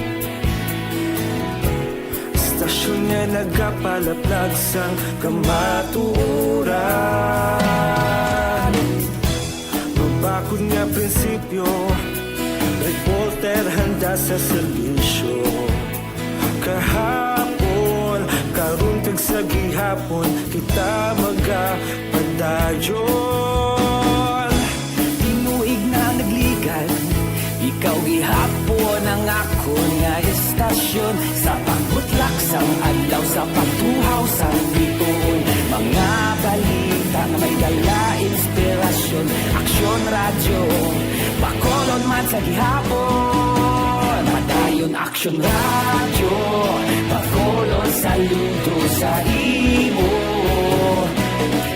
Istasyon nga nagapalaplag sang kamatuoran. Mabakod nga prinsipyo, reporter handa sa serbisyo. Kahapon, karon, kag sa gihapon, kita magapadayon. Tinuig na nagligan, ikaw gihapon ang akon nga istasyon. Sa pagbutlak sang adlaw, sa pagtuhaw sang bituon, mga balita nga may dala inspirasyon. Aksyon Radyo, Bacolod man sa gihapon. Padayon Aksyon Radyo, Bacolod, saludo sa imo.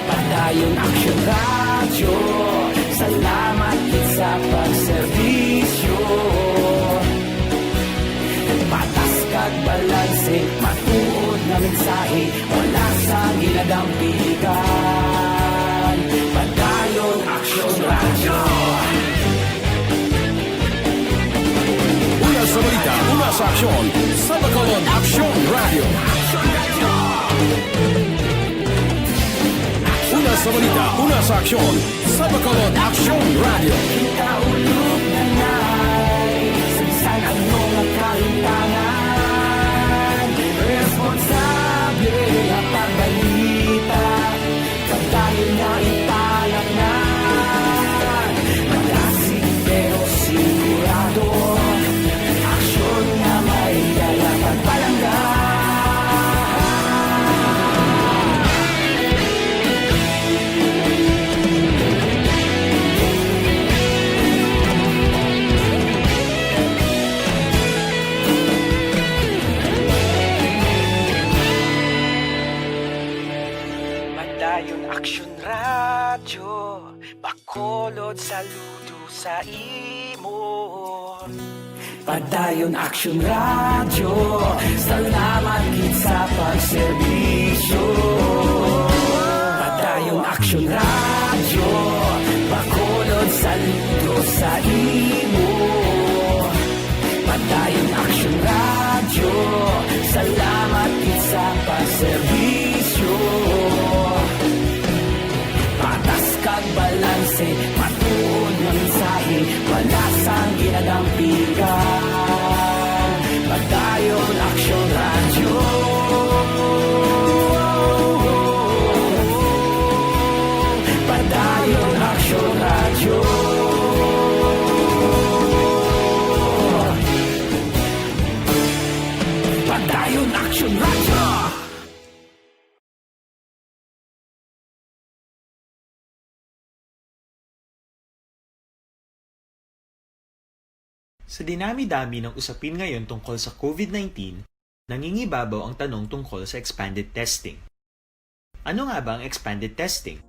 Padayon Aksyon Radyo, salamat gid sa pagserbisyo. Patas kag balanse, matuod nga mensahe, wala sang ginadampigan. Padayon Aksyon Radyo. Una sa Balita, una sa aksyon, sa Bacolod Aksyon Radio. Una sa balita, una sa aksyon, sa Bacolod Aksyon Radio. Kita ulog na nai, sa bisan ano nga kalimtangan, responsable ang pagbalita. Padayon nga ipalatnan, malasig pero sigurado, aksyon nga may dala pagpalangga. Padayon Aksyon Radyo, Bacolod, saludo sa imo. Padayon Aksyon Radyo, salamat gid sa pagserbisyo. Padayon Aksyon Radyo, Bacolod, saludo sa imo. Padayon Aksyon Radyo, salamat gid sa pagserbisyo. Patas kag balanse, matuod nga mensahe, wala sang ginadampigan. Padayon Aksyon Radyo. Padayon Aksyon Radyo. Padayon Aksyon Radyo. Sa dinami-dami ng usapin ngayon tungkol sa COVID nineteen, nangingibabaw ang tanong tungkol sa expanded testing. Ano nga ba ang expanded testing?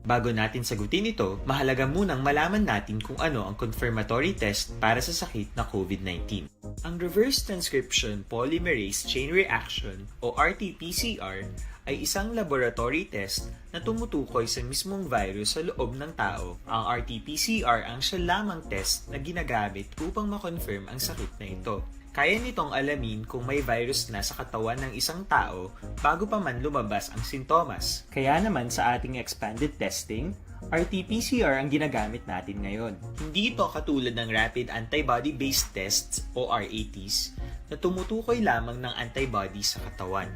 Bago natin sagutin ito, mahalaga munang malaman natin kung ano ang confirmatory test para sa sakit na COVID nineteen. Ang reverse transcription polymerase chain reaction o R T P C R ay isang laboratory test na tumutukoy sa mismong virus sa loob ng tao. Ang R T P C R ang siya lamang test na ginagamit upang ma-confirm ang sakit na ito. Kaya nitong alamin kung may virus na sa katawan ng isang tao bago pa man lumabas ang sintomas. Kaya naman sa ating expanded testing, R T P C R ang ginagamit natin ngayon. Hindi ito katulad ng rapid antibody-based tests o R A Ts na tumutukoy lamang ng antibody sa katawan.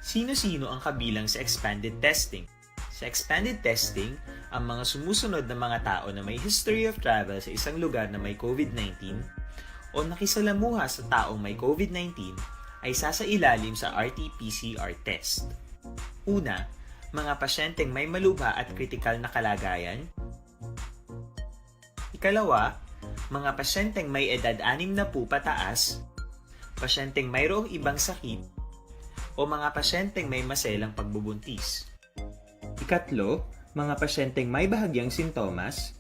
Sino-sino ang kabilang sa expanded testing? Sa expanded testing, ang mga sumusunod na mga tao na may history of travel sa isang lugar na may COVID nineteen o nakisalamuha sa taong may COVID nineteen ay sasailalim sa R T P C R test. Una, mga pasyenteng may malubha at kritikal na kalagayan. Ikalawa, mga pasyenteng may edad anim na po pataas, pasyenteng mayroong ibang sakit, o mga pasyenteng may maselang pagbubuntis. Ikatlo, mga pasyenteng may bahagyang sintomas.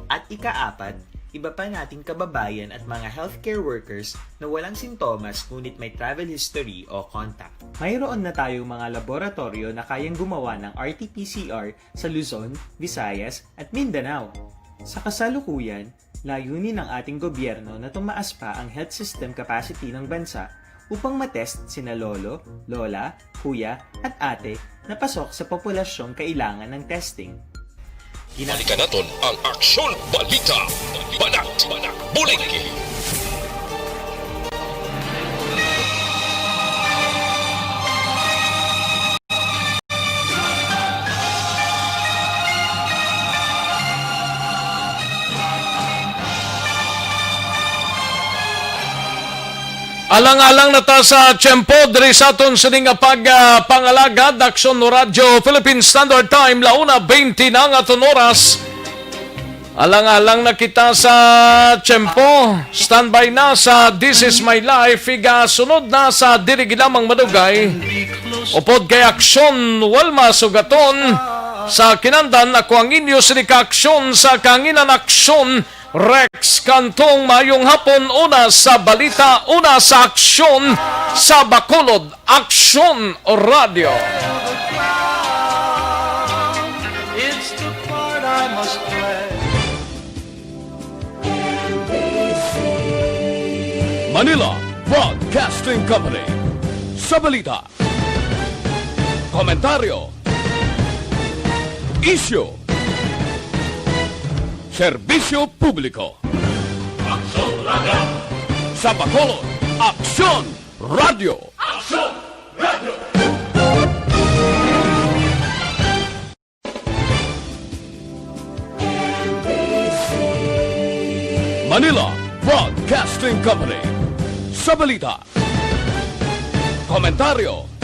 At ikaapat, iba pa nating kababayan at mga healthcare workers na walang sintomas ngunit may travel history o contact. Mayroon na tayong mga laboratoryo na kayang gumawa ng R T P C R sa Luzon, Visayas, at Mindanao. Sa kasalukuyan, layunin ng ating gobyerno na tumaas pa ang health system capacity ng bansa upang matest sina lolo, lola, kuya, at ate na pasok sa populasyong kailangan ng testing. Balikan naton ang Aksyon Balita, Banat, Bulig. Alang-alang na ta sa tiyempo diri sa aton sini nga pag, ah, pangalagad, Aksyon Radyo Philippine Standard Time, la una veinte na ang aton oras. Alang-alang na kita sa tiyempo. Standby na sa This Is My Life. Igasunod na sa Diri Gid Lamang Madugay. Upod kay Aksyon, Walma Sugaton. Sa kinandan, ako ang inyo sini ka Aksyon sa Kahanginan, Aksyon, Rex Cantong. Maayong hapon, una sa balita, una sa aksyon, sa Bacolod Aksyon Radio. It's the part I must play. Manila Broadcasting Company. Sa balita, komentaryo, isyu, serbisyo publiko. Aksyon Radio. Sa Bacolod, Aksyon Radio. Aksyon Radio. Manila Broadcasting Company. Sa balita, komentaryo,